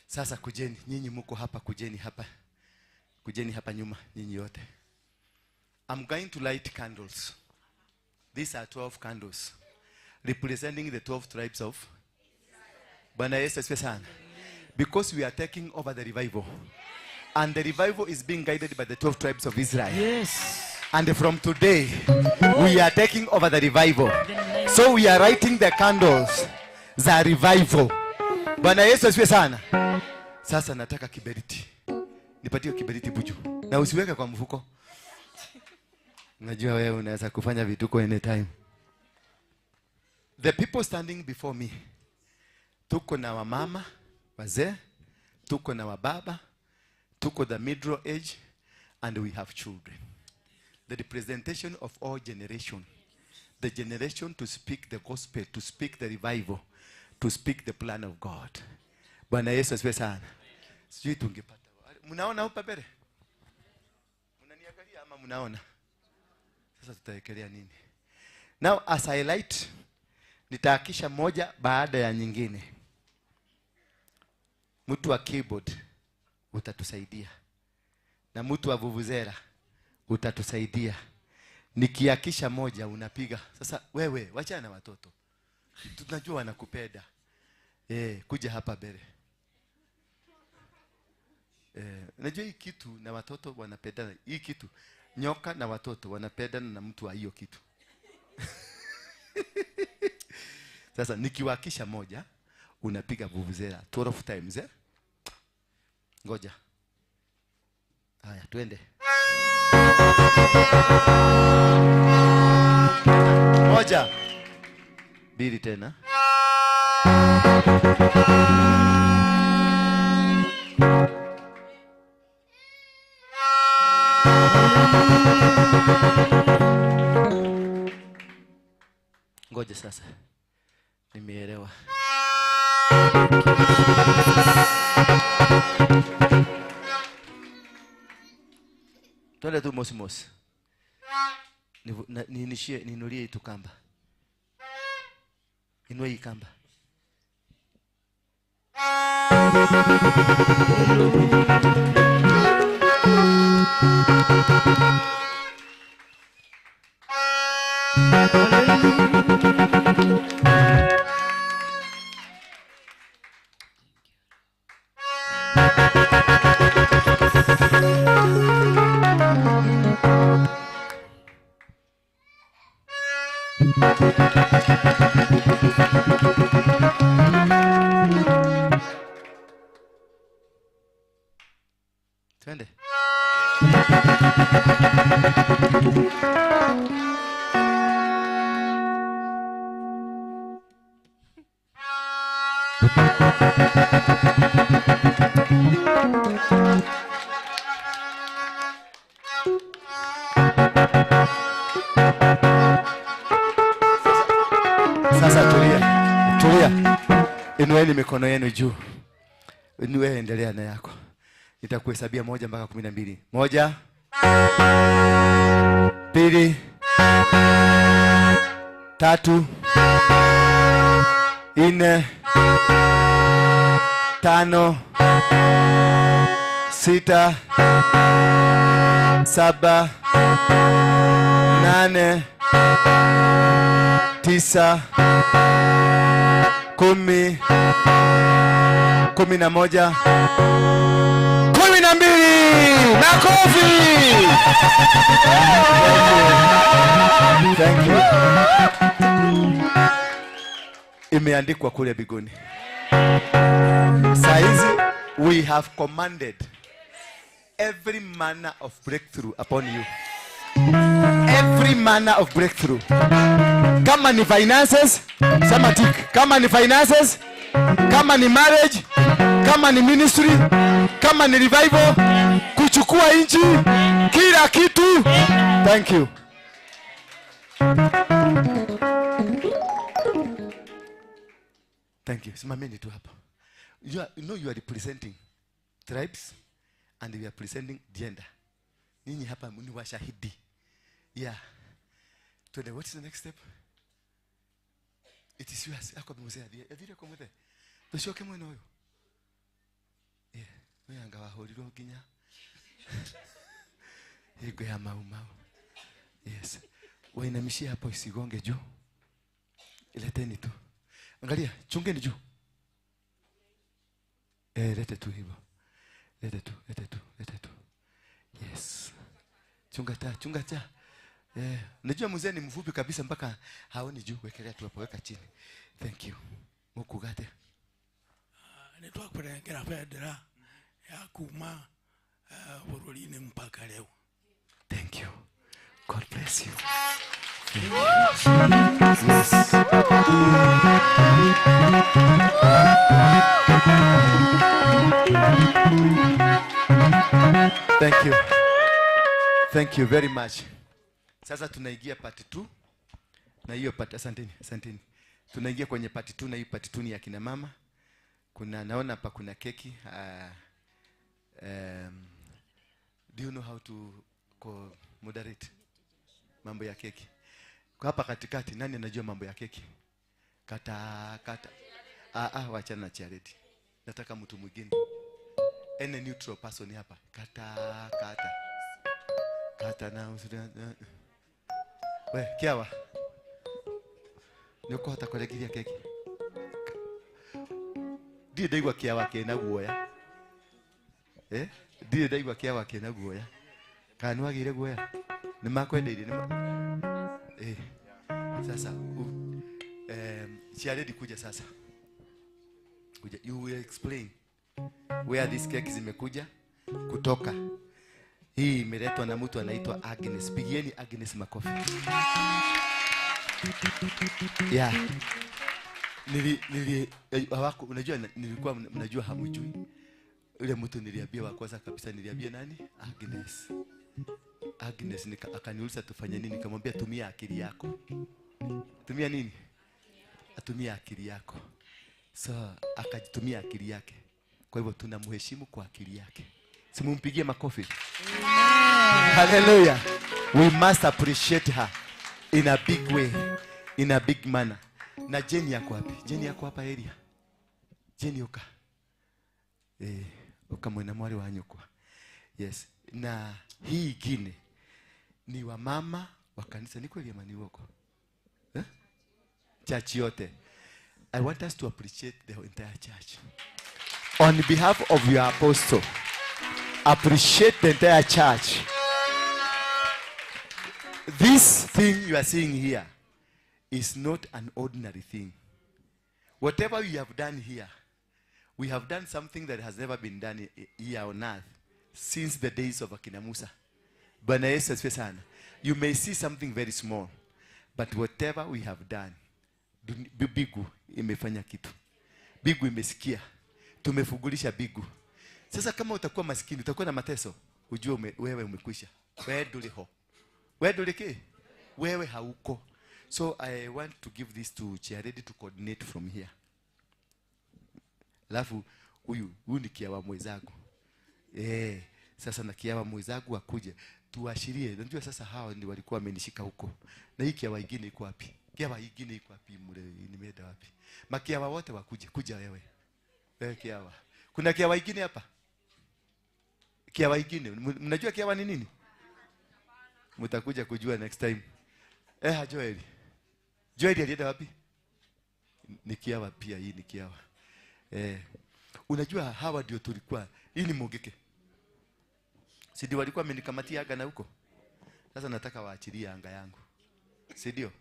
Sasa kujeni, nyinyi mko hapa, kujeni hapa. Kujeni hapa nyuma, nyinyi yote. I'm going to light candles. These are 12 candles representing the 12 tribes of Bwana Yesu asifiwe sana. Because we are taking over the revival. And the revival is being guided by the 12 tribes of Israel. Yes. And from today, we are taking over the revival. So we are lighting the candles za revival. Bwana Yesu asifiwe sana. Sasa nataka kiberiti. Nipatie kiberiti Buju. Na usiweke kwa mfuko. Najua wewe unaweza kufanya vituko anytime. The people standing before me. Tuko na wamama, wazee, tuko na wababa, tuko the middle age, and we have children. The representation of all generation. The generation to speak the gospel, to speak the revival, to speak the plan of God. Bwana Yesu asifiwe sana. Sijui tungepata. Mnaona hapa mbele? Mnaniangalia ama mnaona? Sasa tutawekelea nini? Now as I light, nitahakisha moja baada ya nyingine. Mtu wa keyboard utatusaidia. Na mtu wa vuvuzela utatusaidia. Nikihakisha moja unapiga. Sasa wewe wacha na watoto. Tunajua wanakupenda. Kuja hapa mbele. Najua hii kitu na watoto wanapendana. Hii kitu nyoka na watoto wanapendana na mtu wa hiyo kitu. Sasa nikiwakisha moja unapiga vuvuzela 12 times, eh? Ngoja. Haya, twende. Moja, mbili tena. Ngoja sasa. Nimeelewa. Twende tu mosi mosi. Ninishie, niinulie itu kamba. Inua hii kamba. Twende. Sasa tulia. Tulia. Inueni mikono yenu juu. Inuwe, endelea na yako. Nitakuhesabia 1 mpaka 12. 1, 2, 3, 4, 5, 6, 7, 8, 9, 10, 11, 12. Makofi. Thank you. Imeandikwa kule mbinguni. Saizi we have commanded every manner of breakthrough upon you. Every manner of breakthrough. Kama ni finances, sema tick. Kama ni finances, kama ni marriage, kama ni ministry, kama ni revival, kuchukua inchi, kila kitu. Thank you. Thank you. Simameni tu hapa. You know you are representing tribes and we are representing gender. Ninyi hapa ni washahidi. Yeah. Twende, what is the next step? It is yours. Ako mzee adire kwa mzee. Tushoke mwana huyo. Yeah. Wewe anga wahulirwo nginya. Higo ya mau mau. Yes. Wainamishie hapo isigonge juu. Leteni tu. Angalia, chungeni juu. Lete tu hivyo. Lete tu, lete tu, lete tu. Yes. Chunga taa, chunga taa. Najua mzee ni mfupi kabisa mpaka haoni juu. Wekelea tu hapo, weka chini. Thank you. Mukugate. Nitwakurengera bendera ya kuma bururi-inĩ mpaka leo. Thank you. God bless you. Yes. Thank you. Thank you very much. Sasa tunaingia part 2. Na hiyo part, asanteni, asanteni. Tunaingia kwenye part 2 na hiyo part 2 ni ya kina mama. Kuna, naona hapa kuna keki. Do you know how to moderate mambo ya keki? Kwa hapa katikati nani anajua mambo ya keki? Kata kata. Wachana na charity. Nataka mtu mwingine. Any neutral person hapa. Kata kata. Kata na we kiawa. Niko hata kuregeria keki. Ndiye ndaigua kiawa kena guoya. Ndiye ndaigua kiawa kena guoya. Kana niwagire guoya? Nimakwendeirie nima. Sasa charity kuja sasa. Kuja, you will explain where this cake zimekuja kutoka. Hii imeletwa na mtu anaitwa Agnes. Pigieni Agnes makofi. Yeah. Nili hawako, unajua nilikuwa mnajua hamjui. Yule mtu niliambia wa kwanza kabisa, niliambia nani? Agnes. Agnes akaniuliza tufanye nini? Nikamwambia tumia akili yako. Tumia nini? Atumia akili yako. So akajitumia akili yake. Kwa hivyo tunamheshimu kwa akili yake. Simumpigie makofi. Hallelujah. We must appreciate her in a big way, in a big manner. Na Jenny yako wapi? Jenny yako hapa area. Jenny uka. Uka mwena mwari wa nyukwa. Yes. Na hii ingine ni wamama wa kanisa. Ni kweli ama ni uongo? Eh? Church yote. I want us to appreciate the entire church. On behalf of your apostle, appreciate the entire church. This thing you are seeing here is not an ordinary thing. Whatever we have done here, we have done something that has never been done here on earth since the days of Akina Musa. Bwana Yesu asifiwe sana. You may see something very small, but whatever we have done, bigu imefanya kitu. Bigu imesikia. Tumefugulisha bigu. Sasa kama utakuwa maskini, utakuwa na mateso, ujue wewe umekwisha. Wewe duliho. Wewe dulike? Wewe hauko. So I want to give this to Chair to coordinate from here. Alafu huyu ni kiawa mwenzangu. Sasa na kiawa mwenzangu akuje tuashirie. Unajua sasa hao ndio walikuwa wamenishika huko. Na hii kiawa nyingine iko wapi? Kiawa nyingine iko wapi? Mule nimeenda wapi? Makiawa wote wakuje, kuja wewe. Wewe kiawa. Kuna kiawa nyingine hapa? Kiawa nyingine. Mnajua kiawa ni nini? Mtakuja kujua next time. Joel. Joel alienda wapi? Ni kiawa pia, hii ni kiawa. Unajua hawa ndio tulikuwa. Hii ni Mogeke. Si ndio walikuwa wamenikamatia anga na huko. Sasa nataka waachilie anga yangu. Si ndio?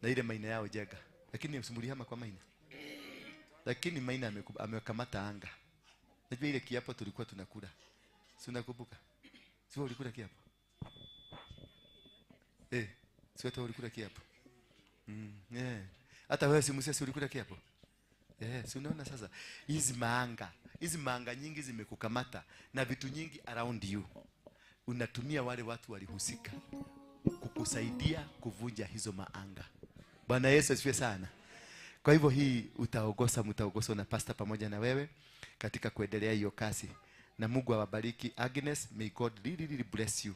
Na ile maina yao jega. Lakini msimulihama kwa maina. Lakini maina amekamata anga. Najua ile kiapo tulikuwa tunakula. Si unakumbuka? Si wewe ulikula kiapo? Si wewe ulikula kiapo? Hata wewe si msesi ulikula kiapo? Si unaona sasa hizi maanga nyingi zimekukamata na vitu nyingi around you. Unatumia wale watu walihusika kukusaidia kuvunja hizo maanga. Bwana Yesu asifiwe sana. Kwa hivyo hii utaogosa, mtaogoswa na pastor pamoja na wewe katika kuendelea hiyo kazi. Na Mungu awabariki. Agnes, may God really really bless you.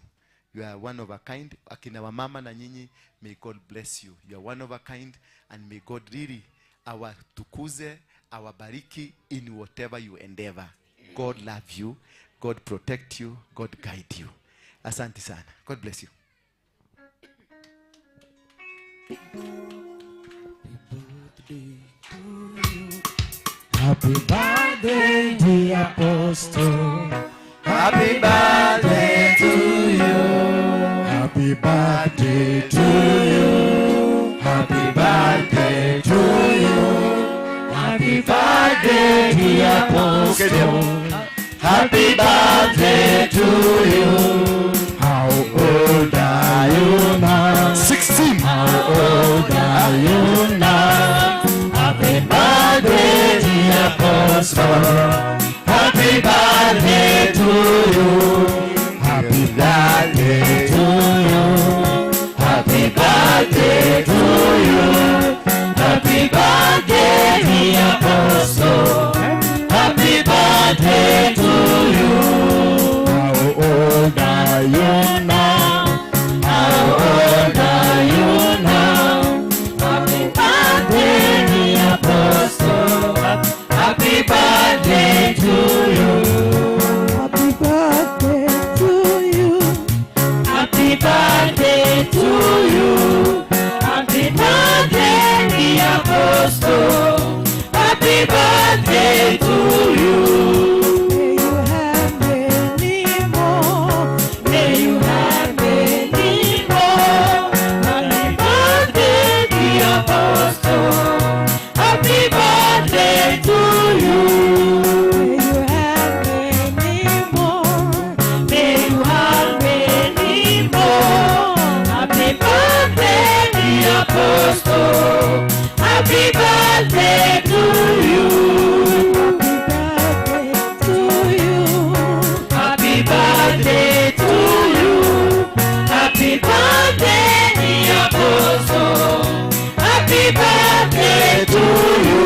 You are one of a kind. Akina wamama na nyinyi, may God bless you. You are one of a kind, and may God really awatukuze, awabariki in whatever you endeavor. God love you, God protect you, God guide you. Asante sana. God bless you. Happy birthday, dear Apostle. Happy birthday to you. Happy birthday to you. Happy birthday to you. Happy birthday, dear Apostle. Happy birthday to you. How old are you now? 16. How old are you now? Happy birthday, dear Apostle. Happy birthday to you. Happy birthday to you. Happy birthday to you. Happy birthday, dear Apostle. Happy birthday to you. How old are you now? How old are you now? Happy birthday, dear Apostle. Happy birthday to you. Happy birthday to you. Happy birthday to you. Happy birthday, dear Apostle. Happy birthday to you. May you have many more. May you have many more. Happy birthday, dear Apostle. Happy birthday to you. May you have many more. May you have Happy birthday to you. Happy birthday to you. Happy birthday to you. Happy birthday, dear Apostle. Happy birthday to you.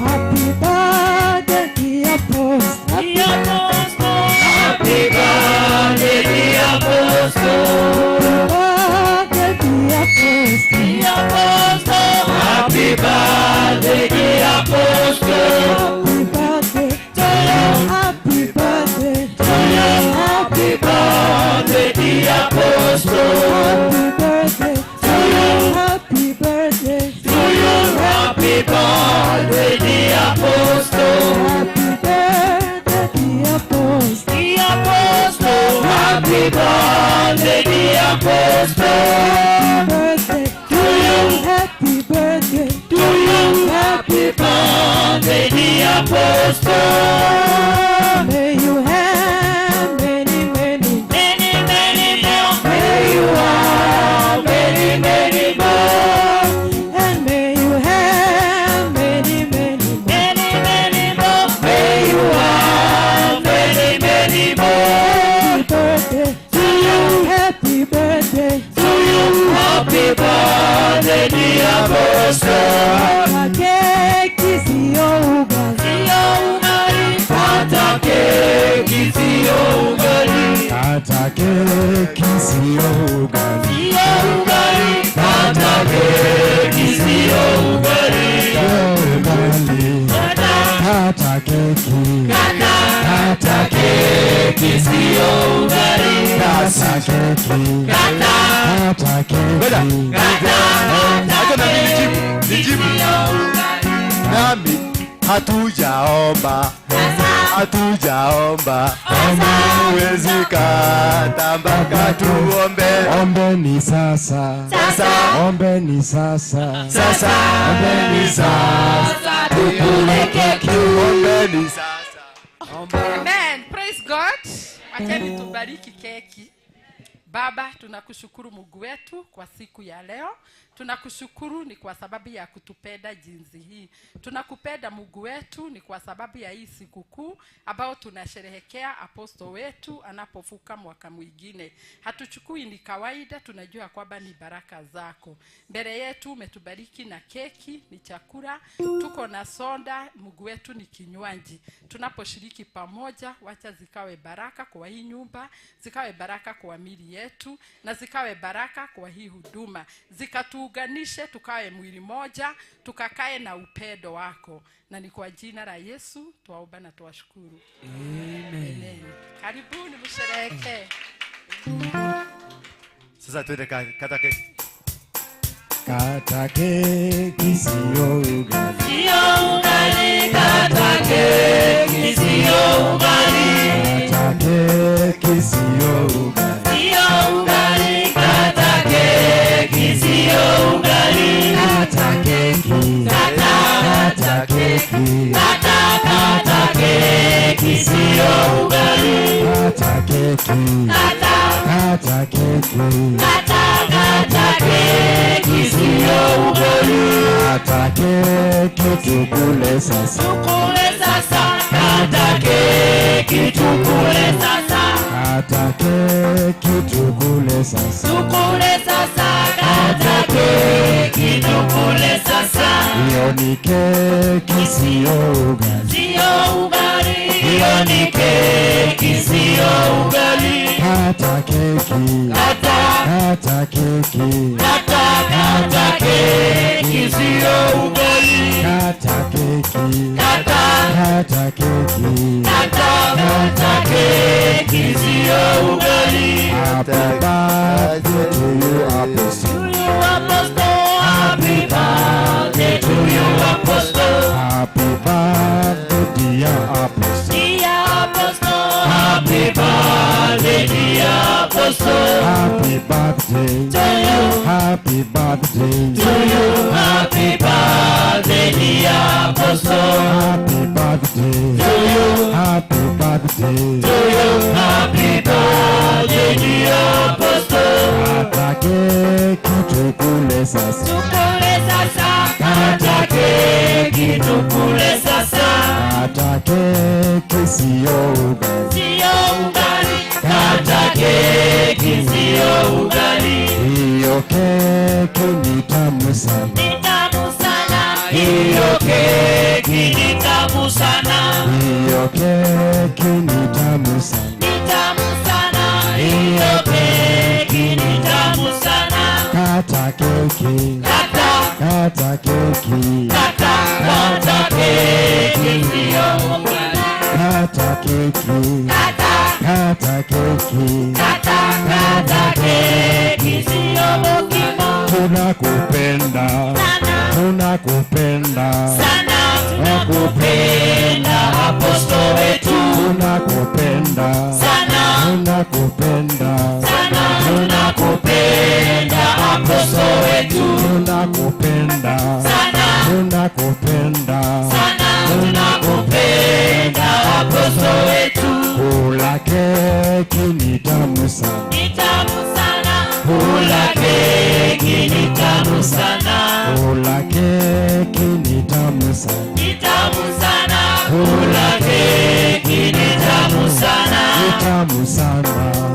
Happy birthday, dear Apostle. Dear Apostle. Happy birthday, dear Apostle. Happy birthday, dear Apostle. Dear Apostle. Happy birthday, dear Apostle. Happy birthday To you. Happy birthday To you. Happy birthday, dear Apostle. Happy birthday To you. Happy birthday To you. Happy birthday, dear Apostle. Happy birthday, dear Apostle. Dear Apostle. Happy birthday, dear Apostle. Happy birthday To you. Happy birthday To you. Happy birthday, dear Apostle. May you have many, many, Many, many more. May you have many, many more. and may you have many, many more. Many, many more. May you have many, many more. Happy birthday To you. Happy birthday To you. Happy birthday, dear Apostle. Keki sio ugali. Sio ugali. Kata keki sio ugali. Kata keki sio ugali. Sio ugali. Kata keki sio ugali. Ugali. Kata. Kata keki. Kata. Kata Keki sio ugali. Kata keki. Kata. Kata keki. Kata. Acha na mimi nijibu. Nijibu. Nami hatujaomba. Hatujaomba. Huwezi kata mpaka tuombe. Ombeni sasa. Sasa. Ombeni sasa. Sasa. Ombeni sasa. Tukule keki. Ombeni sasa. Amen. Praise God. Wacheni tubariki keki. Baba, tunakushukuru Mungu wetu kwa siku ya leo. Tunakushukuru ni kwa sababu ya kutupenda jinsi hii. Tunakupenda Mungu wetu ni kwa sababu ya hii sikukuu ambayo tunasherehekea aposto wetu anapovuka mwaka mwingine. Hatuchukui ni kawaida, tunajua kwamba ni baraka zako. Mbele yetu umetubariki na keki, ni chakula, tuko na soda, Mungu wetu ni kinywaji. Tunaposhiriki pamoja, wacha zikawe baraka kwa hii nyumba, zikawe baraka kwa mili yetu na zikawe baraka kwa hii huduma, zikatuunganishe tukawe mwili moja, tukakae na upendo wako, na ni kwa jina la Yesu twaomba na twashukuru. Amen. Karibuni msherehekee. Sasa twende kata keki. Kata keki sio ugali. Sio ugali. Kata keki sio ugali. Kata keki sio ugali. Sio ugali. Kata keki sio ugali. Kata keki. Kata. Kata keki. Kata. Kata keki sio ugali. Kata keki. Kata. Kata keki. Kata. Kata keki sio ugali. Kata keki tukule sasa. Tukule sasa. Kata keki tukule sasa. Kata keki tukule sasa. Tukule sasa. Kata keki tukule sasa. Hiyo ni keki sio ugali. Sio ugali. Hiyo ni keki sio ugali. Kata keki. Kata. Kata keki. Kata. Kata keki sio ugali. Kata keki. Kata. Kata keki. Kata. Kata keki sio ugali. Happy birthday to you, Apostle. To you Apostle. Happy birthday to you Apostle. Happy birthday, dear Apostle. Dear Apostle. Happy birthday, dear Apostle. Happy birthday. To you. Happy birthday. To you. Happy birthday, dear Apostle. Happy birthday. To you. Happy birthday. To you. Happy birthday, dear Apostle. Kata keki tukule sasa. Tukule sasa. keki tukule sasa. Kata keki sio ugali. Sio ugali. Kata keki sio ugali. Hiyo keki ni tamu sana. Ni tamu sana. Hiyo keki ni tamu sana. Hiyo keki ni tamu sana. Ni tamu sana. Hiyo keki ni tamu sana. Kata keki. Kata. Kata keki. Kata. Kata keki sio ugali. Kata keki. Kata. Kata keki. Kata. Kata keki sio mukimo. Tunakupenda. Sana. Tunakupenda. Sana. Tunakupenda aposto wetu. Tunakupenda. Sana. Tunakupenda. Sana. Tunakupenda aposto wetu. Tunakupenda. Sana. Tunakupenda. Sana. Tunakupenda aposto wetu. Kula keki ni tamu sana. Ni tamu sana. Kula keki ni tamu sana. Kula keki ni tamu sana. Ni tamu sana. Kula keki ni tamu sana. Ni tamu sana.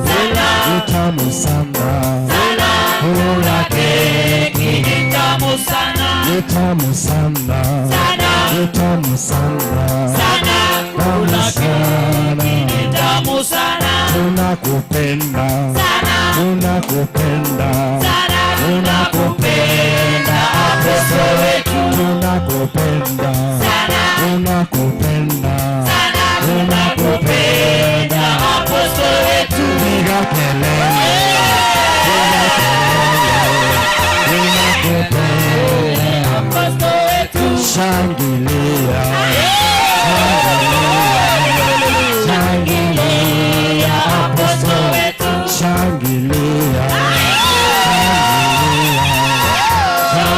Sana. Ni tamu sana. Sana. Kula keki ni tamu sana. Ni tamu sana. Sana. Ni tamu sana. Sana. Tamu Kula sana. keki ni tamu sana. Tunakupenda. Sana. Tunakupenda. Sana. Tunakupenda aposto wetu. Tunakupenda. Sana. Tunakupenda. Sana. Tunakupenda aposto wetu. Piga kelele. Piga kelele. Tunakupenda. Aposto wetu. Shangilia. Shangilia aposto wetu. Shangilia.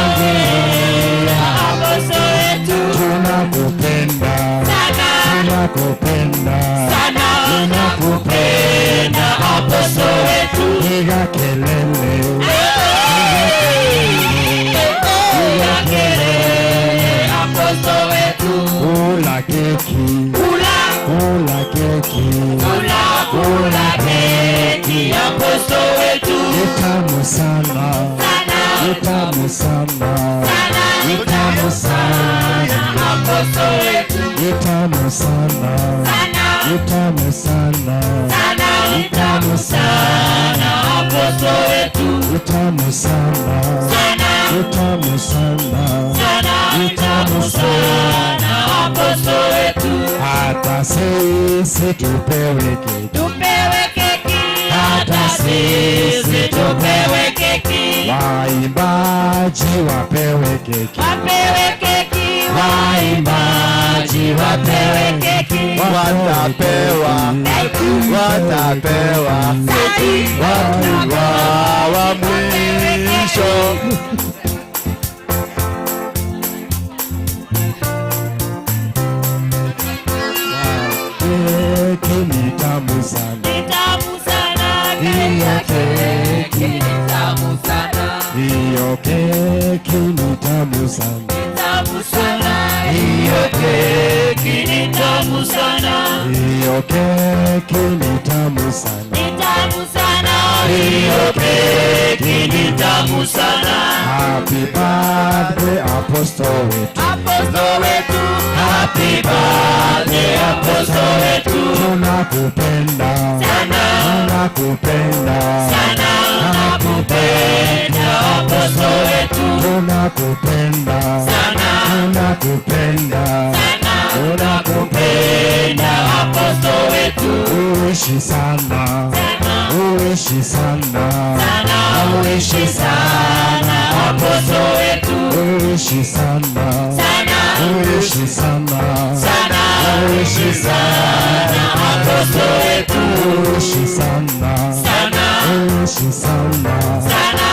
Shangilia. Aposto wetu. Tunakupenda. Sana. Tunakupenda. Sana. Tunakupenda aposto wetu. Piga kelele. Piga kelele aposto wetu. Kula keki. Kula. Kula keki. Kula. Kula keki aposto wetu. Ni tamu sana. Sana. Ni tamu sana. Sana. Ni tamu sana. Aposto wetu. Ni tamu sana. Sana. Ni tamu sana. Sana. Ni tamu sana aposto wetu. Ni tamu sana. Sana. Ni tamu sana. Sana. Ni tamu sana aposto wetu. Hata sisi tupewe keki. Tupewe keki. Hata sisi tupewe keki. Waimbaji wapewe keki. Wapewe keki. Waimbaji wapewe keki. Watapewa, watapewa, wakiwa wa mwisho. Keki ni tamu sana. Ni tamu sana. Hiyo keki. Ni tamu sana. Hiyo keki ni tamu sana. Ni tamu sana. Hiyo keki ni tamu sana. Hiyo keki ni tamu sana. Ni tamu sana. Hiyo keki ni tamu sana. Happy birthday apostle wetu. Aposto wetu. Happy birthday aposto wetu. Tunakupenda. Sana. Tunakupenda. Sana. Tunakupenda aposto wetu. Tunakupenda. Sana. Tunakupenda. Sana. Tunakupenda aposto wetu. Uishi sana. Uishi sana. Sana. Uishi sana aposto wetu. Uishi sana. Sana. Uishi sana. Sana. Uishi sana. Aposto wetu. Uishi sana. Sana. Uishi sana. Sana.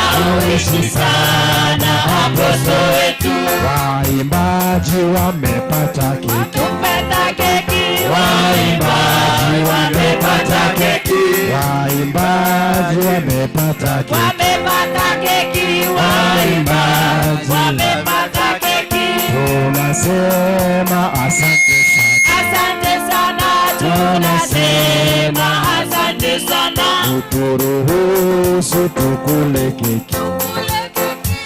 Uishi sana aposto wetu. Waimbaji wamepata keki. Tupata keki. Waimbaji wamepata keki. Waimbaji wamepata keki. Wamepata keki. Waimbaji wamepata keki. Tuna Tunasema asante sana. Asante sana, tunasema asante sana. Muturuhusu tukule keki.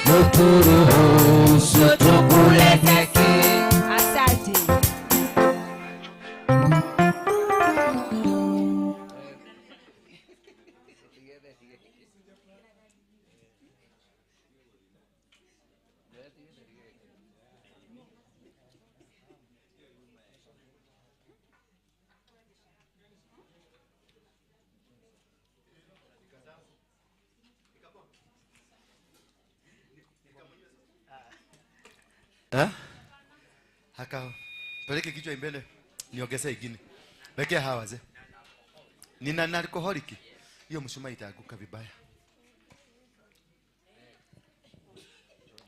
Muturuhusu tukule keki. Asante. Eh? Haka peleke kichwa mbele niongeze ingine. Wekea hawa wazee. Nina na alcoholic. Hiyo mshumaa itaanguka vibaya.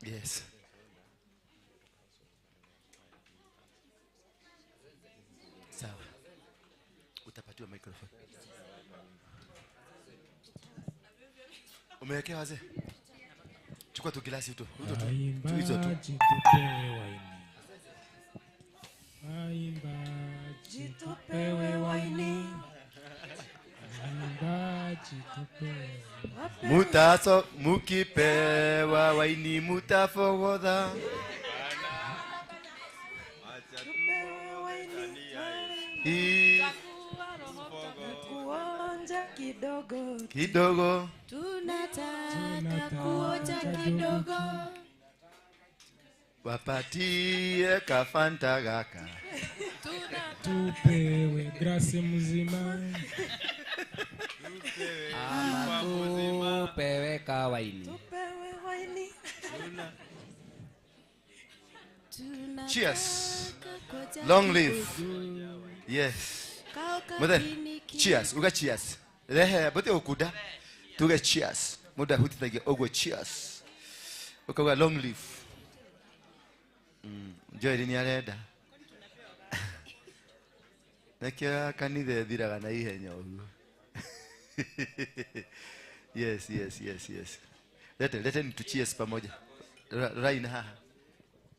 Yes. Sawa. Utapatiwa microphone. Umewekea wazee? Chukua tu glasi tu. Hizo tu. Hizo tu. Waimbaji tupewe waini. Waimbaji tupewe waini. Waimbaji tupewe waini. Mutaso mukipewa waini mutafogotha. Hii Kuonja kidogo. kidogo Tunataka kuonja kidogo. wapatie kafanta gaka. Tupewe grasi mzima. Ama tupewe kawaini. Tupewe waini. Cheers. Long live. Yes. Muthe, cheers. Uga cheers. Rehe, bote ukuda. Tuge cheers. Muda hutithagia uguo cheers. Ukauga long live. Joel ni arenda. Nekio kanitha ĩthiraga na ihenya ũguo. Yes, yes, yes, yes. Lete, leteni tu cheers pamoja. Rorai na haha.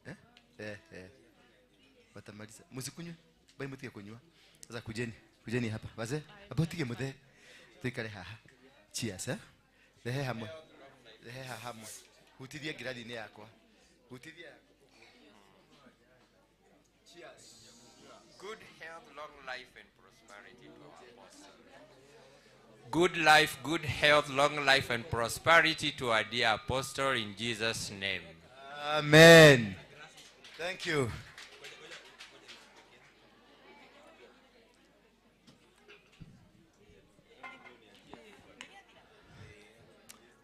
Eh? Eh, eh. Watamaliza. Msikunywe. Bai mutige kunywa. Sasa kujeni. Kujeni hapa. Wazee, hapo tige muthe. Tuikare haha. Cheers, eh? Rehe hamwe. Rehe haha hamwe. Hutithia ngirathi-inĩ yakwa. Hutithia. Cheers. Good health, long life, and prosperity to our apostle. Good life, good health, long life, and prosperity to our dear apostle in Jesus' name. Amen. Thank you.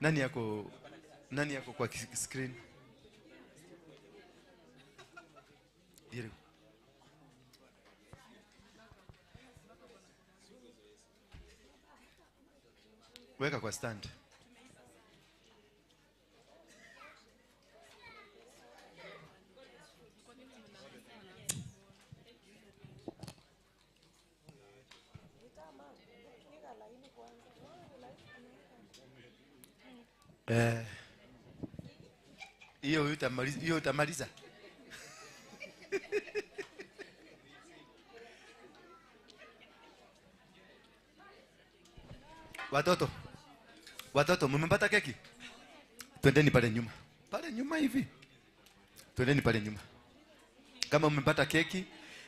Nani yako kwa screen? Diego. Weka kwa stand. Hiyo utamaliza, hiyo utamaliza. Watoto. Watoto, mmepata keki? Twendeni pale nyuma. Pale nyuma hivi. Twendeni pale nyuma. Kama mmepata keki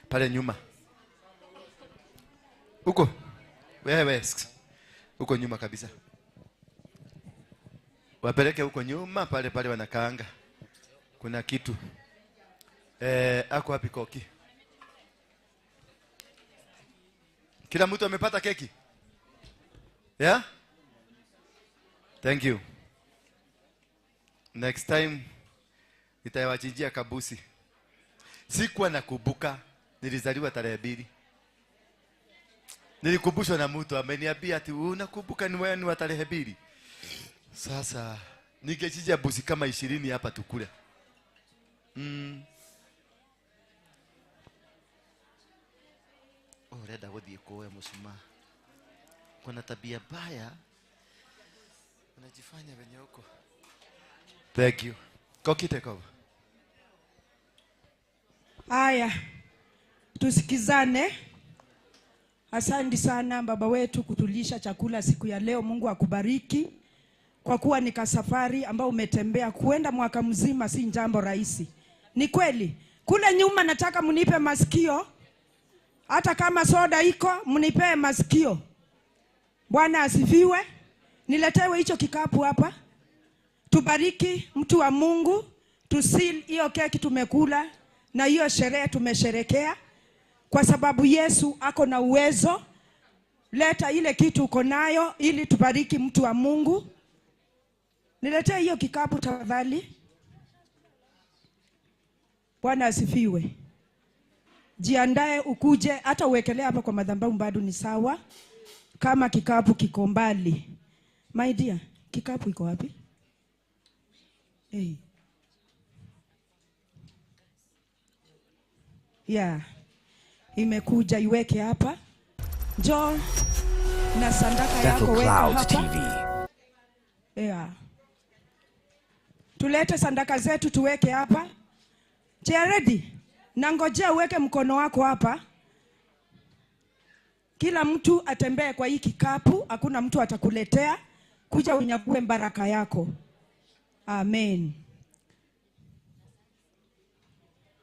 pale nyuma. Huko. Wewe. Huko nyuma kabisa. Wapeleke huko nyuma pale pale wanakaanga. Kuna kitu. Ako wapi koki? Kila mtu amepata keki? Yeah? Thank you. Next time nitawachinjia kabusi. Sikuwa nakumbuka nilizaliwa tarehe 2. Nilikumbushwa na mtu ameniambia ati unakumbuka ni wewe ni wa tarehe 2. Sasa ningechinja busi kama 20 hapa tukule. Oh, reda gũthiĩ kũwe mũcumaa. Kuna tabia baya. Unajifanya venye huko. Thank you. Koki take over. Haya, tusikizane. Asante sana baba wetu kutulisha chakula siku ya leo. Mungu akubariki kwa kuwa ni kasafari ambao umetembea kuenda mwaka mzima, si jambo rahisi. Ni kweli. Kule nyuma nataka mnipe masikio, hata kama soda iko mnipe masikio. Bwana asifiwe. Niletewe hicho kikapu hapa. Tubariki mtu wa Mungu, tusil hiyo keki tumekula na hiyo sherehe tumesherekea, kwa sababu Yesu ako na uwezo. Leta ile kitu uko nayo ili tubariki mtu wa Mungu. Niletee hiyo kikapu tafadhali. Bwana asifiwe. Jiandae ukuje, hata uwekelee hapa kwa madhabahu bado ni sawa, kama kikapu kiko mbali. My dear, kikapu iko wapi? Hey. Yeah. Imekuja, iweke hapa. Njoo na sandaka yako weka hapa. TV. Yeah. Tulete sandaka zetu tuweke hapa. Ready? Na ngojea uweke mkono wako hapa. Kila mtu atembee kwa hii kikapu, hakuna mtu atakuletea. Kuja unyakue baraka yako. Amen.